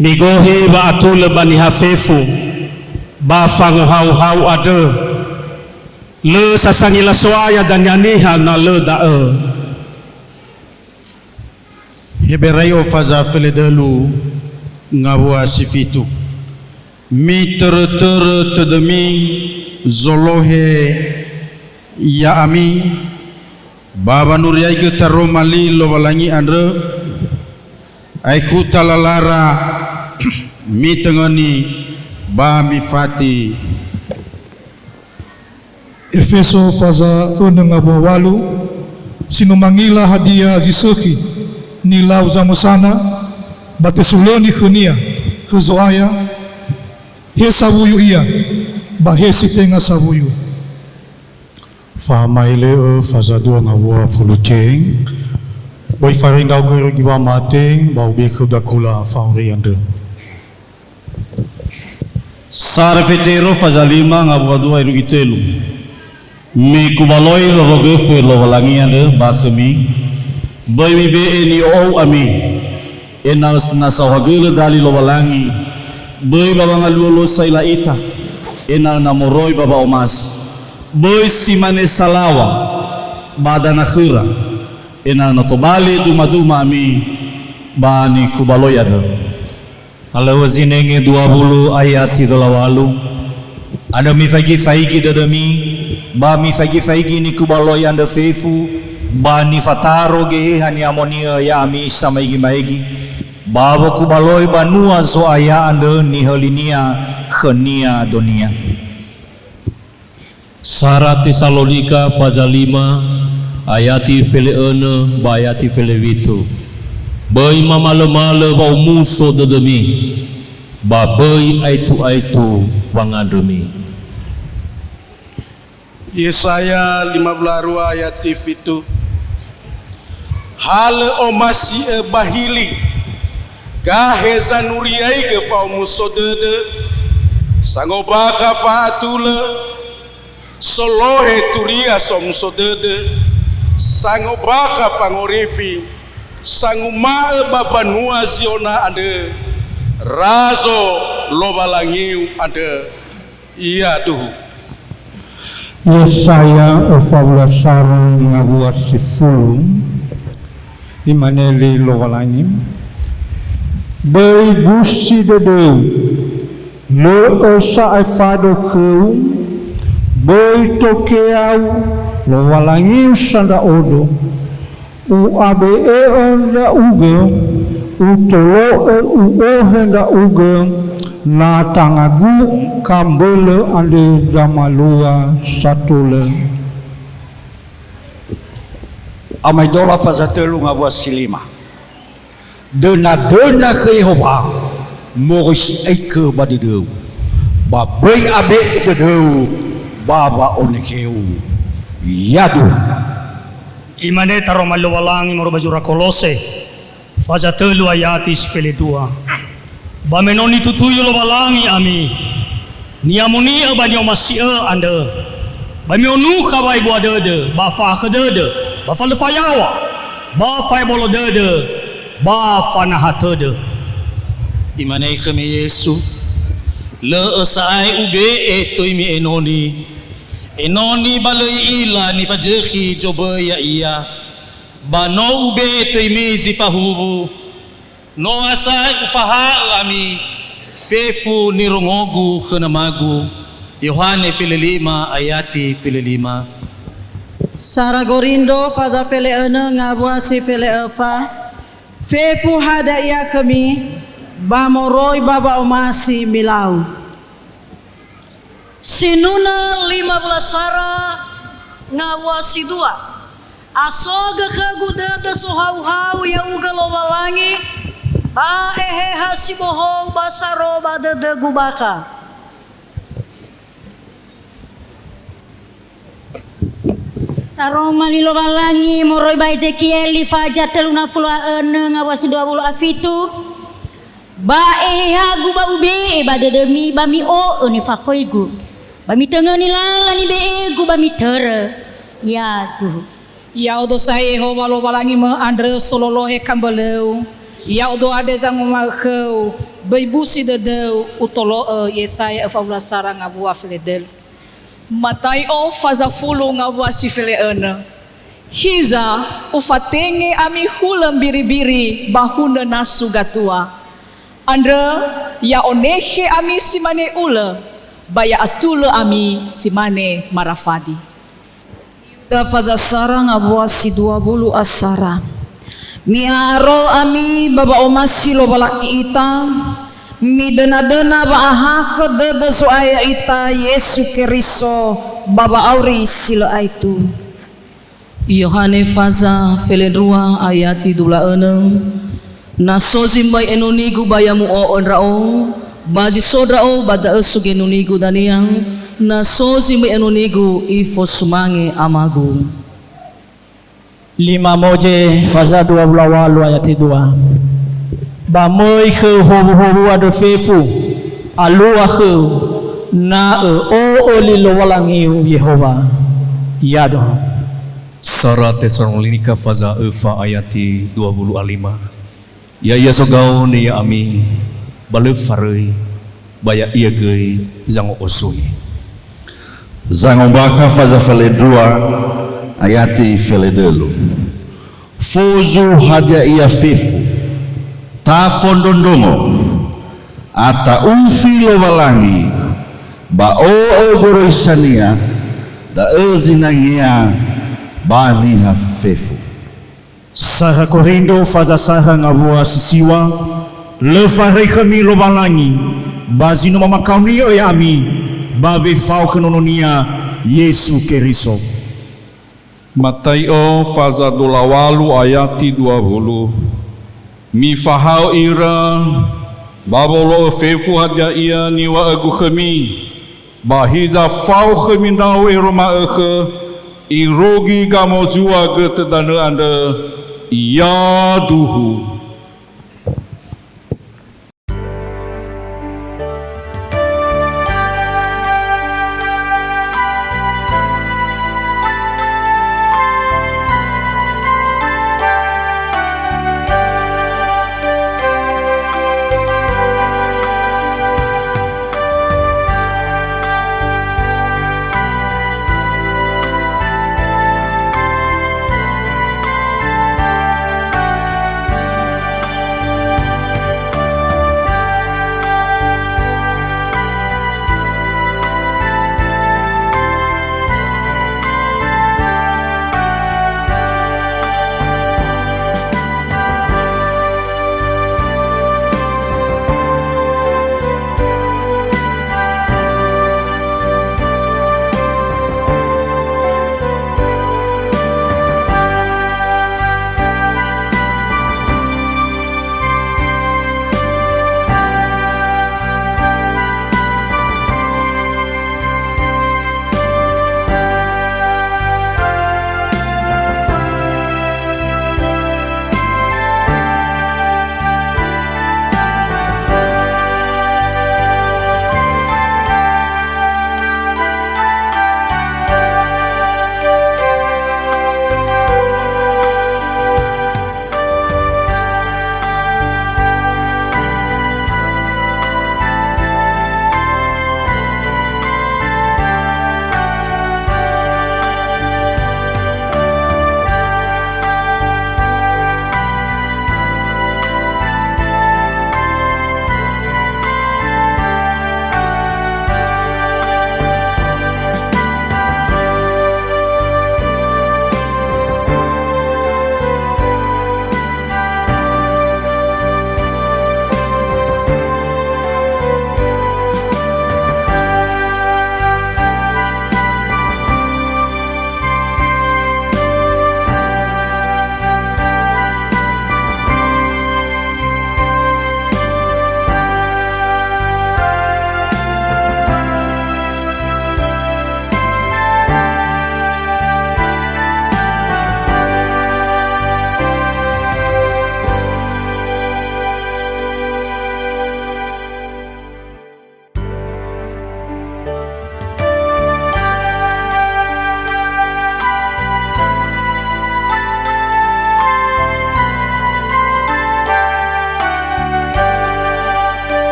Migohi wa'atulö ba niha fefu, ba fangohauhau andrö. Lö sasangila So'aya dania niha na lö da'ö. Heberaio faza fele dölu ngawua si fitu. Mitörötörö tödömi zolohe ya'ami, ba wanuriaigö taroma li Lowalangi andrö, aekhu talalara mitöngöni ba mifati. Efeso faza önö ngawua walu. si no mangila hadia zi sökhi nilau zamösana, ba tesulöni khönia khö Zo'aya, he sawuyu ia, ba he si tenga sawuyu. Fa'ama'ele'ö faza dua ngawua fulu ceng, böi farindau göi rugi wamate, ba ube'e khöu dakula fa'auri andrö. Sara Fetero faza lima ngawua dua irugi tölu. Mikubaloi wowogöfö Lowalangi andrö ba khömi, böi mibe'e ni'o'ou ami, ena'ö na saohagölö dali Lowalangi, böi ba wangalua luo sa'ila ita, ena'ö na moroi ba wa'omasi. Böi si mane salaŵa ba dana khöra, ena'ö na tobali dumaduma ami ba nikubaloi andrö. Alöŵö Zinenge dua wulu ayati dua wulu a walu. Andrö mifaigi-faigi dödömi, ba mifaigi-faigi nikubaloi andrö fefu, ba nifataro Geheha ni'amoni'ö ya'ami samaigi-maigi, ba wokubaloi banua Zo'aya andrö nihölinia khönia donia. Sara Tesalonika faza lima, ayati fele'önö ba ayati felewitu. Böi mamalömalö wa'omuso dödömi, ba böi aetu-aetu wangandrömi. Yesaya lima wulu a rua ayati fitu. Halö omasi'ö ba hili, gahe zanuriaigö fa'omuso dödö, sangombakha fa'atulö, solohe turia somuso dödö, sangombakha fangorifi, sanguma'ö ba banua Ziona andrö, Razo Lowalangiu andrö. Ia duhu. Yesaya öfa wulu a sara ngawua sifulu, imane li Lowalangi, böi busi dödöu, lö'ö sa'ae fado khöu, böi tokeau, Lowalangiu sa ndra'odo. U'abe'e'ö ndra'ugö, utolo'ö u'ohe ndra'ugö, na tangagu kambölö andre zamalua satulö. Amaedola faza tölu ngawua si lima. Döna-döna khö Yehowa moroi si'aigö ba dödöu, ba böi abe'e dödöu ba wa'onekheu. Yadu. Imane taroma Lowalangi moroi ba zura Kolose, faza tölu ayati si feledua. Ba me no nitutuyu Lowalangi ami, ni'amoni'ö ba ni'omasi'ö andrö, ba mi'onukha wa'ebua dödö, ba fa'ahakhö dödö, ba fa lö fayaŵa, ba fa'ebolo dödö, ba fanaha tödö. Imane khömi Yesu, Lö'ö sa'ae ube'e töimi enoni. Enoni ba lö i'ila nifazökhi zoböi ya'ia, ba no ube'e töimi zi fahuwu. No asai ufaha'ö ami fefu nirongogu khö Namagu. Yohane felelima ayati felelima. Sara Gorindo faza fele'önö ngawua si fele'öfa. Fefu hadia ia khömi, ba moroi ba wa'omasi milau. Sinunö lima wulu a sara ngawua si dua. Asogö khögu dödö sohauhau ya'ugö Lowalangi, ba Eheha si bohou ba saro ba dödögu bakha. Taroma li Lowalangi moroi ba Ezekieli faza tölu na fulu a önö ngawua si dua wulu a fitu. Ba Ehehagu ba ube'e ba dödömi ba mi'o'ö nifakhoigu, ba mitöngöni lala nibe'egu ba mitörö. Yaduhu. Ya'odo sa'ae Yehowa Lowalangimö andrö sololohe kambölöu, ya'odo andre zanguma'ö khöu, böi busi dödöu, utolo'ö Yesaya öfa wulu a sara ngawua feledölu. Matai'o faza fulu ngawua si fele'önö. Hiza, ufatenge ami hulö mbiribiri ba hunö nasu gatua. Andrö, ya'onekhe ami si mane ulö, ba ya'atulö ami si mane marafadi. Yuda faza sara ngawua si dua wulu a sara. Mi'a'aro ami ba wa'omasi Lowalangi ita, midönadöna wa'ahakhö dödö Zo'aya ita Yesu Keriso ba wa'auri si lö aetu. Yohane faza felendrua ayati dula önö, Na so zi möi enonigu ba ya mu'o'ö ndra'o, ba zi so ndra'o ba da'ö sugi enonigu dania, na so zi möi enonigu ifosumange amagu. Lima Moze faza dua wulu a walu ayati dua. Ba möi khöu howuhowu andrö fefu, alua khöu, na'ö o'ö li Lowalangiu Yehowa. Yado. Sara Tesalonika faza öfa ayati dua wulu a lima. Ya'ia zogaoni ya'ami, ba lö faröi, ba ya'ia göi zango'osui. Zangombakha faza felendrua ayati felendrölu. Fozu hadia ia fefu, tafondrondrongo, ata'ufi Lowalangi, ba o'ö goroisania, da'ö zinangea ba niha fefu. Sara Korindo faza sara ngawua si siwa, lö faröi khömi Lowalangi, ba zi no mamakaoni'ö ya'ami, ba wefao khö Nononia, Yesu Keriso. Matai'o faza dua wulu a walu ayati dua wulu. Mifahaö ira, ba wolo'ö fefu hadia ia niŵa'ögu khömi, ba hiza fao khömi ndra'o ero ma'ökhö, irugi gamozua götö danö andrö, yaduhu.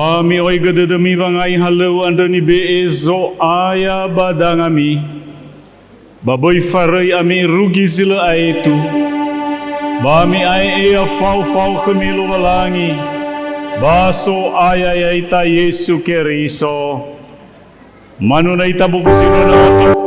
Ba mi'oigö dödömi wangai halöŵö andrö nibe'e Zo'aya ba dangami, ba böi faröi ami irugi zi lö aetu, ba mi'ae'ea faofao khömi Lowalangi, ba So'aya ya'ita Yesu Keriso. Manunö ita buku si no nöö.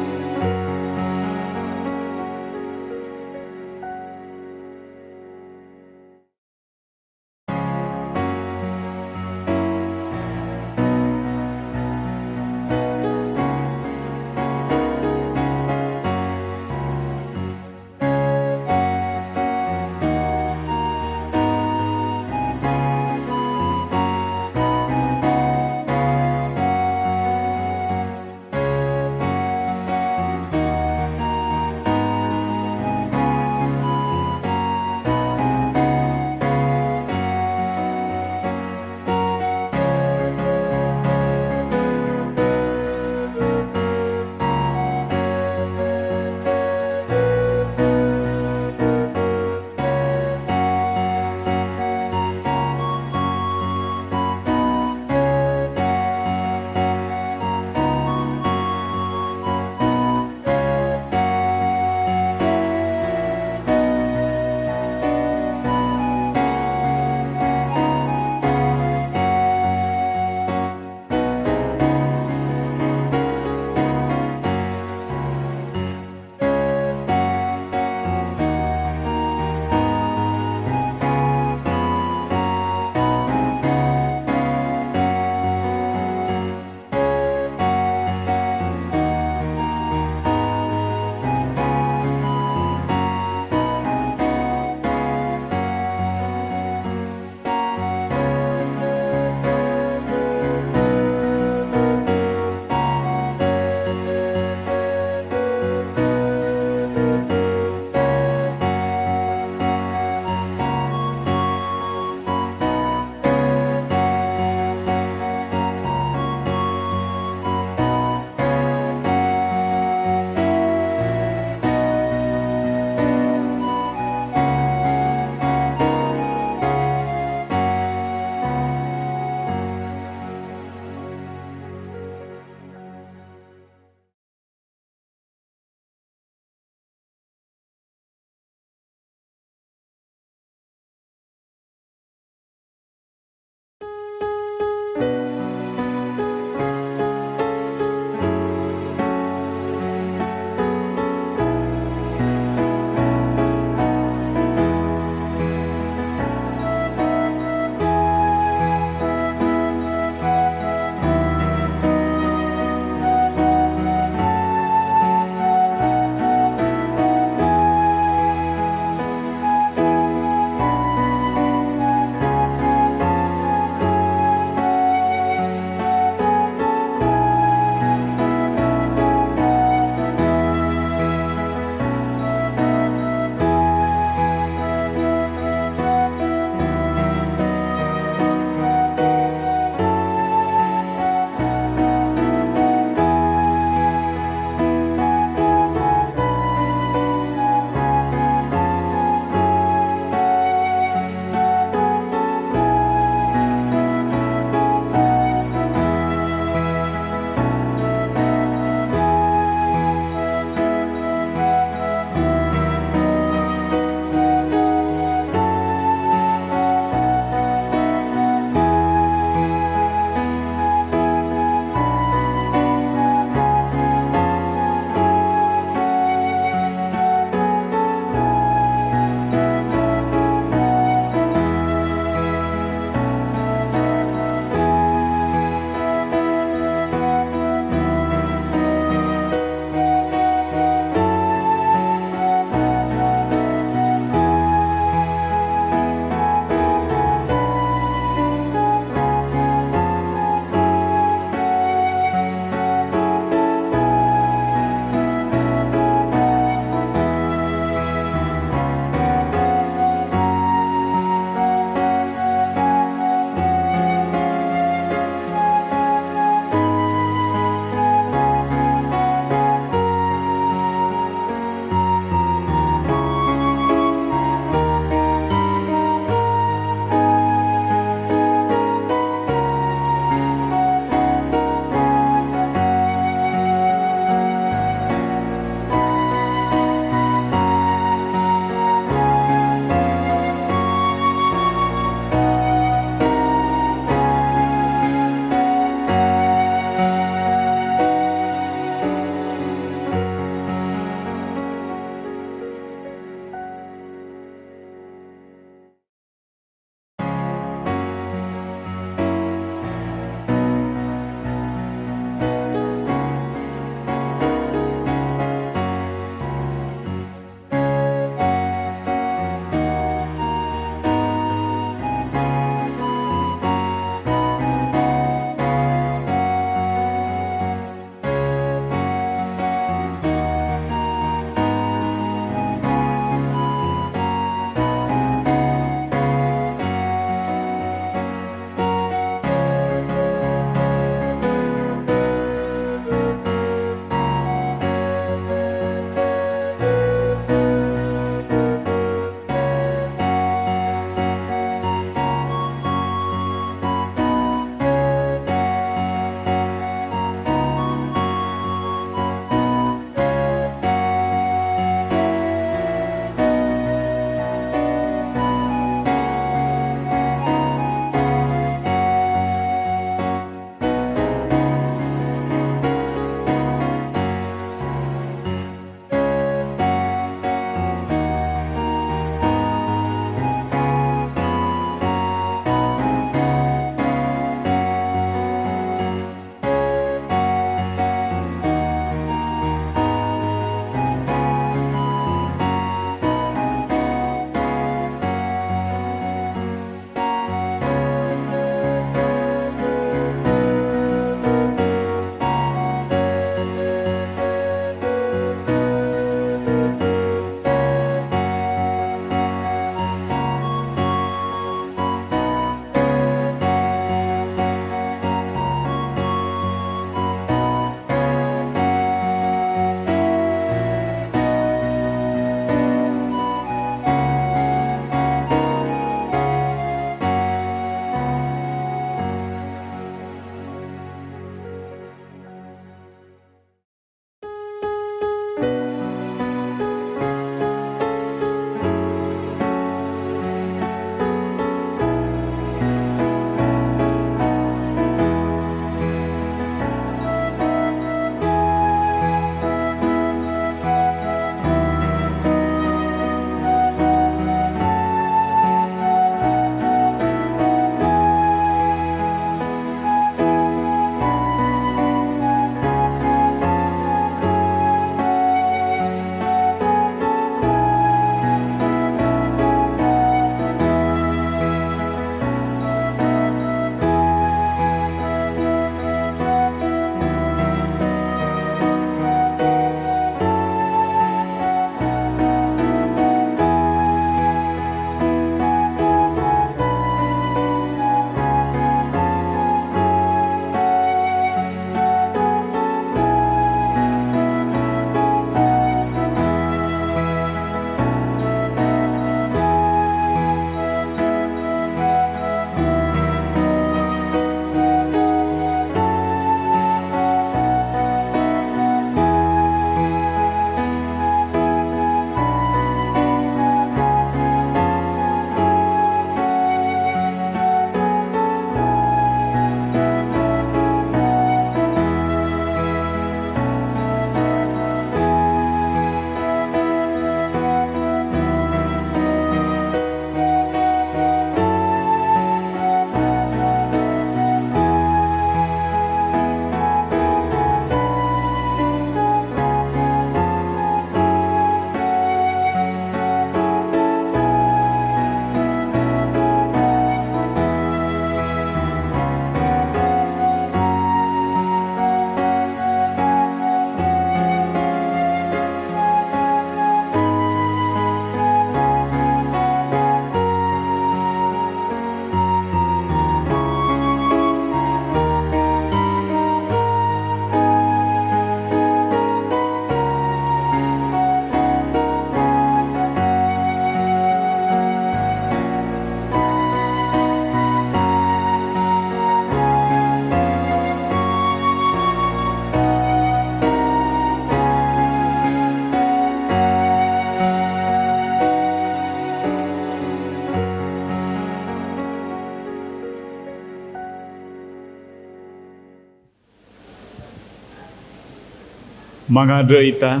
Mangandrö ita.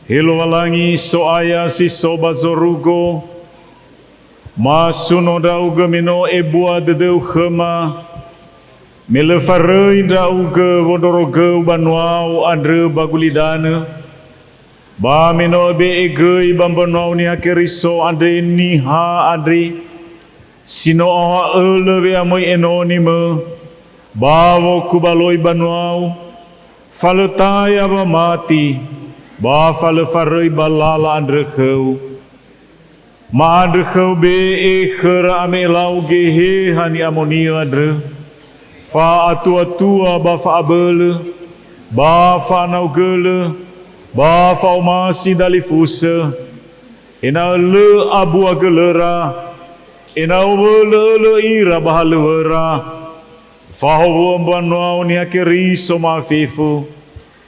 He Lowalangi, So'aya si so ba zorugo, masuno ndra'ugö me no ebua dödöu khöma, me lö faröi ndra'ugö wondrorogöu banuau andrö ba gulidanö, ba me no öbe'e göi ba mbanuau Niha Keriso andre niha andre, si no aoha'ölö we'amöi enoni-Mö, ba wokubaloi banuau, fa lö taya ba mati, ba fa lö faröi ba lala andrö khöu. Ma'andrö khöu be'e khöra ame'elau Geheha ni'amoni'ö andrö, fa'atuatua ba fa'abölö, ba fa'anaogölö, ba fa'omasi dalifusö, ena'ö lö abua gölöra, ena'ö owölö'ölö ira ba halöŵöra, fahowu'ö mbanuau Niha Keriso ma'afefu,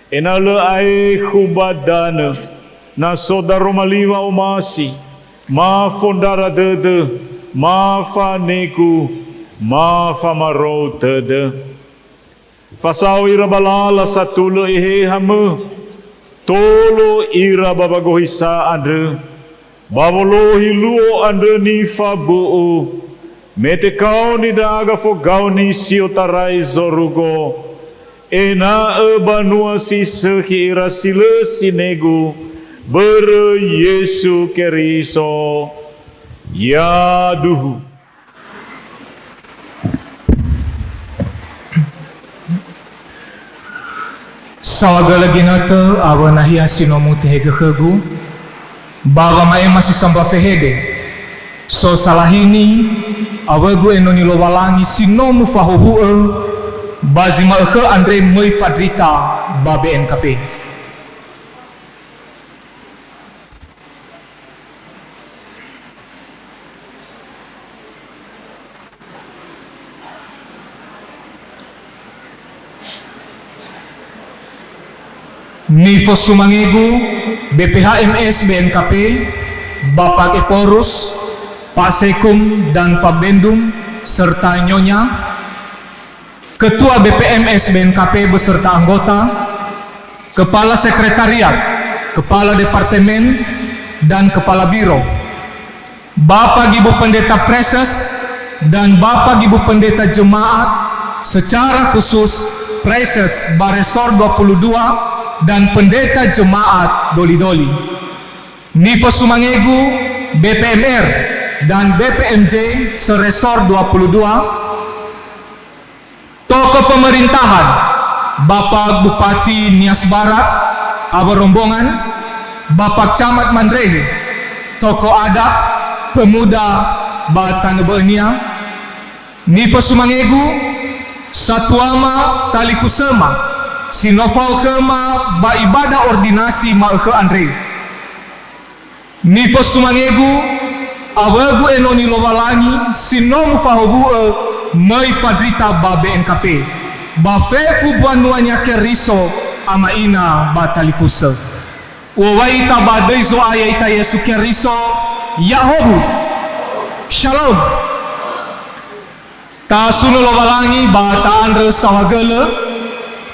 ena'ö lö aekhu ba danö, na so daroma li wa'omasi, ma fondrara dödö, ma fanegu, ma famarou tödö. Fasao ira ba lala satulö Eheha-Mö, tolo ira ba wagohisa andrö, ba wolohi luo andrö nifabu'u, me tekaoni ndra'aga fogaoni si otarai zorugo, ena'ö banua si sökhi ira si lö sinegu, börö Yesu Keriso. Yaduhu. Saohagölö ginötö awö nahia si no mutehegö khögu, ba wama'ema si sambua fehede, so salahini awögu enoni Lowalangi si no mufahowu'ö ba zi ma'ökhö andre möi fandrita ba B N K P. Nifosumangegu B P H M S B N K P, Bapak Ephorus, Pak Sekum dan Pak Bendum, serta Nyonya, Ketua B P M S B N K P beserta anggota, Kepala Sekretariat, Kepala Departemen, dan Kepala Biro, Bapak Ibu Pendeta Praeses, dan Bapak Ibu Pendeta Jemaat, secara khusus Praeses ba Resor dua puluh dua dan Pendeta Jemaat Doli-Doli. Nifosumangegu B P M R dan B P M J se-Resor dua puluh dua, Tokoh pemerintahan, Bapak Bupati Nias Barat, awö rombongan, Bapak Camat Mandrehe, tokoh adat, pemuda, ba tanö bö'önia. Nifosumangegu, satuama talifusöma, si no fao khöma ba ibadah ordinasi ma'ökhö andre. Nifosumangegu, awögu enoni Lowalangi si no mufahowu'ö möi fandrita ba B N K P, ba fefu banua Niha Keriso ama'ina ba talifusö. U'owai ita ba döi Zo'aya ita Yesu Keriso, ya'ahowu. Shalom. Tasunö Lowalangi ba ta'andrö saohagölö,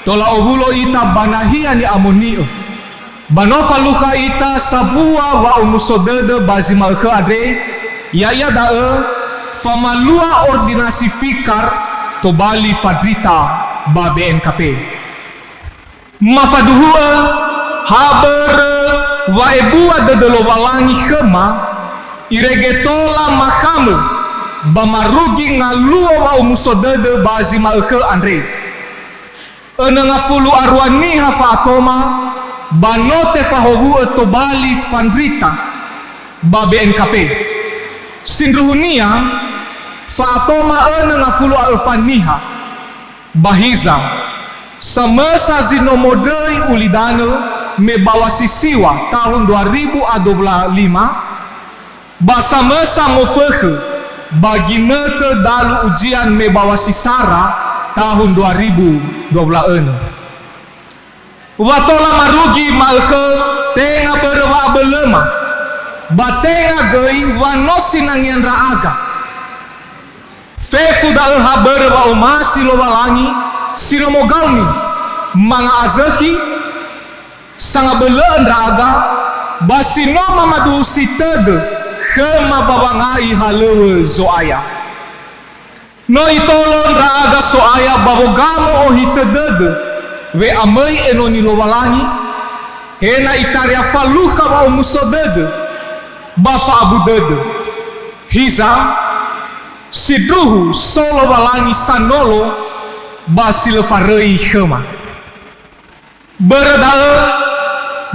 tola owulo ita ba nahia ni'amoni'ö. Ba no falukha ita sambua wa'omuso dödö ba zi ma'ökhö andre, ya'ia da'ö famalua ordinasi fikar tobali fandrita ba B N K P. Mafaduhu'ö ha börö wa'ebua dödö Lowalangi khöma, irege tola makhamö ba marugi ngaluo wa'omuso dödö ba zi ma'ökhö andre. Önö ngafulu arua niha fa'atoma ba no tefahowu'ö tobali fandrita ba B N K P. Sindruhunia, fa'atoma önö ngafulu a öfa niha. Ba hiza, samösa zi no mondröi ulidanö me bawa si siwa tahun dua ribu a dua puluh lima, ba samösa mofökhö ba ginötö dalu ujian me bawa si sara tahun dua ribu dua puluh enö. Wa tola marugi ma'ökhö tenga börö wa'abölöma, ba tenga göi wa no sinangea ndra'aga. Fefu da'ö ha börö wa'omasi Lowalangi si no mogaoni. Manga'azökhi, sangabölö'ö ndra'aga, ba si no mamaduhusi tödö khöma ba wanga'i halöŵö Zo'aya. No itolo ndra'aga So'aya ba wogamo ohitö dödö we'amöi enoni Lowalangi, he na itaria falukha wa'omuso dödö ba fa'abu dödö. Hiza, sindruhu so Lowalangi sanolo ba si lö faröi khöma. Börö da'ö,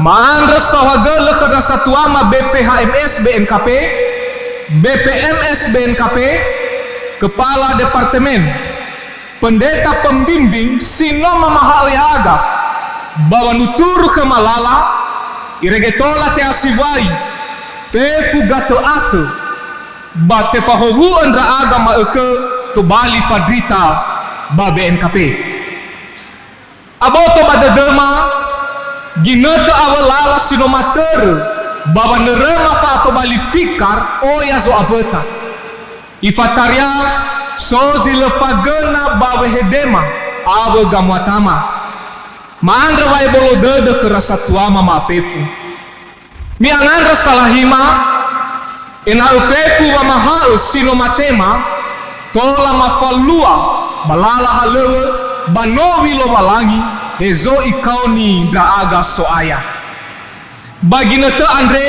ma'andrö saohagölö khö ndra satuama B P H M S B N K P, B P M S B N K P, Kepala Departemen, Pendeta Pembimbing si no mamaha'ö ya'aga, ba wanuturu khöma lala, irege tola te'asiwai, fefu gatö atö, ba tefahowu'ö ndra'aga ma'ökhö tobali fandrita ba B N K P. Aboto ba dödöma, ginötö awö lala si no matörö ba wanöröma fa'atobali fikar oya zo'amböta. Ifataria so zi lö fagöna ba wehedema awö gamuatama. Ma'andrö wa'ebolo dödö khöra satuama ma'afefu. Mi'angandrö salahima, ena'ö fefu wamaha'ö si no matema, tola mafalua ba lala halöŵö ba nowi Lowalangi hezo ikaoni ndra'aga So'aya. Ba ginötö andre,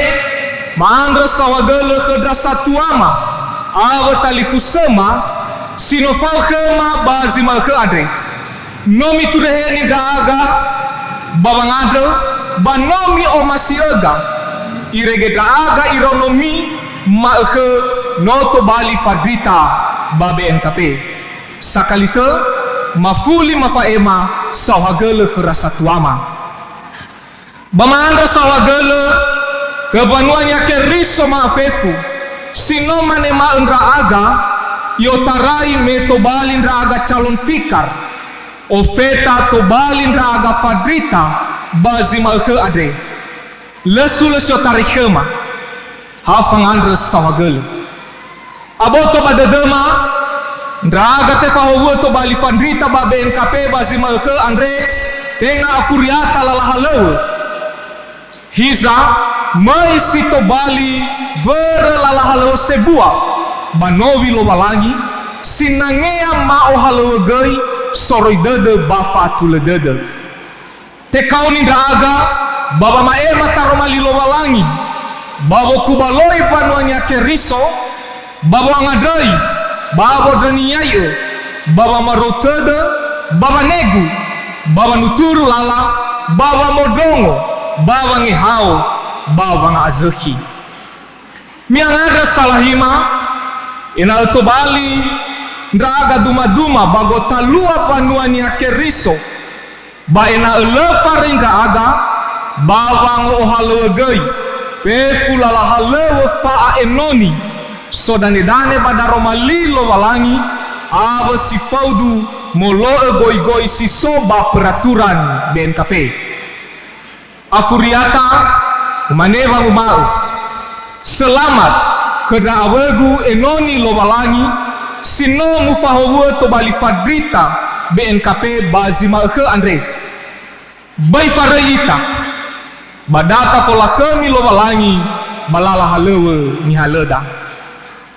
ma'andrö saohagölö khö ndra satuama awö talifusöma si no fao khöma ba zi ma'ökhö andre. No mitureheni ndra'aga ba wangandrö, ba no mi'omasi'öga. Irege ndra'aga iraonomi ma'ökhö no tobali fandrita ba B N K P. Sakali tö, mafuli mafa'ema saohagölö khöra satuama. Ba ma'andrö saohagölö khö mbanua Niha Keriso ma'afefu, si no manema'ö ndra'aga, i'otarai me tobali ndra'aga calon fikar. Ofeta tobali ndra'aga fandrita ba zi ma'ökhö andre. Lö sulö si otarai khöma. Ha fangandrö saohagölö. Aboto ba dödöma, ndra'aga tefahowu'ö tobali fandrita ba B N K P ba zi ma'ökhö andre, tenga afuriata lala halöŵö. Hiza, möi si tobali börö lala halöŵö sebua ba nowi Lowalangi, sinangea ma'ohalöŵö göi soroi dödö ba fa'atulö dödö. Tekaoni ndra'aga ba wama'ema taroma li Lowalangi, ba wokubaloi mbanua Niha Keriso, ba wo'angandröi, ba wondröniai'ö, ba wamarou tödö, ba wanegu, ba wanuturu lala, ba wamondrongo, ba wangehao, ba wanga'azökhi. Mi'angandrö salahima, ena'ö tobali ndra'aga dumaduma ba gotalua mbanua Niha Keriso, ba ena'ö lö faröi ndra'aga ba wango'ohalöŵö göi fefu lala halöŵö fa'a'enoni, sodanedane ba daroma li Lowalangi, awö si faudu molo'ö goigoi si so ba peraturan B N K P. Afuriata, umane wanguma'ö, "Selamat khö ndra awögu enoni Lowalangi, si no mufahowu'ö tobali fandrita B N K P ba zi ma'ökhö andre. Böi faröi ita, ba da tafolakhömi Lowalangi ba lala halöŵö nihalöda."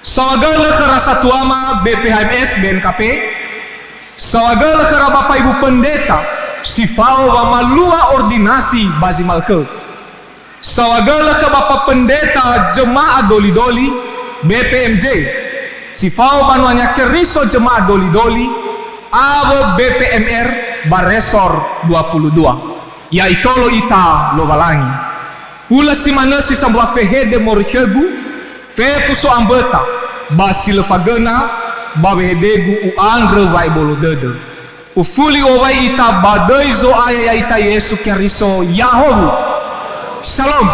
Saohagölö khöra satuama B P H M S B N K P, saohagölö khöra Bapa Ibu Pendeta si fao wamalua ordinasi ba zi ma'ökhö. Saohagölö khö Bapa Pendeta Jemaah Doli-Doli, B P M J, si fao Banua Niha Keriso Jemaah Doli-Doli, awö B P M R ba Resor dua puluh dua. Ya'itolo ita Lowalangi. Hulö si manö si sambua fehede moroi khögu, fefu so'amböta, ba si lö fagöna, ba wehedegu u'andrö wa'ebolo dödö. Ufuli u'owai ita ba döi Zo'aya ya'ita Yesu Keriso, ya'ahowu. Shalom.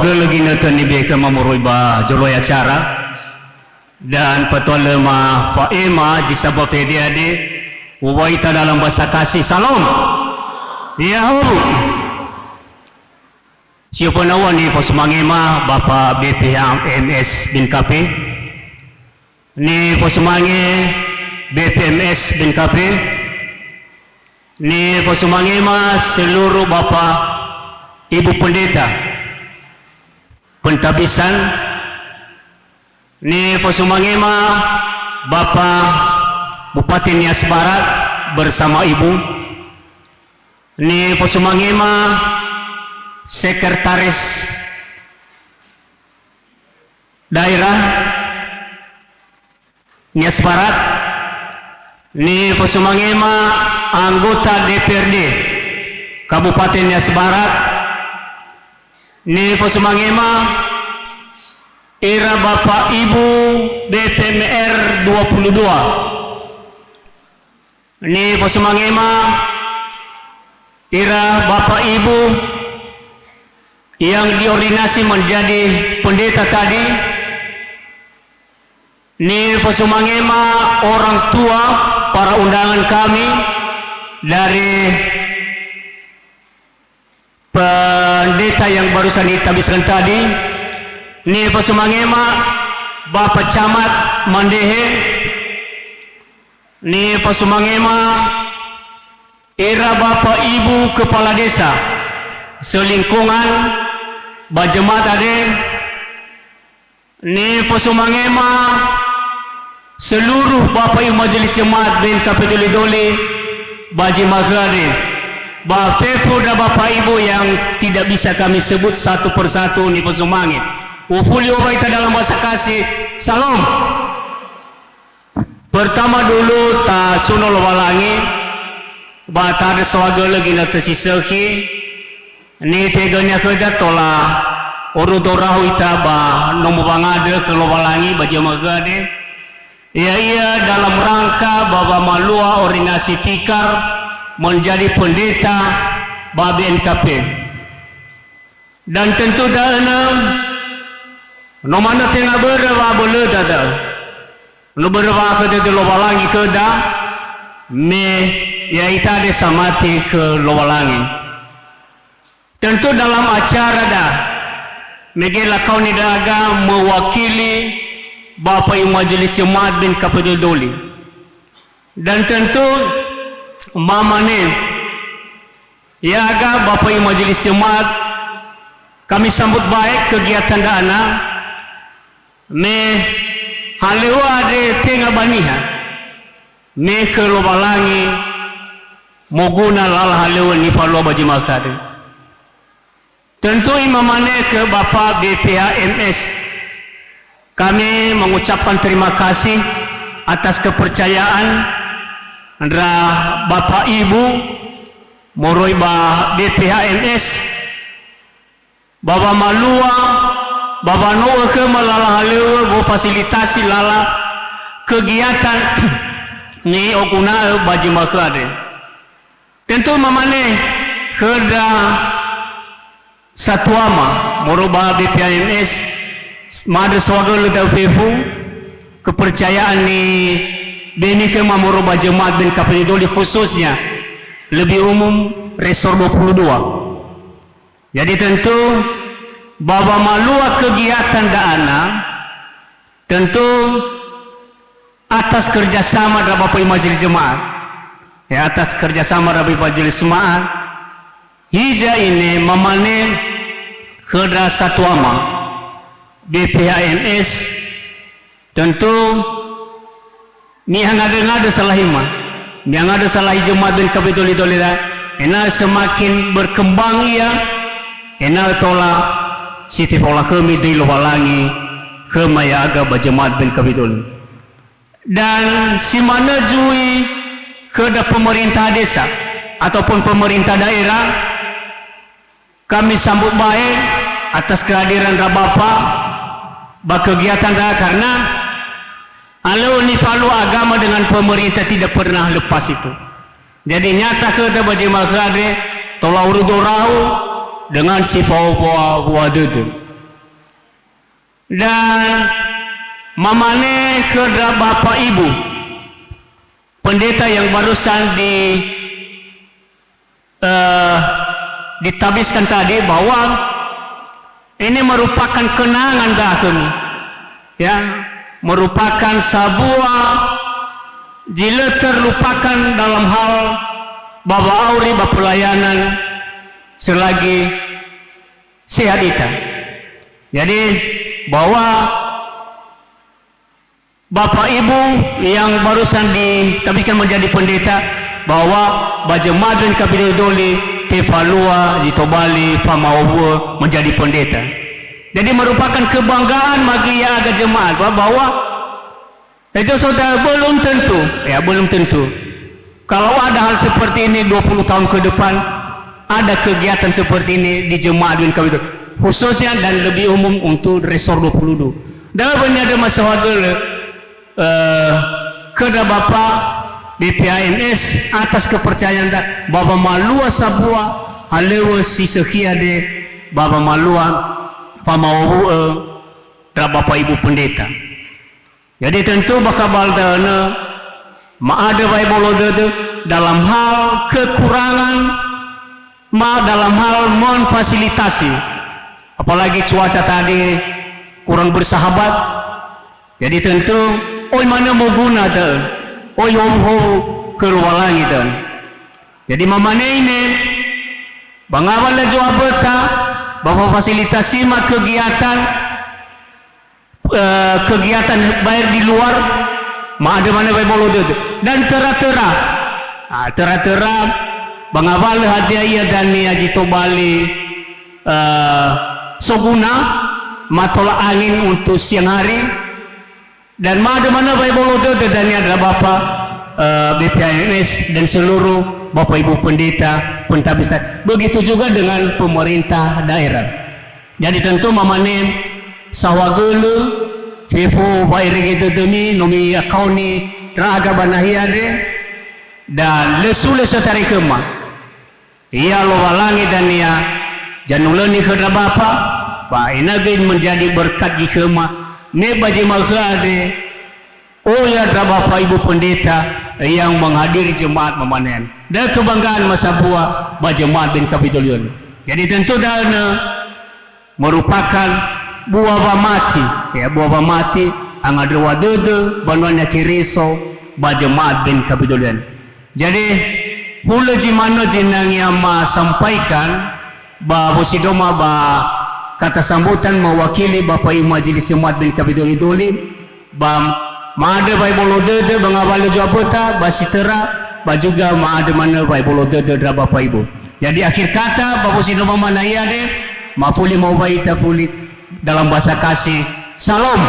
Lölö ginötö nibe'e khöma moroi ba zoloi acara. Dan fatua lö ma fa'ema zi saba fede ade, uwaita dalam bahasa Kasih, Salom. Ya'ahowu. Si'o föna'ua nifosumangema Bapa B P H M S bin K P. Nifosumange B P M S bin K P. Nifosumangema seluruh Bapa Ibu Pendeta, Pentabisan. Nifosumangema Bapa Bupati Nias Barat bersama Ibu. Nifosumangema Sekretaris Daerah Nias Barat, nifosumangema anggota D P R D Kabupaten Nias Barat, nifosumangema ira Bapak Ibu B P M R dua puluh dua. Nifosumangema ira Bapak Ibu yang diordinasi menjadi pendeta tadi. Nifosumangema orang tua, para undangan kami dari pendeta yang barusan ditabiskan tadi, nifosumangema Bapak Camat Mandehe, nifosumangema ira Bapak Ibu Kepala Desa selingkungan ba jemaat ade, nifosumangema seluruh Bapak Ibu Majelis Jemaat B N K P Doli-Doli ba zi mahöde, ba fefu ndra Bapak Ibu yang tidak bisa kami sebut satu persatu, nifosumange. Ufuli uwaita dalam bahasa Kasih, Salom. Pertama dulu tasuno Lowalangi, ba tanö saohagölö ginötö si sökhi, nitehegönia khöda tola orudo rahu ita ba nomo wangandrö khö Lowalangi ba zi mahöde. Ya'ia dalam rangka ba wamalua ordinasi tikar menjadi pendeta ba B N K P. Dan tentu da'ö no manö tenga börö wa'abölöda da'ö. No börö wa'akhö dödö Lowalangi khöda, me ya'ita ade samati khö Lowalangi. Tentu dalam acara da, mege lakao nidra'aga mewakili Bapak Ibu Majelis Jemaat B N K P Doli-Doli. Dan tentu mamane, ya'aga Bapak Ibu Majelis Jemaat, kami sambut baik kegiatan da'ana, me halöŵö andre tenga ba niha, me khö Lowalangi moguna lala halöŵö nifalua ba zi mahöde. Tentu imamane khö Bapak B P H M S, kami mengucapkan terima kasih atas kepercayaan ndra Bapak Ibu moroi ba B P H M S, ba wamalua, ba wano'ö khöma lala halöŵö wofasilitasi lala kegiatan ni'oguna'ö ba zi mahöde. Tentu mamane khöda satuama moroi ba B P H M S, ma'andrö saohagölö da'ö fefu, kepercayaan nibeni khöma moroi ba jemaat B N K P Doli-Doli, khususnya lebih umum Resor dua puluh dua. Jadi tentu ba wamalua kegiatan da'ana, tentu atas kerjasama ndra Bapak Ibu Majelis Jemaat. Ya, atas kerjasama ndra Bapak Ibu Majelis Jemaat. Hiza ine mamane khöda satuama B P H M S, tentu mihangadö-ngadö salahima, mihangadö salahi jemaat B N K P Doli-Doli da, ena'ö semakin berkembang ia, ena'ö tola si tefolakhömi döi Lowalangi khöma ya'aga ba jemaat B N K P Doli. Dan si manö zui khöda pemerintah desa ataupun pemerintah daerah, kami sambut baik atas kehadiran ndra Bapa ba kegiatan ndra, karena alöŵö nifalua agama dengan pemerintah tidak pernah lepas itu. Jadi nyata khöda ba zi mahöde tola orudo rahu dengan si faowaŵoa dödö. Dan mamane khö ndra Bapak Ibu pendeta yang barusan di, eh, ditabiskan tadi bahwa ini merupakan kenangan dah khömi. Ya, merupakan sebuah zi lö terlupakan dalam hal ba wa'auri ba pelayanan selagi sehat ita. Jadi, bahwa Bapak Ibu yang barusan ditabiskan menjadi pendeta, bahwa ba jemaat Advent Kapitol Doli tefalua zi tobali famawu'ö menjadi pendeta. Jadi, merupakan kebanggaan bagi ya'aga jemaat, ba-, bahwa Hejo so da'ö belum tentu, ya, belum tentu. Kalau ada hal seperti ini dua puluh tahun ke depan, ada kegiatan seperti ini di jemaat Advent Kapitol, khususnya dan lebih umum untuk resor dua puluh dua. Da'ö böi niha döma saohagölö, eh, khö ndra Bapa B P H M S atas kepercayaan da, ba wamalua sabua halöŵö si sökhi andre, ba wamalua famawu'ö ndra Bapak Ibu Pendeta. Jadi tentu bakha ba da'ö ma'andrö wa'ebolo dödö dalam hal kekurangan, ma dalam hal memfasilitasi. Apalagi cuaca tadi kurang bersahabat. Jadi tentu oi manö moguna da'ö, oi hou-hou khö Lowalangi da'ö. Jadi mamane ine, ba ngawalö zo'aböta, ba fafasilitasima kegiatan, eh, kegiatan baer di luar, ma'andrö manö wa'ebolo dödö. Dan töra-töra, ah, töra-töra, ba ngawalö hadia ia dania zi tobali, eh, soguna, matola angin untuk siang hari, dan ma'andrö manö wa'ebolo dödö dania ndra Bapa, eh, B P H M S dan seluruh Bapak Ibu Pendeta, Pentabisan. Begitu juga dengan pemerintah daerah. Jadi tentu mamane saohagölö fefu wa'erege dödömi no mi'akaoni ndra'aga ba nahia andre, dan lö sulö sotari khöma. Ya Lowalangi dania zanulöni khö ndra Bapa, ba ena'ö göi menjadi berkat zi khöma, me ba zi ma'ökhö andre, oya ndra Bapak Ibu Pendeta yang menghadiri jemaat mamanean. Da'ö kebanggaan masambua ba jemaat Advent Kapitol Doli. Jadi tentu da'ö merupakan buah wamati, ya, buah wamati, angandröwa dödö banua Niha Keriso ba jemaat Advent Kapitol Doli. Jadi, hulö zi manö zinangea masampaikan ba wosindröma ba kata sambutan mewakili Bapak Ibu Majelis Jemaat Advent Kapitol Doli, ba ma'andrö wa'ebolo dödö ba ngawalö zo'aböta, ba si töra, ba juga ma'andrö manö wa'ebolo dödö ndra Bapak Ibu. Jadi, akhir kata, ba wosindröma manö ia andre, mafuli ma'owai ita fuli dalam bahasa Kasih. Salom.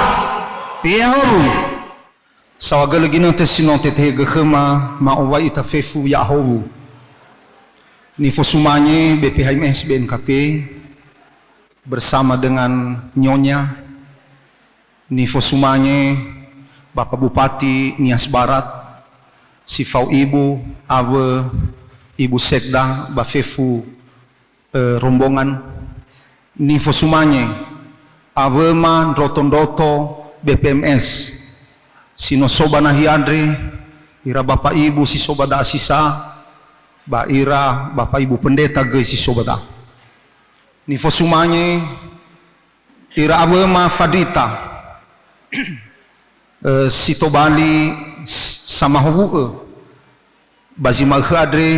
Ya'ahowu. Saohagölö ginötö si no tetehegö khöma, ma'owai ita fefu ya'ahowu. Nifosumange B P H M S B N K P bersama dengan Nyonya. Nifosumange Bapak Bupati Nias Barat, si fao Ibu, awö Ibu Sekda ba fefu, eh, rombongan. Nifosumange awöma ndroto-ndroto B P M S si no so ba nahia andre, ira Bapak Ibu si so ba da'a si sa, ba ira Bapak Ibu Pendeta göi si so ba da'a. Nifosumange ira awöma fandrita, eh, si tobali s-, samahowu'ö ba zi ma'ökhö andre,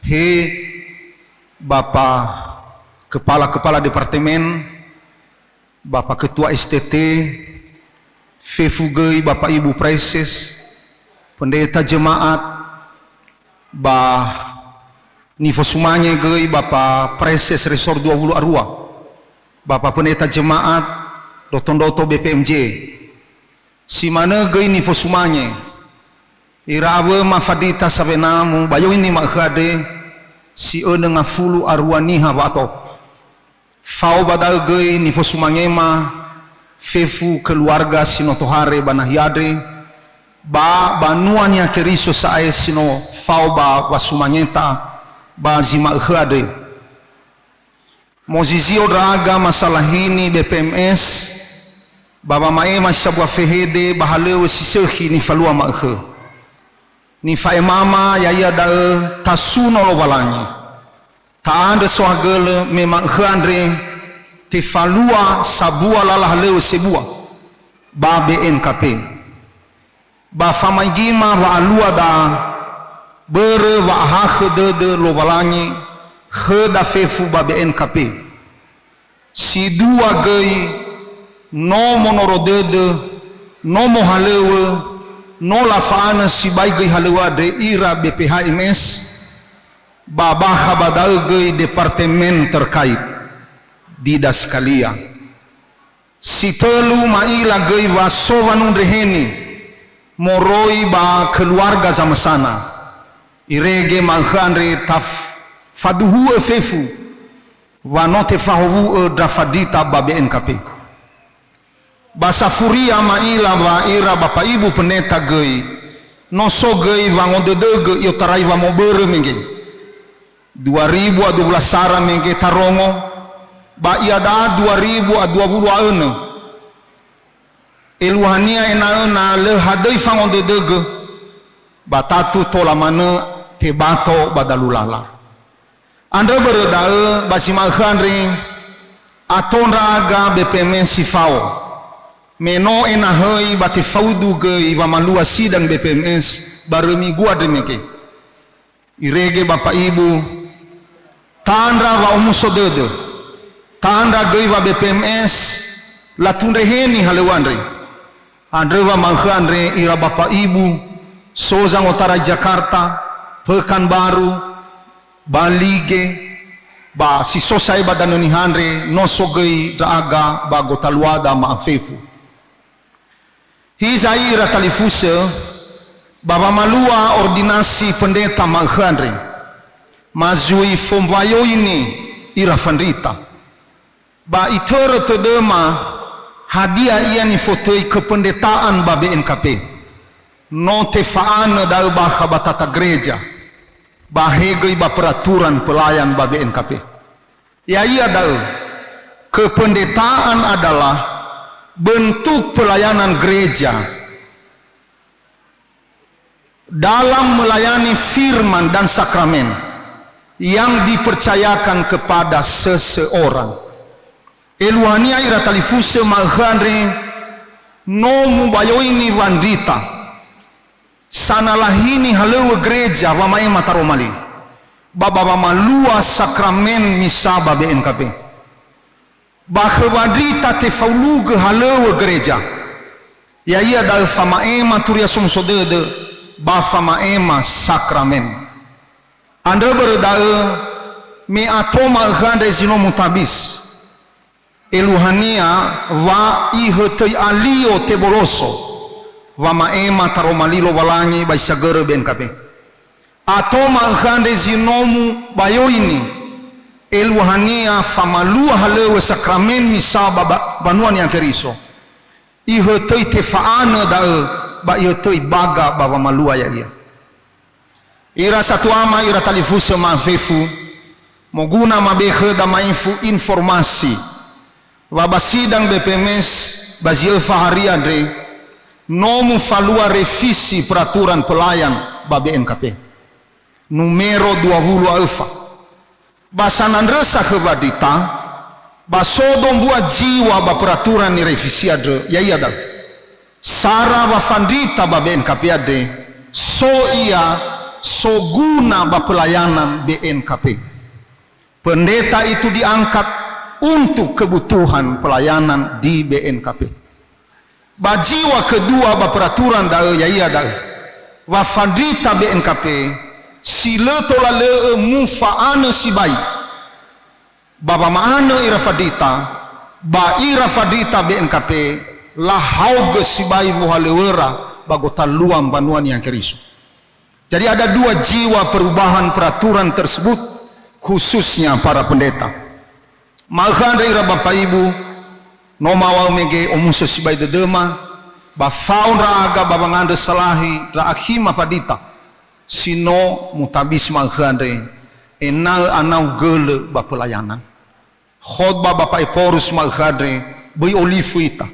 he Bapa Kepala-Kepala Departemen, Bapa Ketua S T T, fefu göi Bapak Ibu Praeses, pendeta jemaat, ba nifosumange göi Bapa Praeses Resor dua wulu arua, Bapa Pendeta Jemaat, ndroto-ndroto B P M J. Si manö göi nifosumange ira awöma fandrita sawena mubayoini ma'ökhö andre, si önö ngafulu arua niha wa'ato. Fao ba da'ö göi nifosumangema fefu keluarga si no tohare ba nahia andre, ba banua Niha Keriso sa'ae si no fao ba wasumangeta ba zi ma'ökhö andre. Mozizio ndra'aga masalahini B P M S, Ba wama'ema si sambua fehede ba halöŵö si sökhi nifalua ma'ökhö. Nifa'emama ya'ia da'ö tasuno Lowalangi. Ta'andrö sohagölö me ma'ökhö andre tefalua sambua lala halöŵö sebua ba B N K P. Ba famaigima wa'alua da'a, börö wa'ahakhö dödö Lowalangi khöda fefu ba B N K P. Si dua göi, no monoro dödö, no mohalöŵö, no lafa'anö sibai göi halöŵö andre ira B P H M S, ba bakha ba da'ö göi departemen terkait, Didaskalia. Si tölu, ma'ila göi wa so wanundreheni moroi ba keluarga zamösana. Irege ma'ökhö andre taf-, faduhu'ö fefu wa no tefahowu'ö ndra fandrita ba B N K P. Ba safuria ma'ila wa ira Bapak Ibu Pendeta göi, no so göi wangodödögö i'otarai wamobörö mege. Dua ribu a dua belas sara mege tarongo, ba iada'a dua ribu a dua wulu a önö. Eluahania ena'ö na lö hadöi fangodödögö, ba tatu tola manö tebato ba dalu lala. Andrö börö da'ö ba zi ma'ökhö andre, ato ndra'aga B P M S si fao. Me no enahöi ba tefaudu göi wamalua sidang B P M S barö migua andre mege. Irege Bapak Ibu, tandra wa'omuso dödö, tandra göi wa B P M S latundreheni halöŵö andre. Andrö wa ma'ökhö andre ira Bapak Ibu, so zangotarai Jakarta, Pekanbaru, ba Lige, ba si so sa'ae ba Danö Niha andre, no so göi ndra'aga ba gotaluada ma'afefu. Hiza'i ira talifusö, ba wamalua ordinasi pendeta ma'ökhö andre, ma zui fombayoini ira fandrita. Ba itörö tödöma hadia ia nifotöi kependeta'an ba B N K P. No tefa'anö da'ö bakha ba tata gereja, ba he göi ba peraturan pelayan ba B N K P. Ya'ia da'ö, kependeta'an adalah bentuk pelayanan gereja dalam melayani firman dan sakramen yang dipercayakan kepada seseorang. Eluahania ira talifusö ma'ökhö andre no mubayoini wandrita. Sanalahini halöŵö gereja wama'ema taroma li, ba, ba wamalua sakramen misa ba B N K P. Ba khö wandrita tefaulugö halöŵö gereja, ya'ia da'ö fama'ema turia somuso dödö ba fama'ema sakramen. Andrö börö da'ö, me ato ma'ökhö andre zi no mutabis. Eluahania wa ihötöi alio teboloso, wama'ema taroma li Lowalangi ba isagörö B N K P. Ato ma'ökhö andre zi no mubayoini, eluahania famalua halöŵö sakramen misa ba, ba, banua Niha Keriso. Ihötöi tefa'anö da'ö, ba ihötöi baga ba wamalua ya'ia. Ira satuama, ira talifusö ma'afefu, moguna mabe khöda ma'ifu informasi, wa ba sidang B P M S ba zi öfa hari andre, no mufalua revisi peraturan pelayan ba B N K P. Numero dua wulu a öfa. Ba sanandrösa khö wandrita, ba so dombua ziwa ba peraturan nirevisi andrö, ya'ia da'ö. Sara wa fandrita ba B N K P andre, so ia soguna ba pelayanan B N K P. Pendeta itu diangkat untuk kebutuhan pelayanan di B N K P. Ba ziwa kedua ba peraturan da'ö, ya'ia da'ö, wa fandrita B N K P si lö tola lö'ö mufa'anö sibai. Ba wama'anö ira fandrita, ba ira fandrita B N K P lahaogö sibai wohalöŵöra ba gotalua mbanua Niha Keriso. Jadi ada dua jiwa perubahan peraturan tersebut, khususnya para pendeta. Ma'ökhö andre ira Bapak Ibu, no mawa'ö mege omuso sibai dödöma, ba fao ndra'aga ba wangandrö salahi ndra akhima fandrita, si no mutabisi ma'ökhö andre, ena'ö anau gölö ba pelayanan. Khotbah Bapak Ephorus ma'ökhö andre, böi olifu ita.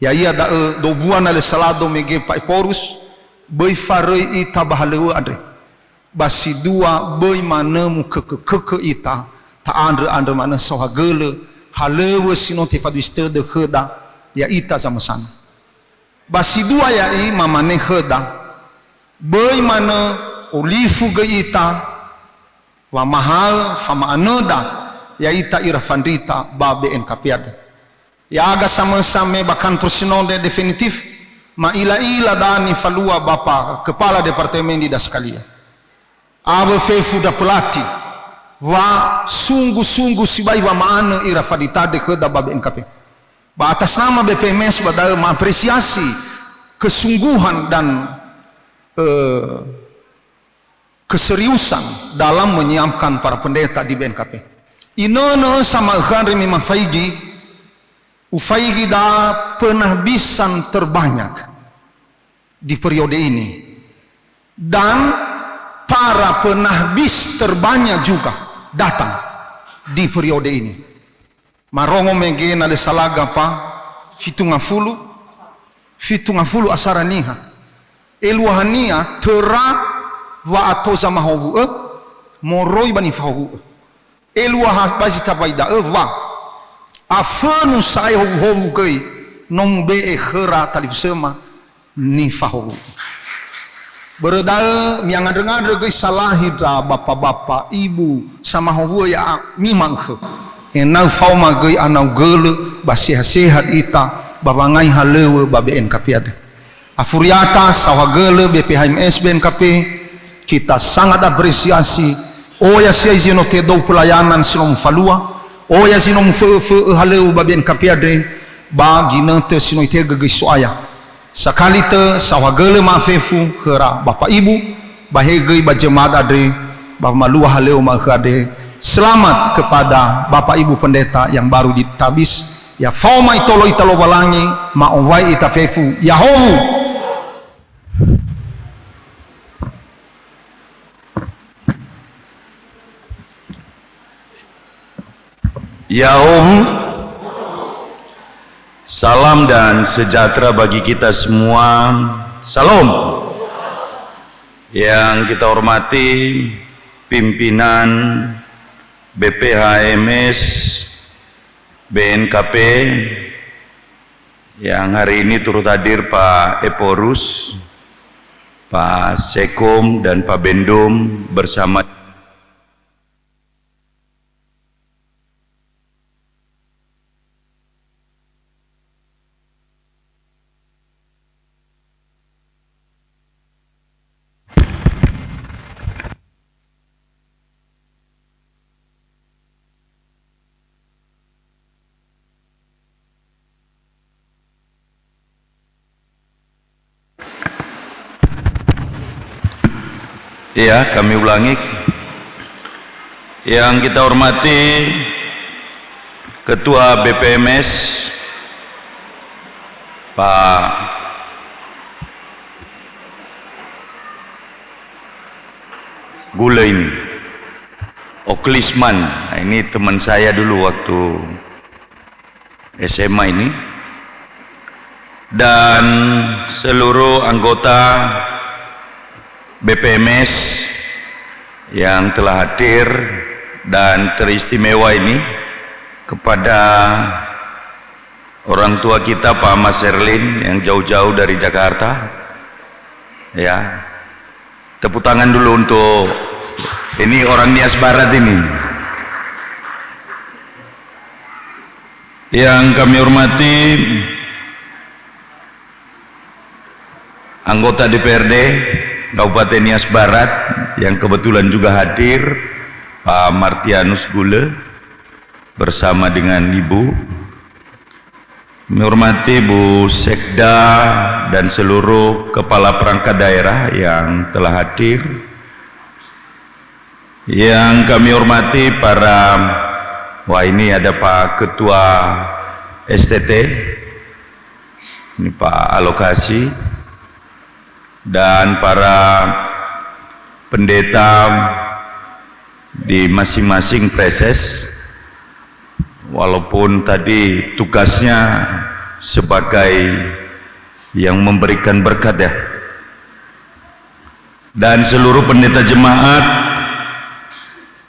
Ya'ia da'ö, dobua na lö salado mege Pa'eporus, böi faröi ita ba halöŵö andre. Ba si dua, böi manö mukökökökö ita, ta'andrö'andrö manö saohagölö halöŵö si no tefadusi tödö khöda, ya'ita zamösana. Ba si dua ya'i mamane khöda, böi manö olifu göi ita, wamahaö fama'anöda, ya'ita ira fandrita ba B N K P andrö. Ya'aga samösa me ba kantor sinode definitif, ma'ila-ila da'a nifalua Bapa Kepala Departemen Lidah Sakalia. Awö fefu ndra pelati, wa sungguh-sungguh sibai wama'anö ira fandrita andrö khöda ba B N K P. Ba atas nama B P M S ba da'ö ma'apresiasi kesungguhan dan, eh, keseriusan dalam menyiapkan para pendeta di B N K P. Inönö ösa ma'ökhö andre me mafaigi, ufaigi da'a penahbisan terbanyak di periode ini. Dan para penahbis terbanyak juga datang di periode ini. Marongo mege na lö salaga pa fitu ngafulu, fitu ngafulu asara niha. Eluahania töra wa'ato zamahowu'ö moroi ba nifahowu'ö. Eluaha ba zi tambai da'ö wa afönu sa'ae howuhowu göi no mube'e khöra talifusöma nifahowu'ö. Börö da'ö, mi'angandrö-ngandrö göi salahi ndra bapa-bapa, ibu, samahowu'ö ya'ami ma'ökhö. Ena'ö faoma göi anau gölö ba sehat-sehat ita ba wangai halöŵö ba B N K P andrö. Afuriata saohagölö B P H M S B N K P, kita sangat apresiasi, oya siai zi no tedou pelayanan si no mufalua, oya zi no mufö'ö-fö'ö halöŵö ba B N K P andrö, ba ginötö si no itehegö göi So'aya. Sakali tö saohagölö ma'afefu khöra Bapa Ibu, ba he göi ba jemaat andre, ba malua halöŵö ma'ökhö andre. Selamat kepada Bapak Ibu Pendeta yang baru ditabis. Ya faoma itolo ita Lowalangi, ma'owai ita fefu. Yahowu! Yahowu. Salam dan sejahtera bagi kita semua. Salam. Yang kita hormati pimpinan B P H M S B N K P yang hari ini turut hadir Pak Ephorus, Pak Sekom, dan Pak Bendum bersama Ya, kami ulangi. Yang kita hormati Ketua B P M S, Pak Gule ini, Oklisman. Nah, ini teman saya dulu waktu S M A ini, dan seluruh anggota B P M S yang telah hadir, dan teristimewa ini kepada orang tua kita, Pak Mas Erlin, yang jauh-jauh dari Jakarta. Ya, tepuk tangan dulu untuk ini orang Nias Barat ini. Yang kami hormati anggota D P R D Kabupaten Nias Barat yang kebetulan juga hadir, Pak Martianus Gule bersama dengan Ibu. Kami hormati Bu Sekda dan seluruh kepala perangkat daerah yang telah hadir. Yang kami hormati para, wah, ini ada Pak Ketua S T T, ini Pak Alokasi, dan para pendeta di masing-masing preses, walaupun tadi tugasnya sebagai yang memberikan berkat, ya. Dan seluruh pendeta jemaat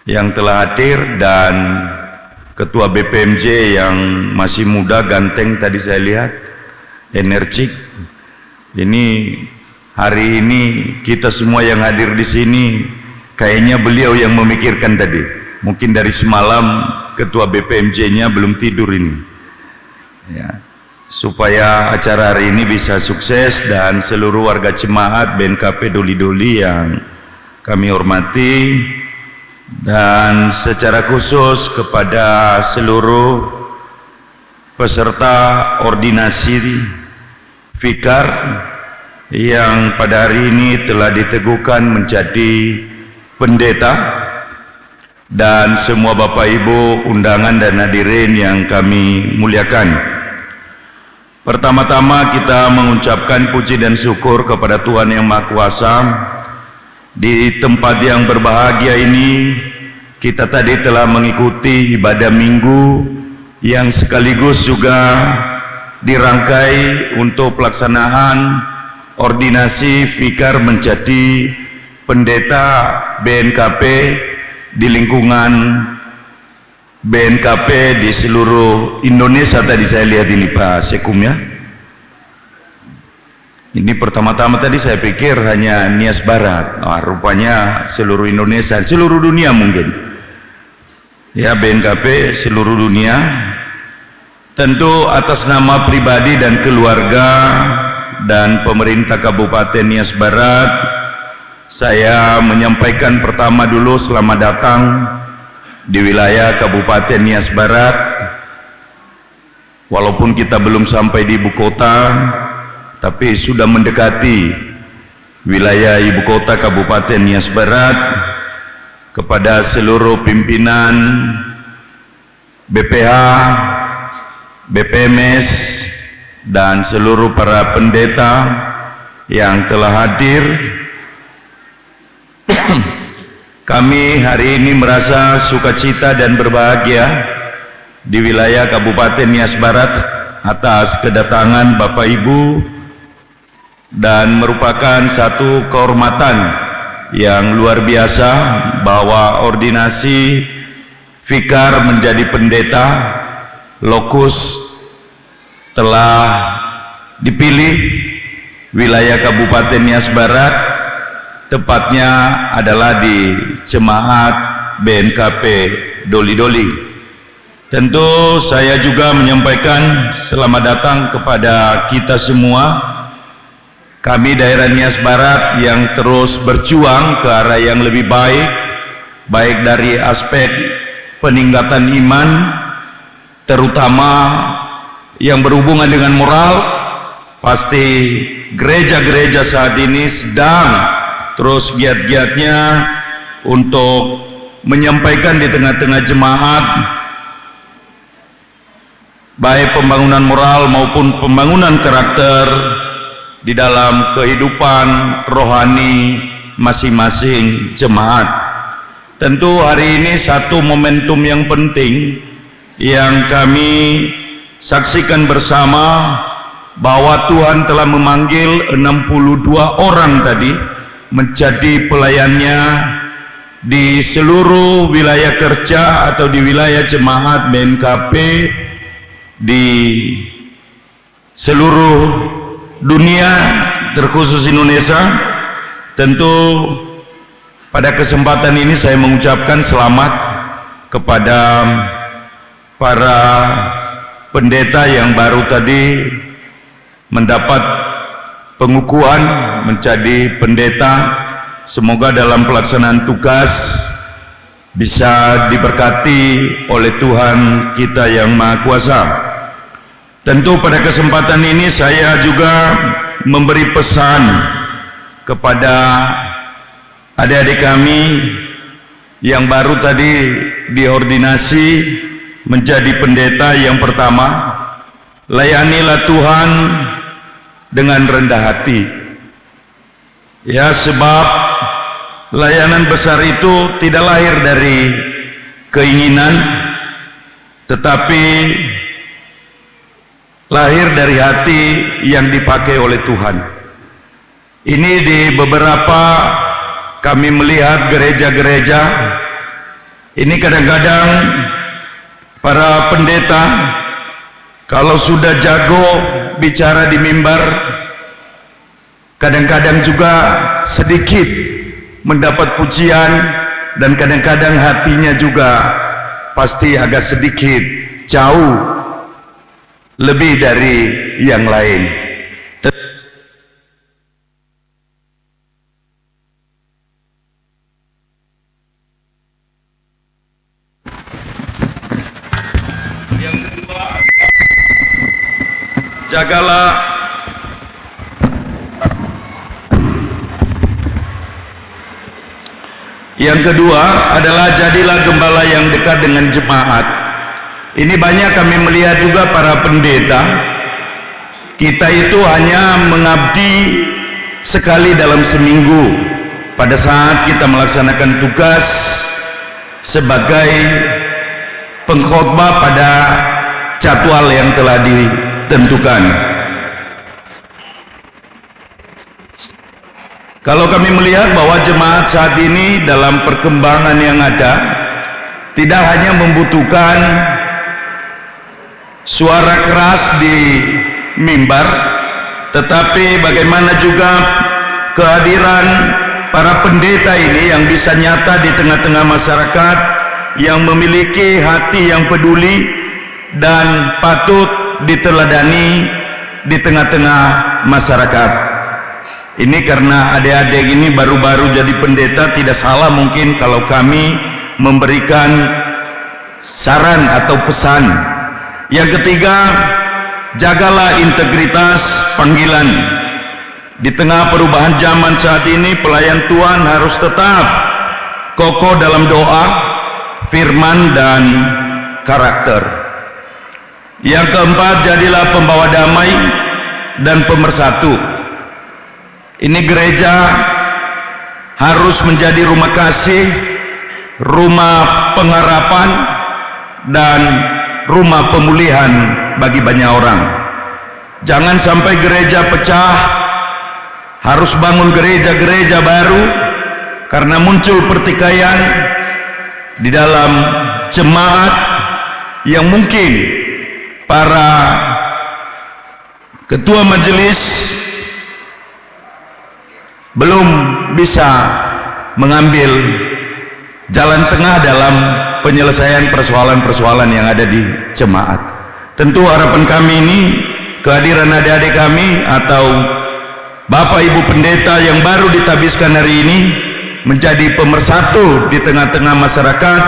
yang telah hadir dan ketua B P M J yang masih muda, ganteng tadi saya lihat, energik. Ini, hari ini kita semua yang hadir di sini, kayaknya beliau yang memikirkan tadi. Mungkin dari semalam ketua B P M J-nya belum tidur ini. Ya. Supaya acara hari ini bisa sukses dan seluruh warga jemaat B N K P Doli-Doli yang kami hormati, dan secara khusus kepada seluruh peserta ordinasi Fikar yang pada hari ini telah diteguhkan menjadi pendeta, dan semua Bapak Ibu undangan dan hadirin yang kami muliakan. Pertama-tama, kita mengucapkan puji dan syukur kepada Tuhan Yang Maha Kuasa. Di tempat yang berbahagia ini, kita tadi telah mengikuti ibadah Minggu yang sekaligus juga dirangkai untuk pelaksanaan ordinasi Fikar menjadi pendeta B N K P di lingkungan B N K P di seluruh Indonesia tadi saya lihat ini, Pak Sekum, ya. Ini pertama-tama tadi saya pikir hanya Nias Barat. Wah, rupanya seluruh Indonesia, seluruh dunia mungkin. Ya, B N K P seluruh dunia. Tentu atas nama pribadi dan keluarga dan pemerintah Kabupaten Nias Barat, saya menyampaikan pertama dulu selamat datang di wilayah Kabupaten Nias Barat. Walaupun kita belum sampai di ibu kota, tapi sudah mendekati wilayah ibu kota Kabupaten Nias Barat, kepada seluruh pimpinan B P H, B P M S, dan seluruh para pendeta yang telah hadir. Kami hari ini merasa sukacita dan berbahagia di wilayah Kabupaten Nias Barat atas kedatangan Bapak Ibu, dan merupakan satu kehormatan yang luar biasa bahwa ordinasi Fikar menjadi pendeta, lokus telah dipilih, wilayah Kabupaten Nias Barat, tepatnya adalah di Jemaat B N K P Doli-Doli. Tentu saya juga menyampaikan selamat datang kepada kita semua. Kami daerah Nias Barat yang terus berjuang ke arah yang lebih baik, baik dari aspek peningkatan iman, terutama yang berhubungan dengan moral, pasti gereja-gereja saat ini sedang terus giat-giatnya untuk menyampaikan di tengah-tengah jemaat, baik pembangunan moral maupun pembangunan karakter di dalam kehidupan rohani masing-masing jemaat. Tentu hari ini satu momentum yang penting yang kami saksikan bersama, bahwa Tuhan telah memanggil enam puluh dua orang tadi menjadi pelayannya di seluruh wilayah kerja atau di wilayah jemaat B N K P di seluruh dunia, terkhusus Indonesia. Tentu pada kesempatan ini saya mengucapkan selamat kepada para pendeta yang baru tadi mendapat pengukuhan menjadi pendeta. Semoga dalam pelaksanaan tugas bisa diberkati oleh Tuhan kita Yang Maha Kuasa. Tentu pada kesempatan ini saya juga memberi pesan kepada adik-adik kami yang baru tadi diordinasi menjadi pendeta. Yang pertama, layanilah Tuhan dengan rendah hati. Ya, sebab layanan besar itu tidak lahir dari keinginan, tetapi Lahir dari hati yang dipakai oleh Tuhan. Ini di beberapa kami melihat gereja-gereja, ini kadang-kadang para pendeta kalau sudah jago bicara di mimbar, kadang-kadang juga sedikit mendapat pujian dan kadang-kadang hatinya juga pasti agak sedikit jauh lebih dari yang lain. Yang kedua, jagalah. Yang kedua adalah jadilah gembala yang dekat dengan jemaat. Ini banyak kami melihat juga para pendeta, kita itu hanya mengabdi sekali dalam seminggu pada saat kita melaksanakan tugas sebagai pengkhotbah pada jadwal yang telah ditentukan. Kalau kami melihat bahwa jemaat saat ini dalam perkembangan yang ada, tidak hanya membutuhkan suara keras di mimbar, tetapi bagaimana juga kehadiran para pendeta ini yang bisa nyata di tengah-tengah masyarakat, yang memiliki hati yang peduli dan patut diteladani di tengah-tengah masyarakat. Ini karena adik-adik ini baru-baru jadi pendeta, tidak salah mungkin kalau kami memberikan saran atau pesan. Yang ketiga, jagalah integritas panggilan. Di tengah perubahan zaman saat ini, pelayan Tuhan harus tetap kokoh dalam doa, firman, dan karakter. Yang keempat, jadilah pembawa damai dan pemersatu. Ini gereja harus menjadi rumah kasih, rumah pengharapan, dan rumah pemulihan bagi banyak orang. Jangan sampai gereja pecah, harus bangun gereja-gereja baru karena muncul pertikaian di dalam jemaat yang mungkin para ketua majelis belum bisa mengambil jalan tengah dalam penyelesaian persoalan-persoalan yang ada di jemaat. Tentu harapan kami ini, kehadiran adik-adik kami atau Bapak Ibu Pendeta yang baru ditabiskan hari ini menjadi pemersatu di tengah-tengah masyarakat,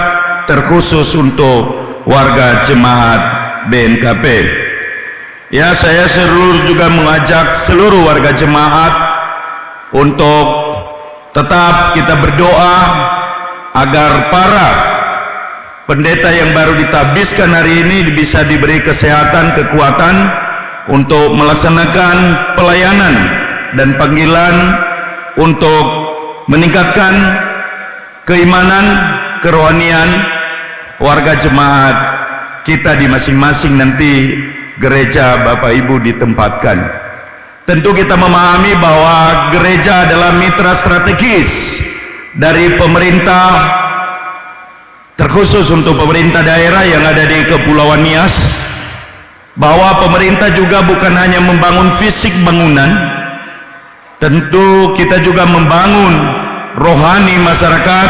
terkhusus untuk warga jemaat B N K P. Ya, saya seluruh juga mengajak seluruh warga jemaat untuk tetap kita berdoa agar para pendeta yang baru ditabiskan hari ini bisa diberi kesehatan, kekuatan untuk melaksanakan pelayanan dan panggilan untuk meningkatkan keimanan, kerohanian warga jemaat kita di masing-masing nanti gereja Bapak Ibu ditempatkan. Tentu kita memahami bahwa gereja adalah mitra strategis dari pemerintah, terkhusus untuk pemerintah daerah yang ada di Kepulauan Nias, bahwa pemerintah juga bukan hanya membangun fisik bangunan, tentu kita juga membangun rohani masyarakat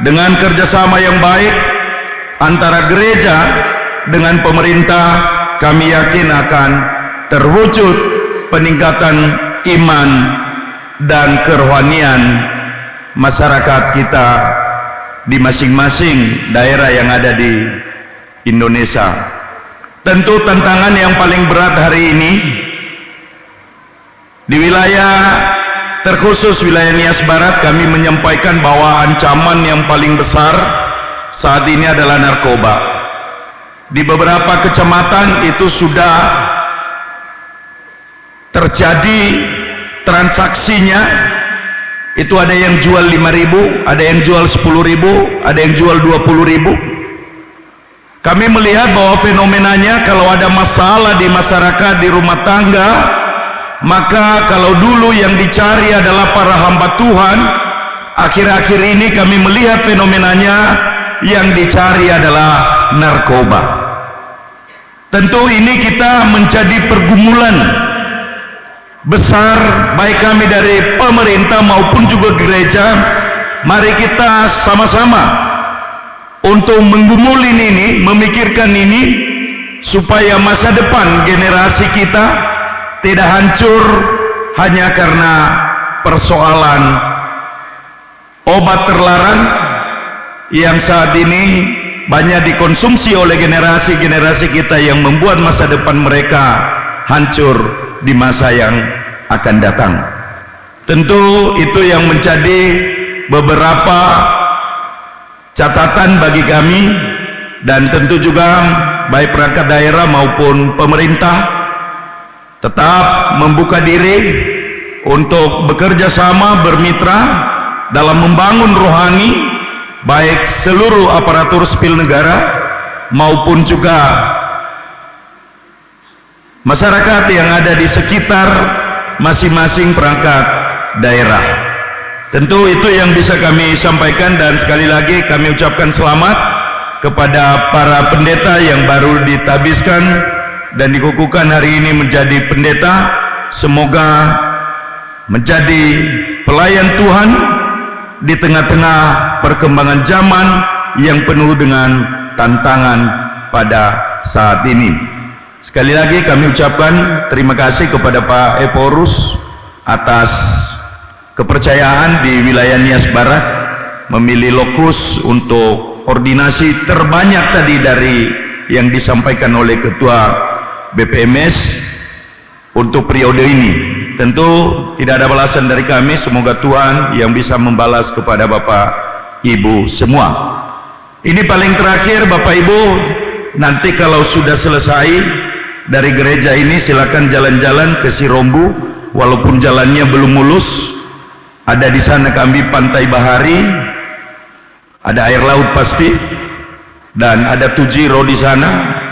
dengan kerjasama yang baik antara gereja dengan pemerintah, kami yakin akan terwujud peningkatan iman dan kerohanian masyarakat kita di masing-masing daerah yang ada di Indonesia. Tentu tantangan yang paling berat hari ini di wilayah, terkhusus wilayah Nias Barat, kami menyampaikan bahwa ancaman yang paling besar saat ini adalah narkoba. Di beberapa kecamatan itu sudah terjadi transaksinya, itu ada yang jual lima ribu, ada yang jual sepuluh ribu, ada yang jual dua puluh ribu. Kami melihat bahwa fenomenanya, kalau ada masalah di masyarakat, di rumah tangga, maka kalau dulu yang dicari adalah para hamba Tuhan, akhir-akhir ini kami melihat fenomenanya yang dicari adalah narkoba. Tentu ini kita menjadi pergumulan besar, baik kami dari pemerintah maupun juga gereja. Mari kita sama-sama untuk menggumuli ini, memikirkan ini, supaya masa depan generasi kita tidak hancur hanya karena persoalan obat terlarang yang saat ini banyak dikonsumsi oleh generasi-generasi kita, yang membuat masa depan mereka hancur di masa yang akan datang. Tentu itu yang menjadi beberapa catatan bagi kami, dan tentu juga baik perangkat daerah maupun pemerintah tetap membuka diri untuk bekerja sama, bermitra dalam membangun rohani baik seluruh aparatur sipil negara maupun juga masyarakat yang ada di sekitar masing-masing perangkat daerah. Tentu itu yang bisa kami sampaikan, dan sekali lagi kami ucapkan selamat kepada para pendeta yang baru ditabiskan dan dikukuhkan hari ini menjadi pendeta. Semoga menjadi pelayan Tuhan di tengah-tengah perkembangan zaman yang penuh dengan tantangan pada saat ini. Sekali lagi kami ucapkan terima kasih kepada Pak Ephorus atas kepercayaan di wilayah Nias Barat, memilih lokus untuk ordinasi terbanyak tadi dari yang disampaikan oleh Ketua B P M S untuk periode ini. Tentu tidak ada balasan dari kami, semoga Tuhan yang bisa membalas kepada Bapak Ibu semua. Ini paling terakhir, Bapak Ibu, nanti kalau sudah selesai dari gereja ini, silakan jalan-jalan ke Sirombu, walaupun jalannya belum mulus. Ada di sana kami Pantai Bahari, ada air laut pasti, dan ada Tujiro di sana,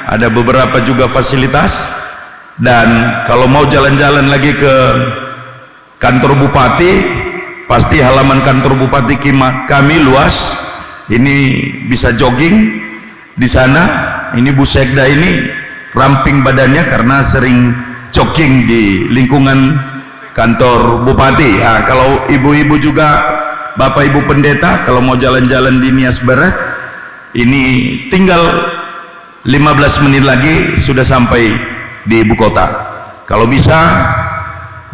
ada beberapa juga fasilitas. Dan kalau mau jalan-jalan lagi ke kantor bupati, pasti halaman kantor bupati kima-, kami luas. Ini bisa jogging di sana. Ini Bu Sekda ini ramping badannya karena sering jogging di lingkungan kantor bupati. Ah, kalau ibu-ibu juga, Bapak Ibu Pendeta, kalau mau jalan-jalan di Nias Barat, ini tinggal lima belas menit lagi sudah sampai di ibu kota. Kalau bisa,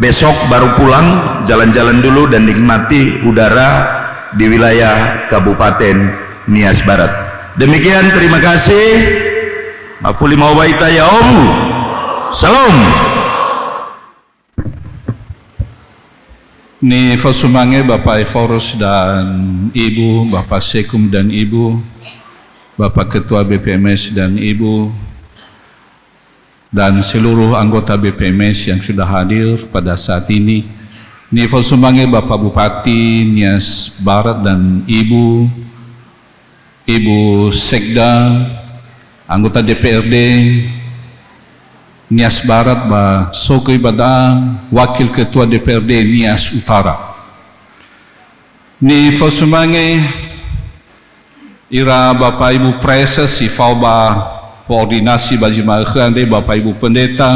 besok baru pulang, jalan-jalan dulu dan nikmati udara di wilayah Kabupaten Nias Barat. Demikian, terima kasih. Mafuli maobaita ya omu. Salam. Nifosumange Bapak Ephorus dan Ibu, Bapak Sekum dan Ibu, Bapak Ketua B P M S dan Ibu, dan seluruh anggota B P M S yang sudah hadir pada saat ini. Nifosumange Bapak Bupati Nias Barat dan Ibu, Ibu Sekda, anggota D P R D Nias Barat ba sogöi ba da'a, Wakil Ketua D P R D Nias Utara. Nifosumange ira Bapak Ibu Praeses si fao ba koordinasi ba zi ma'ökhö andre, Bapak Ibu Pendeta,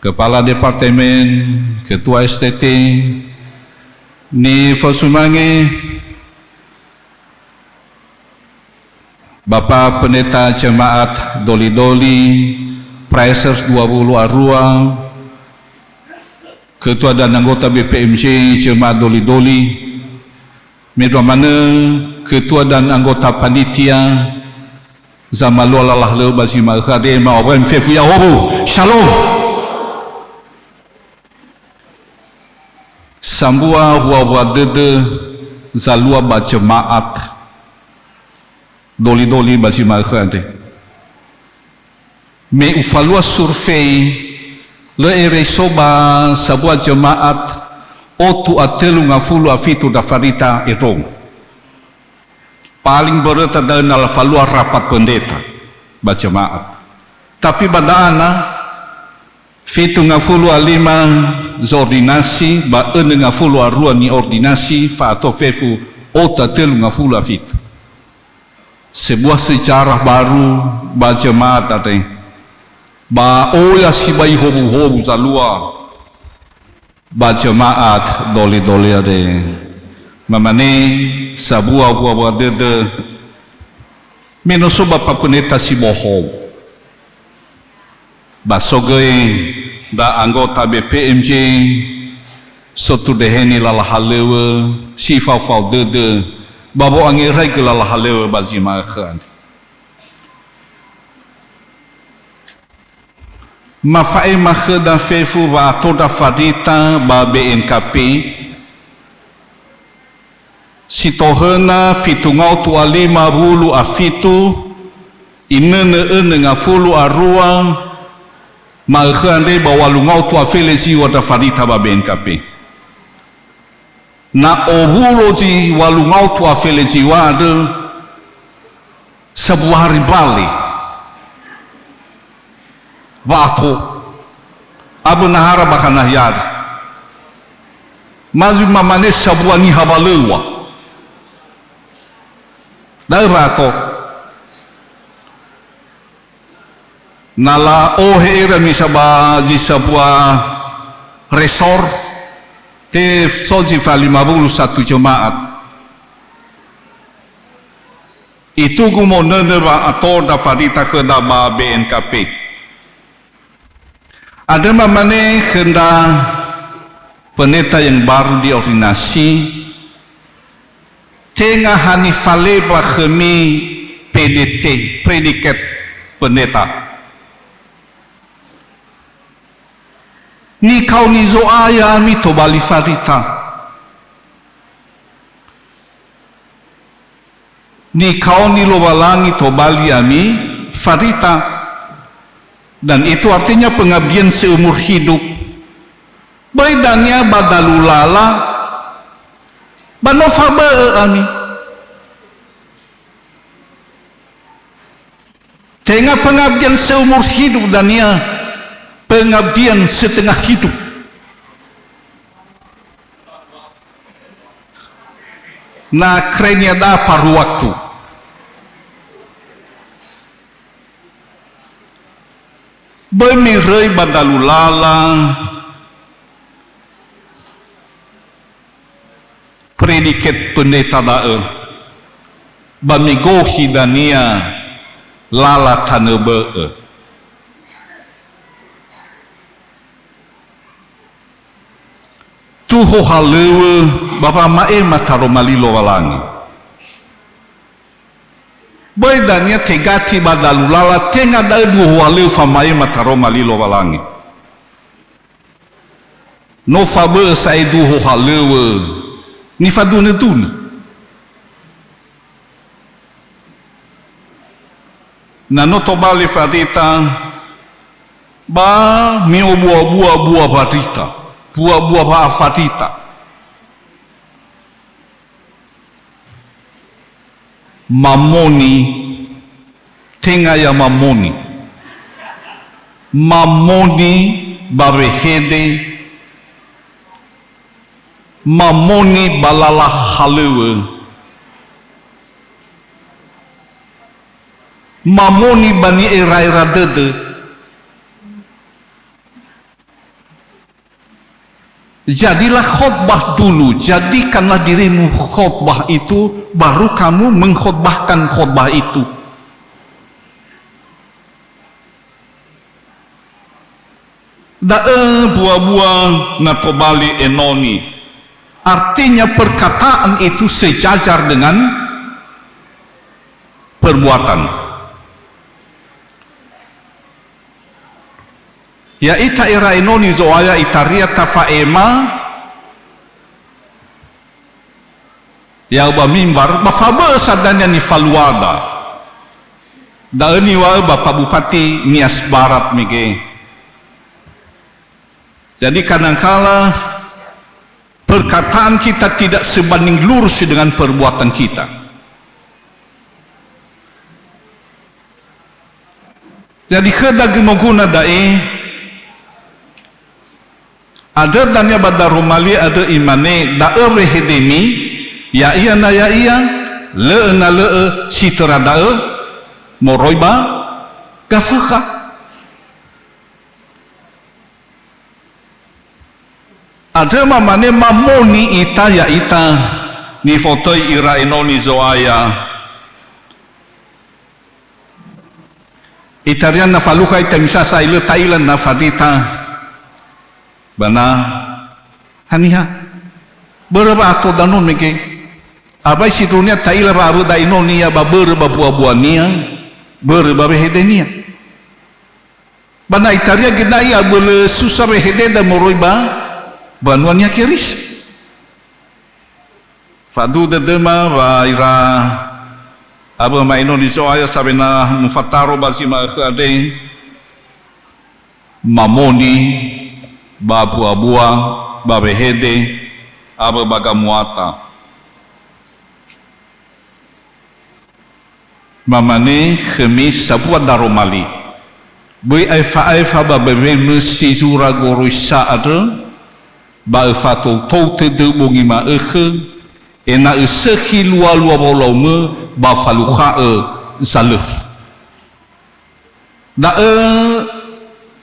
Kepala Departemen, Ketua S T T, nifosumange Bapak Pendeta Jemaat Doli-Doli, Praeses dua puluh Arua, Ketua dan anggota B P M J Jemaat Doli-Doli, mendrua manö Ketua dan anggota panitia zamalua lalah lö ba zi ma'ökhö andre, ma'obrem fefu ya'obu. Shalom. Sambua hua-hua dödö zalua ba jemaat Doli-Doli ba zi ma'ökhö andre. Me ufalua survei, lö erei so ba sambua jemaat otu a tölu ngafulu a fitu ndra farita endrongo. Paling böröta da'ö na lafalua rapat pendeta. ba jemaat. Tapi ba da'ana, fitu ngafulu a lima zo'ordinasi, ba önö ngafulu a rua ni'ordinasi, fa'ato fefu ota tölu ngafulu a fitu. Sebuah sejarah baru ba jemaat andre. Ba oya sibai howuhowu zalua ba jemaat dole-dole andre. Mamane sabua wua-wua dödö, me no so ba papuneta si bohou. Ba so göi ndra anggota B P M J, so tudeheni lala halöŵö, si fao-fao dödö, ba wo'angeraigö lala halöŵö ba zi ma'ökhö andre. Mafa'ema khöda fefu wa'ato ndra Farita ba B N K P, si tohöna fitu ngaotu a lima wulu a fitu, inönö önö ngafulu a rua, ma'ökhö andre ba walu ngaotu a fele ziŵa ndra Farita ba B N K P. Na owulo zi walu ngaotu a fele ziŵa andrö, sabua hari mbali wa'ato. Abö nahara bakha nahiari. Ma zi mamane sabua niha walöŵa. Da'ö wa'ato. Na la'ohe ira misa ba zi sabua resor, te so zi fa lima wulu satu jemaat. Itugu monönö wa'ato ndra Farita khöda ba B N K P. Andrö mamane khö ndra pendeta yang baru diordinasi, tenga ha nifaleba khömi P D T, predikat pendeta. Nikaoni Zo'aya ami tobali Farita. Nikaoni Lowalangi tobali ami Farita. Dan itu artinya pengabdian seumur hidup. Böi dania ba dalu lala, ba no fabö'ö ami. Tenga pengabdian seumur hidup dania, pengabdian setengah hidup. Na kerenia da paru waktu. Böi miröi ba dalu lala, predikat pendeta da'ö, ba migohi dania lala tanö bö'ö. Tuho halöŵö ba wama'ema taroma li Lowalangi. Böi dania tegati ba dalu lala, tenga da'ö duho halöŵö fama'ema taroma li Lowalangi. No fabö'ö sa'ae duho halöŵö nifadunö-dunö. Na no tobali Farita, ba mi'obua-bua bua Farita, bua-bua wa'afarita. Mamoni, tenga ya mamoni. Mamoni ba wehede, mamoni ba lala halöŵö, mamoni ba ni'eraera dödö. Jadilah khotbah dulu, jadikanlah dirimu khotbah itu, baru kamu mengkhotbahkan khotbah itu. Da'ö bua-bua na tobali enoni. Artinya perkataan itu sejajar dengan perbuatan. Ya'ita era enoni Zo'aya itaria tafa'ema, ya'o ba mimbar, ba fabö'ö sa dania nifaluada. Da'ö niŵa'ö Bapak Bupati Nias Barat mege. Jadi kadangkala perkataan kita tidak sebanding lurus dengan perbuatan kita. Jadi khöda göi moguna da'e, andrö dania ba daroma li andrö imane, "Da'ö wehedemi, ya'ia na ya'ia, lö'ö na lö'ö, si töra da'ö, moroi ba Gafökha." Andrö mamane mamoni ita ya'ita nifotöi ira enoni Zo'aya. Itaria na falukha ita misasa, lö ta'ila na fadita. Ba na haniha? Börö wa'ato danö mege. Abai sindruhunia ta'ila wa'awöda enonia ba börö ba buabuania, börö ba wehedenia. Ba na itaria göi da'e abölö susa wehededa moroi ba mbanua Niha Keriso. Fa'aduhu dödöma wa ira awö ma'enoni Zo'aya sawena mufataro ba zi ma'ökhö andre, mamoni ba buabua, ba wehede, awö ba gamuata. Mamane khömi sambua daroma li, "Böi aefa-aefa ba mbewe-Mö si zura goroisa andrö, ba öfatoutou tödöu bongi ma'ökhö, ena'ö sökhi lualua wolaumö ba falukha'ö zalöfu." Da'ö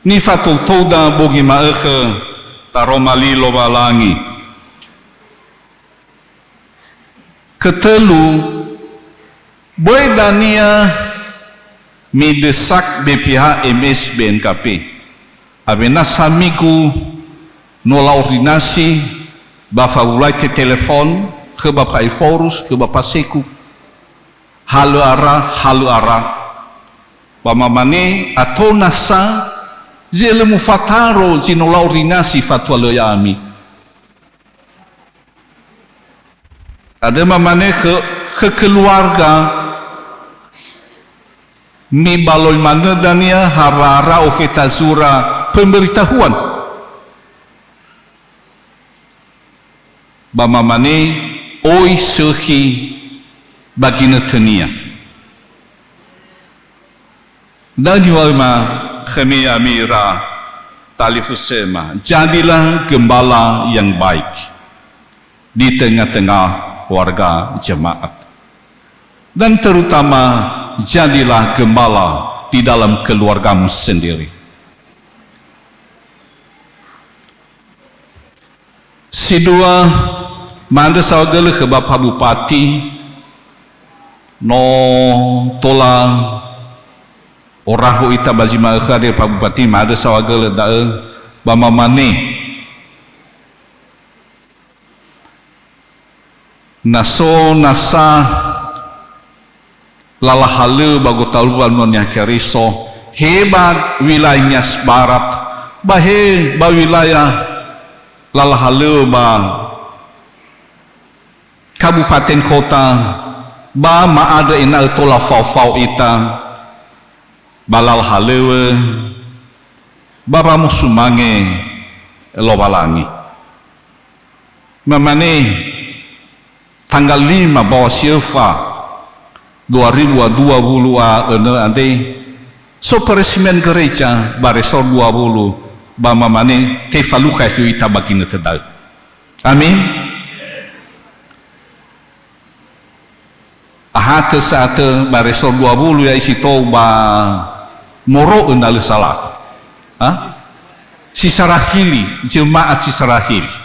nifatoutouda bongi ma'ökhö, daroma li Lowalangi. Kötölu, böi dania midesak B P H, M S, B N K P. Awena samigu no la'ordinasi, ba fawulai te telefon khö Bapa Ephorus, khö Bapa Seku. Halö ara, halö ara. Ba mamane, ato nasa, zi lö mufataro zi no la'ordinasi fatua lö ya'ami. Andrö mamane khö, khö keluarga, mibaloi manö dania hawara ofeta zura pemberitahuan. Ba mamane, oi sökhi ba ginötönia. Da'ö niŵa'öma khömi, ya'ami ira talifusöma, jadilah gembala yang baik di tengah-tengah warga jemaat. Dan terutama, jadilah gembala di dalam keluargamu sendiri. Si dua, ma'andrö saohagölö khö Bapa Bupati, no tola oraho ita ba zi ma'ökhö andre, Pak Bupati, ma'andrö saohagölö da'ö, ba mamane, na so nasa lala halöŵö ba gotaluwa mbanua Niha Keriso, he ba wilayah Nias Barat, ba he ba wilayah lala halöŵö ba kabupaten kota, ba ma'andrö ena'ö tola fao-fao ita ba lala halöŵö, ba wamosumange Lowalangi. Mamane, tanggal lima Bawa Siöfa dua ribu dua puluh a önö andre, so peresmian gereja ba resor dua puluh, ba mamane tefalukha ita ba ginötö da'ö. Amin. Ahatö sa'atö ba resor dua puluh ya'ia si tou ba moro'ö na lö sala. Ha? Si sarahili, jemaat si sarahili.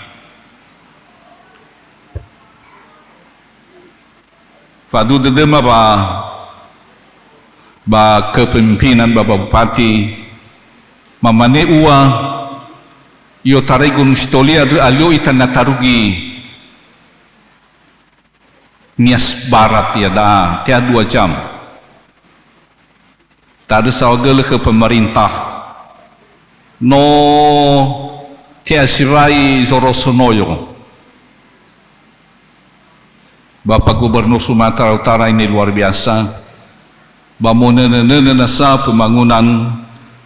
Fa'aduhu dödöma ba, ba kepemimpinan Bapak Bupati, mamane ua, i'otarai Gunung Sitolia, andrö alio ita na tarugi Nias Barat iada'a, tea dua jam. Ta'andrö saohagölö khö pemerintah. No te'asiwai Zorosonoyo. Bapak Gubernur Sumatera Utara ini luar biasa. Ba monönö-nönö nasa pembangunan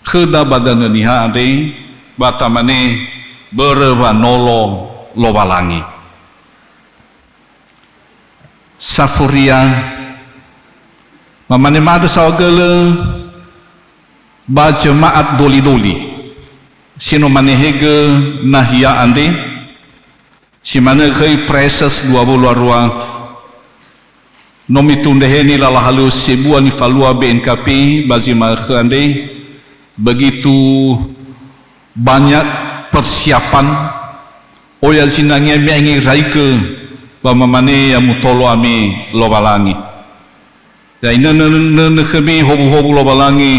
khöda ba danö Niha andre, ba tamane börö wanolo Lowalangi. Safuria, mamane ma'andrö saohagölö Ba jemaat doli-doli si no manehegö nahia andre, si manö khöi Praeses dua wulu a rua, no mitundreheni lala halöŵö sebua nifalua B N K P ba zi ma'ökhö andre, begitu banyak persiapan, oya zinangea mi'angeraigö, ba mamane ya mutolo ami Lowalangi. Ya inönö-nönö khömi howuhowu Lowalangi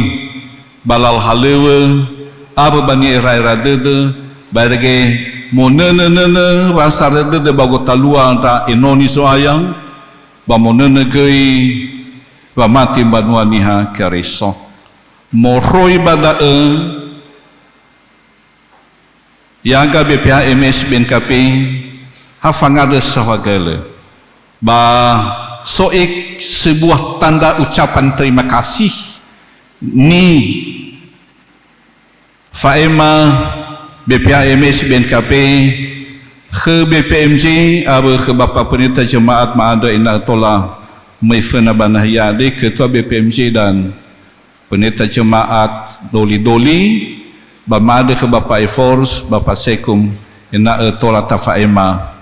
ba lala halöŵö, awö ba ni'era'era dödö, ba erege monönö-nönö wa sarö dödö ba gotalua ndra enoni Zo'aya, ba monönö göi wamati mbanua Niha Keriso. Moroi ba da'ö, Yaga B P H M S B N K P ha fangandrö saohagölö. Ba so ek sebuah tanda ucapan terima kasih ni fa'ema B P H M S B N K P khö B P M J awö khö Bapak Pendeta Jemaat ma'andrö ena'ö tola möi föna ba nahia andre, Ketua B P M J dan Pendeta Jemaat doli-doli, ba ma'andrö khö Bapak Efors, Bapak Sekum, ena'ö tola tafa'ema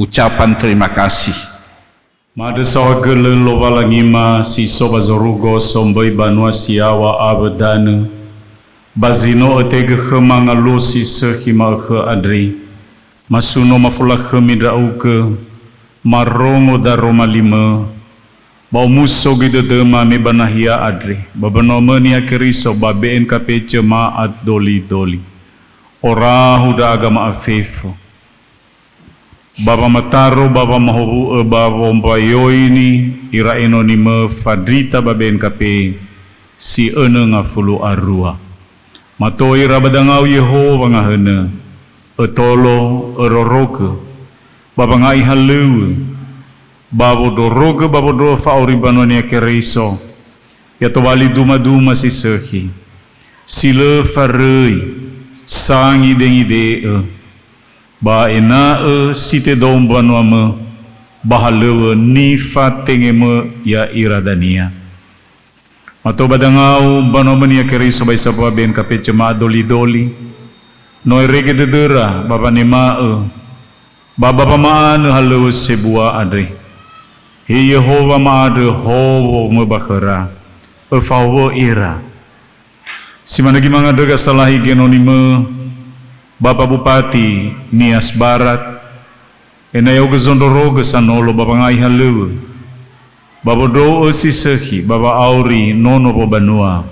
ucapan terima kasih. Ma'andrö saohagölö Lowalangima si so ba zorugo somböi banua si yaŵa awö danö, ba zi no ötegö khöma ngaluo si sökhi ma'ökhö andre, ma suno mafolakhömi ndra'ugö, marongo daroma limö, ba omuso göi dödöma me ba nahia andre, ba banua möi Niha Keriso ba B N K P Jemaat doli-doli. Orahu ndra'aga ma'afefo. Ba wamataro, ba wamahowu'ö, ba wombayoini ira enonimö fandrita ba B N K P si önö ngafulu a rua. Mato ira ba dangau Yehowa ngahönö, ötolo, örorogö, ba wanga'i halöŵö, ba wondrorogö ba wondrua fa'auri mbanua Niha Keriso, ya tobali duma-duma si sökhi, si lö faröi, sangidengide'ö, ba ena'ö si tedou mbanuamö ba halöŵö nifatengemö ya'ira dania. Mato ba dangau mbanua möi Niha Keriso ba isa ba B N K P Jemaat doli-doli, no erege dödöra ba wanema'ö, ba ba wama'anö halöŵö sebua andre. He Yehowa ma'andrö howomö ba khöra, öfahowö ira. Si manö göi mangandrö gasalahi genonimö, Bapak Bupati Nias Barat, ena'ö ya'ugö zondrorogö sanolo ba wanga'i halöŵö, ba wondrou'ö si sökhi ba wa'auri nono wobanua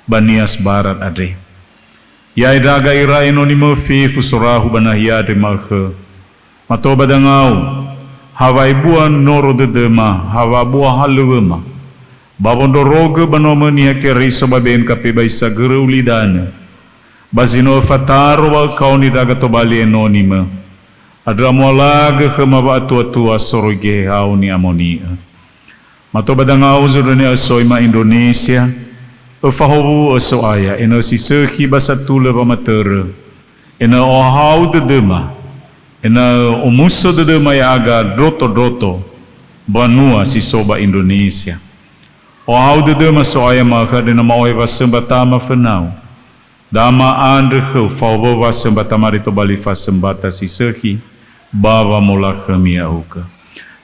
ba Nias Barat andre. Ya'e ndra'aga ira enonimö fefu sorahu ba nahia andre ma'ökhö. Mato ba dangau, ha wa'ebua noro dödöma, ha wa'abua halöŵöma, ba wondrorogö banua möi Niha Keriso ba B N K P ba isa görö ulidanö, ba zi no öfataro wa ökaoni ndra'aga tobali enonimö. Andrö amualagö khöma wa'atuatua soroi Geheha-U ni'amoni'ö. Mato ba dangau Zondrönia Ösoima Indonesia, öfahowu'ö So'aya ena'ö si sökhi ba satulö wamatörö, ena'ö ohahau dödöma, ena'ö omuso dödöma ya'aga ndroto-ndroto banua si so ba Indonesia. Ohahau dödöma So'aya ma'ökhö andre na ma'ohe wasömbatama fönau. Da ma'andrö khöu fahowu'ö wasömbatama andre tobali fasömbata si sökhi ba wamolakhömi ya'ugö.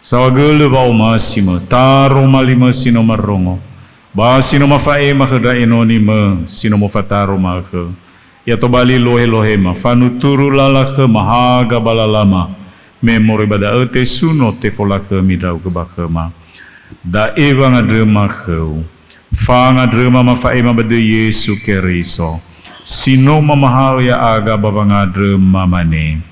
Saohagölö wa'omasimö, taroma limö si no marongo, ba si no mafa'ema khö ndra enonimö si no mofataro ma'ökhö. Ya tobali lohe-lohema, fanuturu lala khöma haga ba lalama, me moroi ba da'ö tesuno tefolakhömi ndra'ugö ba khöma. Da'e wangandröma khöu. Fangandröma mafa'ema ba döi Yesu Keriso, si no mamaha'ö ya'aga ba wangandröma mane,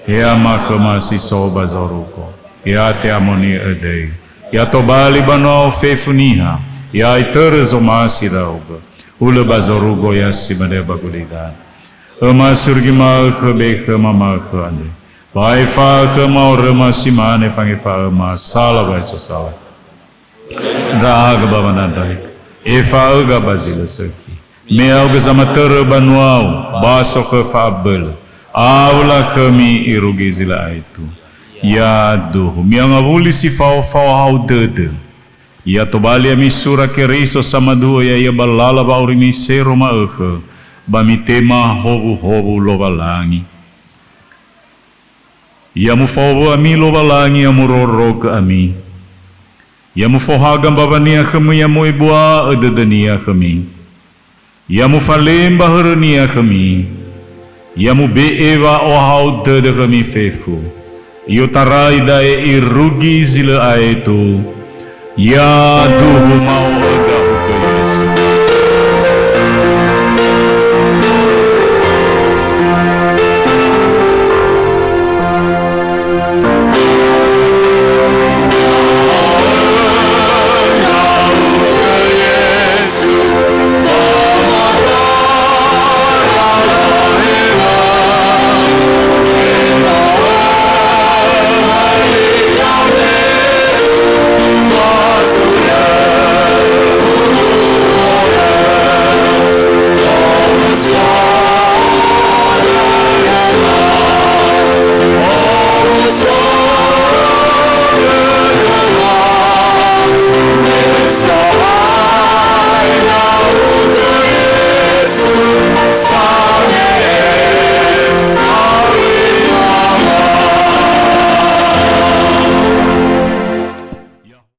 He Ama khöma si so ba zorugo, ya te'amoni'ö döi, ya tobali banua-U fefu niha, ya itörö zomasi ndra'ugö, hulö ba zorugo ya si manö ba gulidanö. Öma surgi ma'ökhö be khöma ma'ökhö andre, ba efa'ö khöma oröma si mane fangefa'öma sala wa'ae sosala. Ndra'aga ba wanandraigö, efa'öga ba zi lö sökhi. Me ya'ugö zamatörö banua-U, ba sokhö fa'abölö, awö lakhömi irugi zi lö aetu. Yaduhu, mi'angawuli si fao-fao hau dödö. Ya tobali ami sura Keriso samaduhu'ö ya'ia ba lala wa'aurimi sero ma'ökhö, ba mitema howuhowu Lowalangi. Ya mufahowu'ö ami Lowalangi, ya murorogö ami. Ya mufohaga mbawa-Nia khömi, ya mu'ebua'ö dödö-Nia khömi. Ya mufalemba hörö-Nia khömi. Ya mube'e wa'ohahau dödö khömi fefu. I'otarai da'e irugi zi lö aetu. Ya duhu ma'ökhö.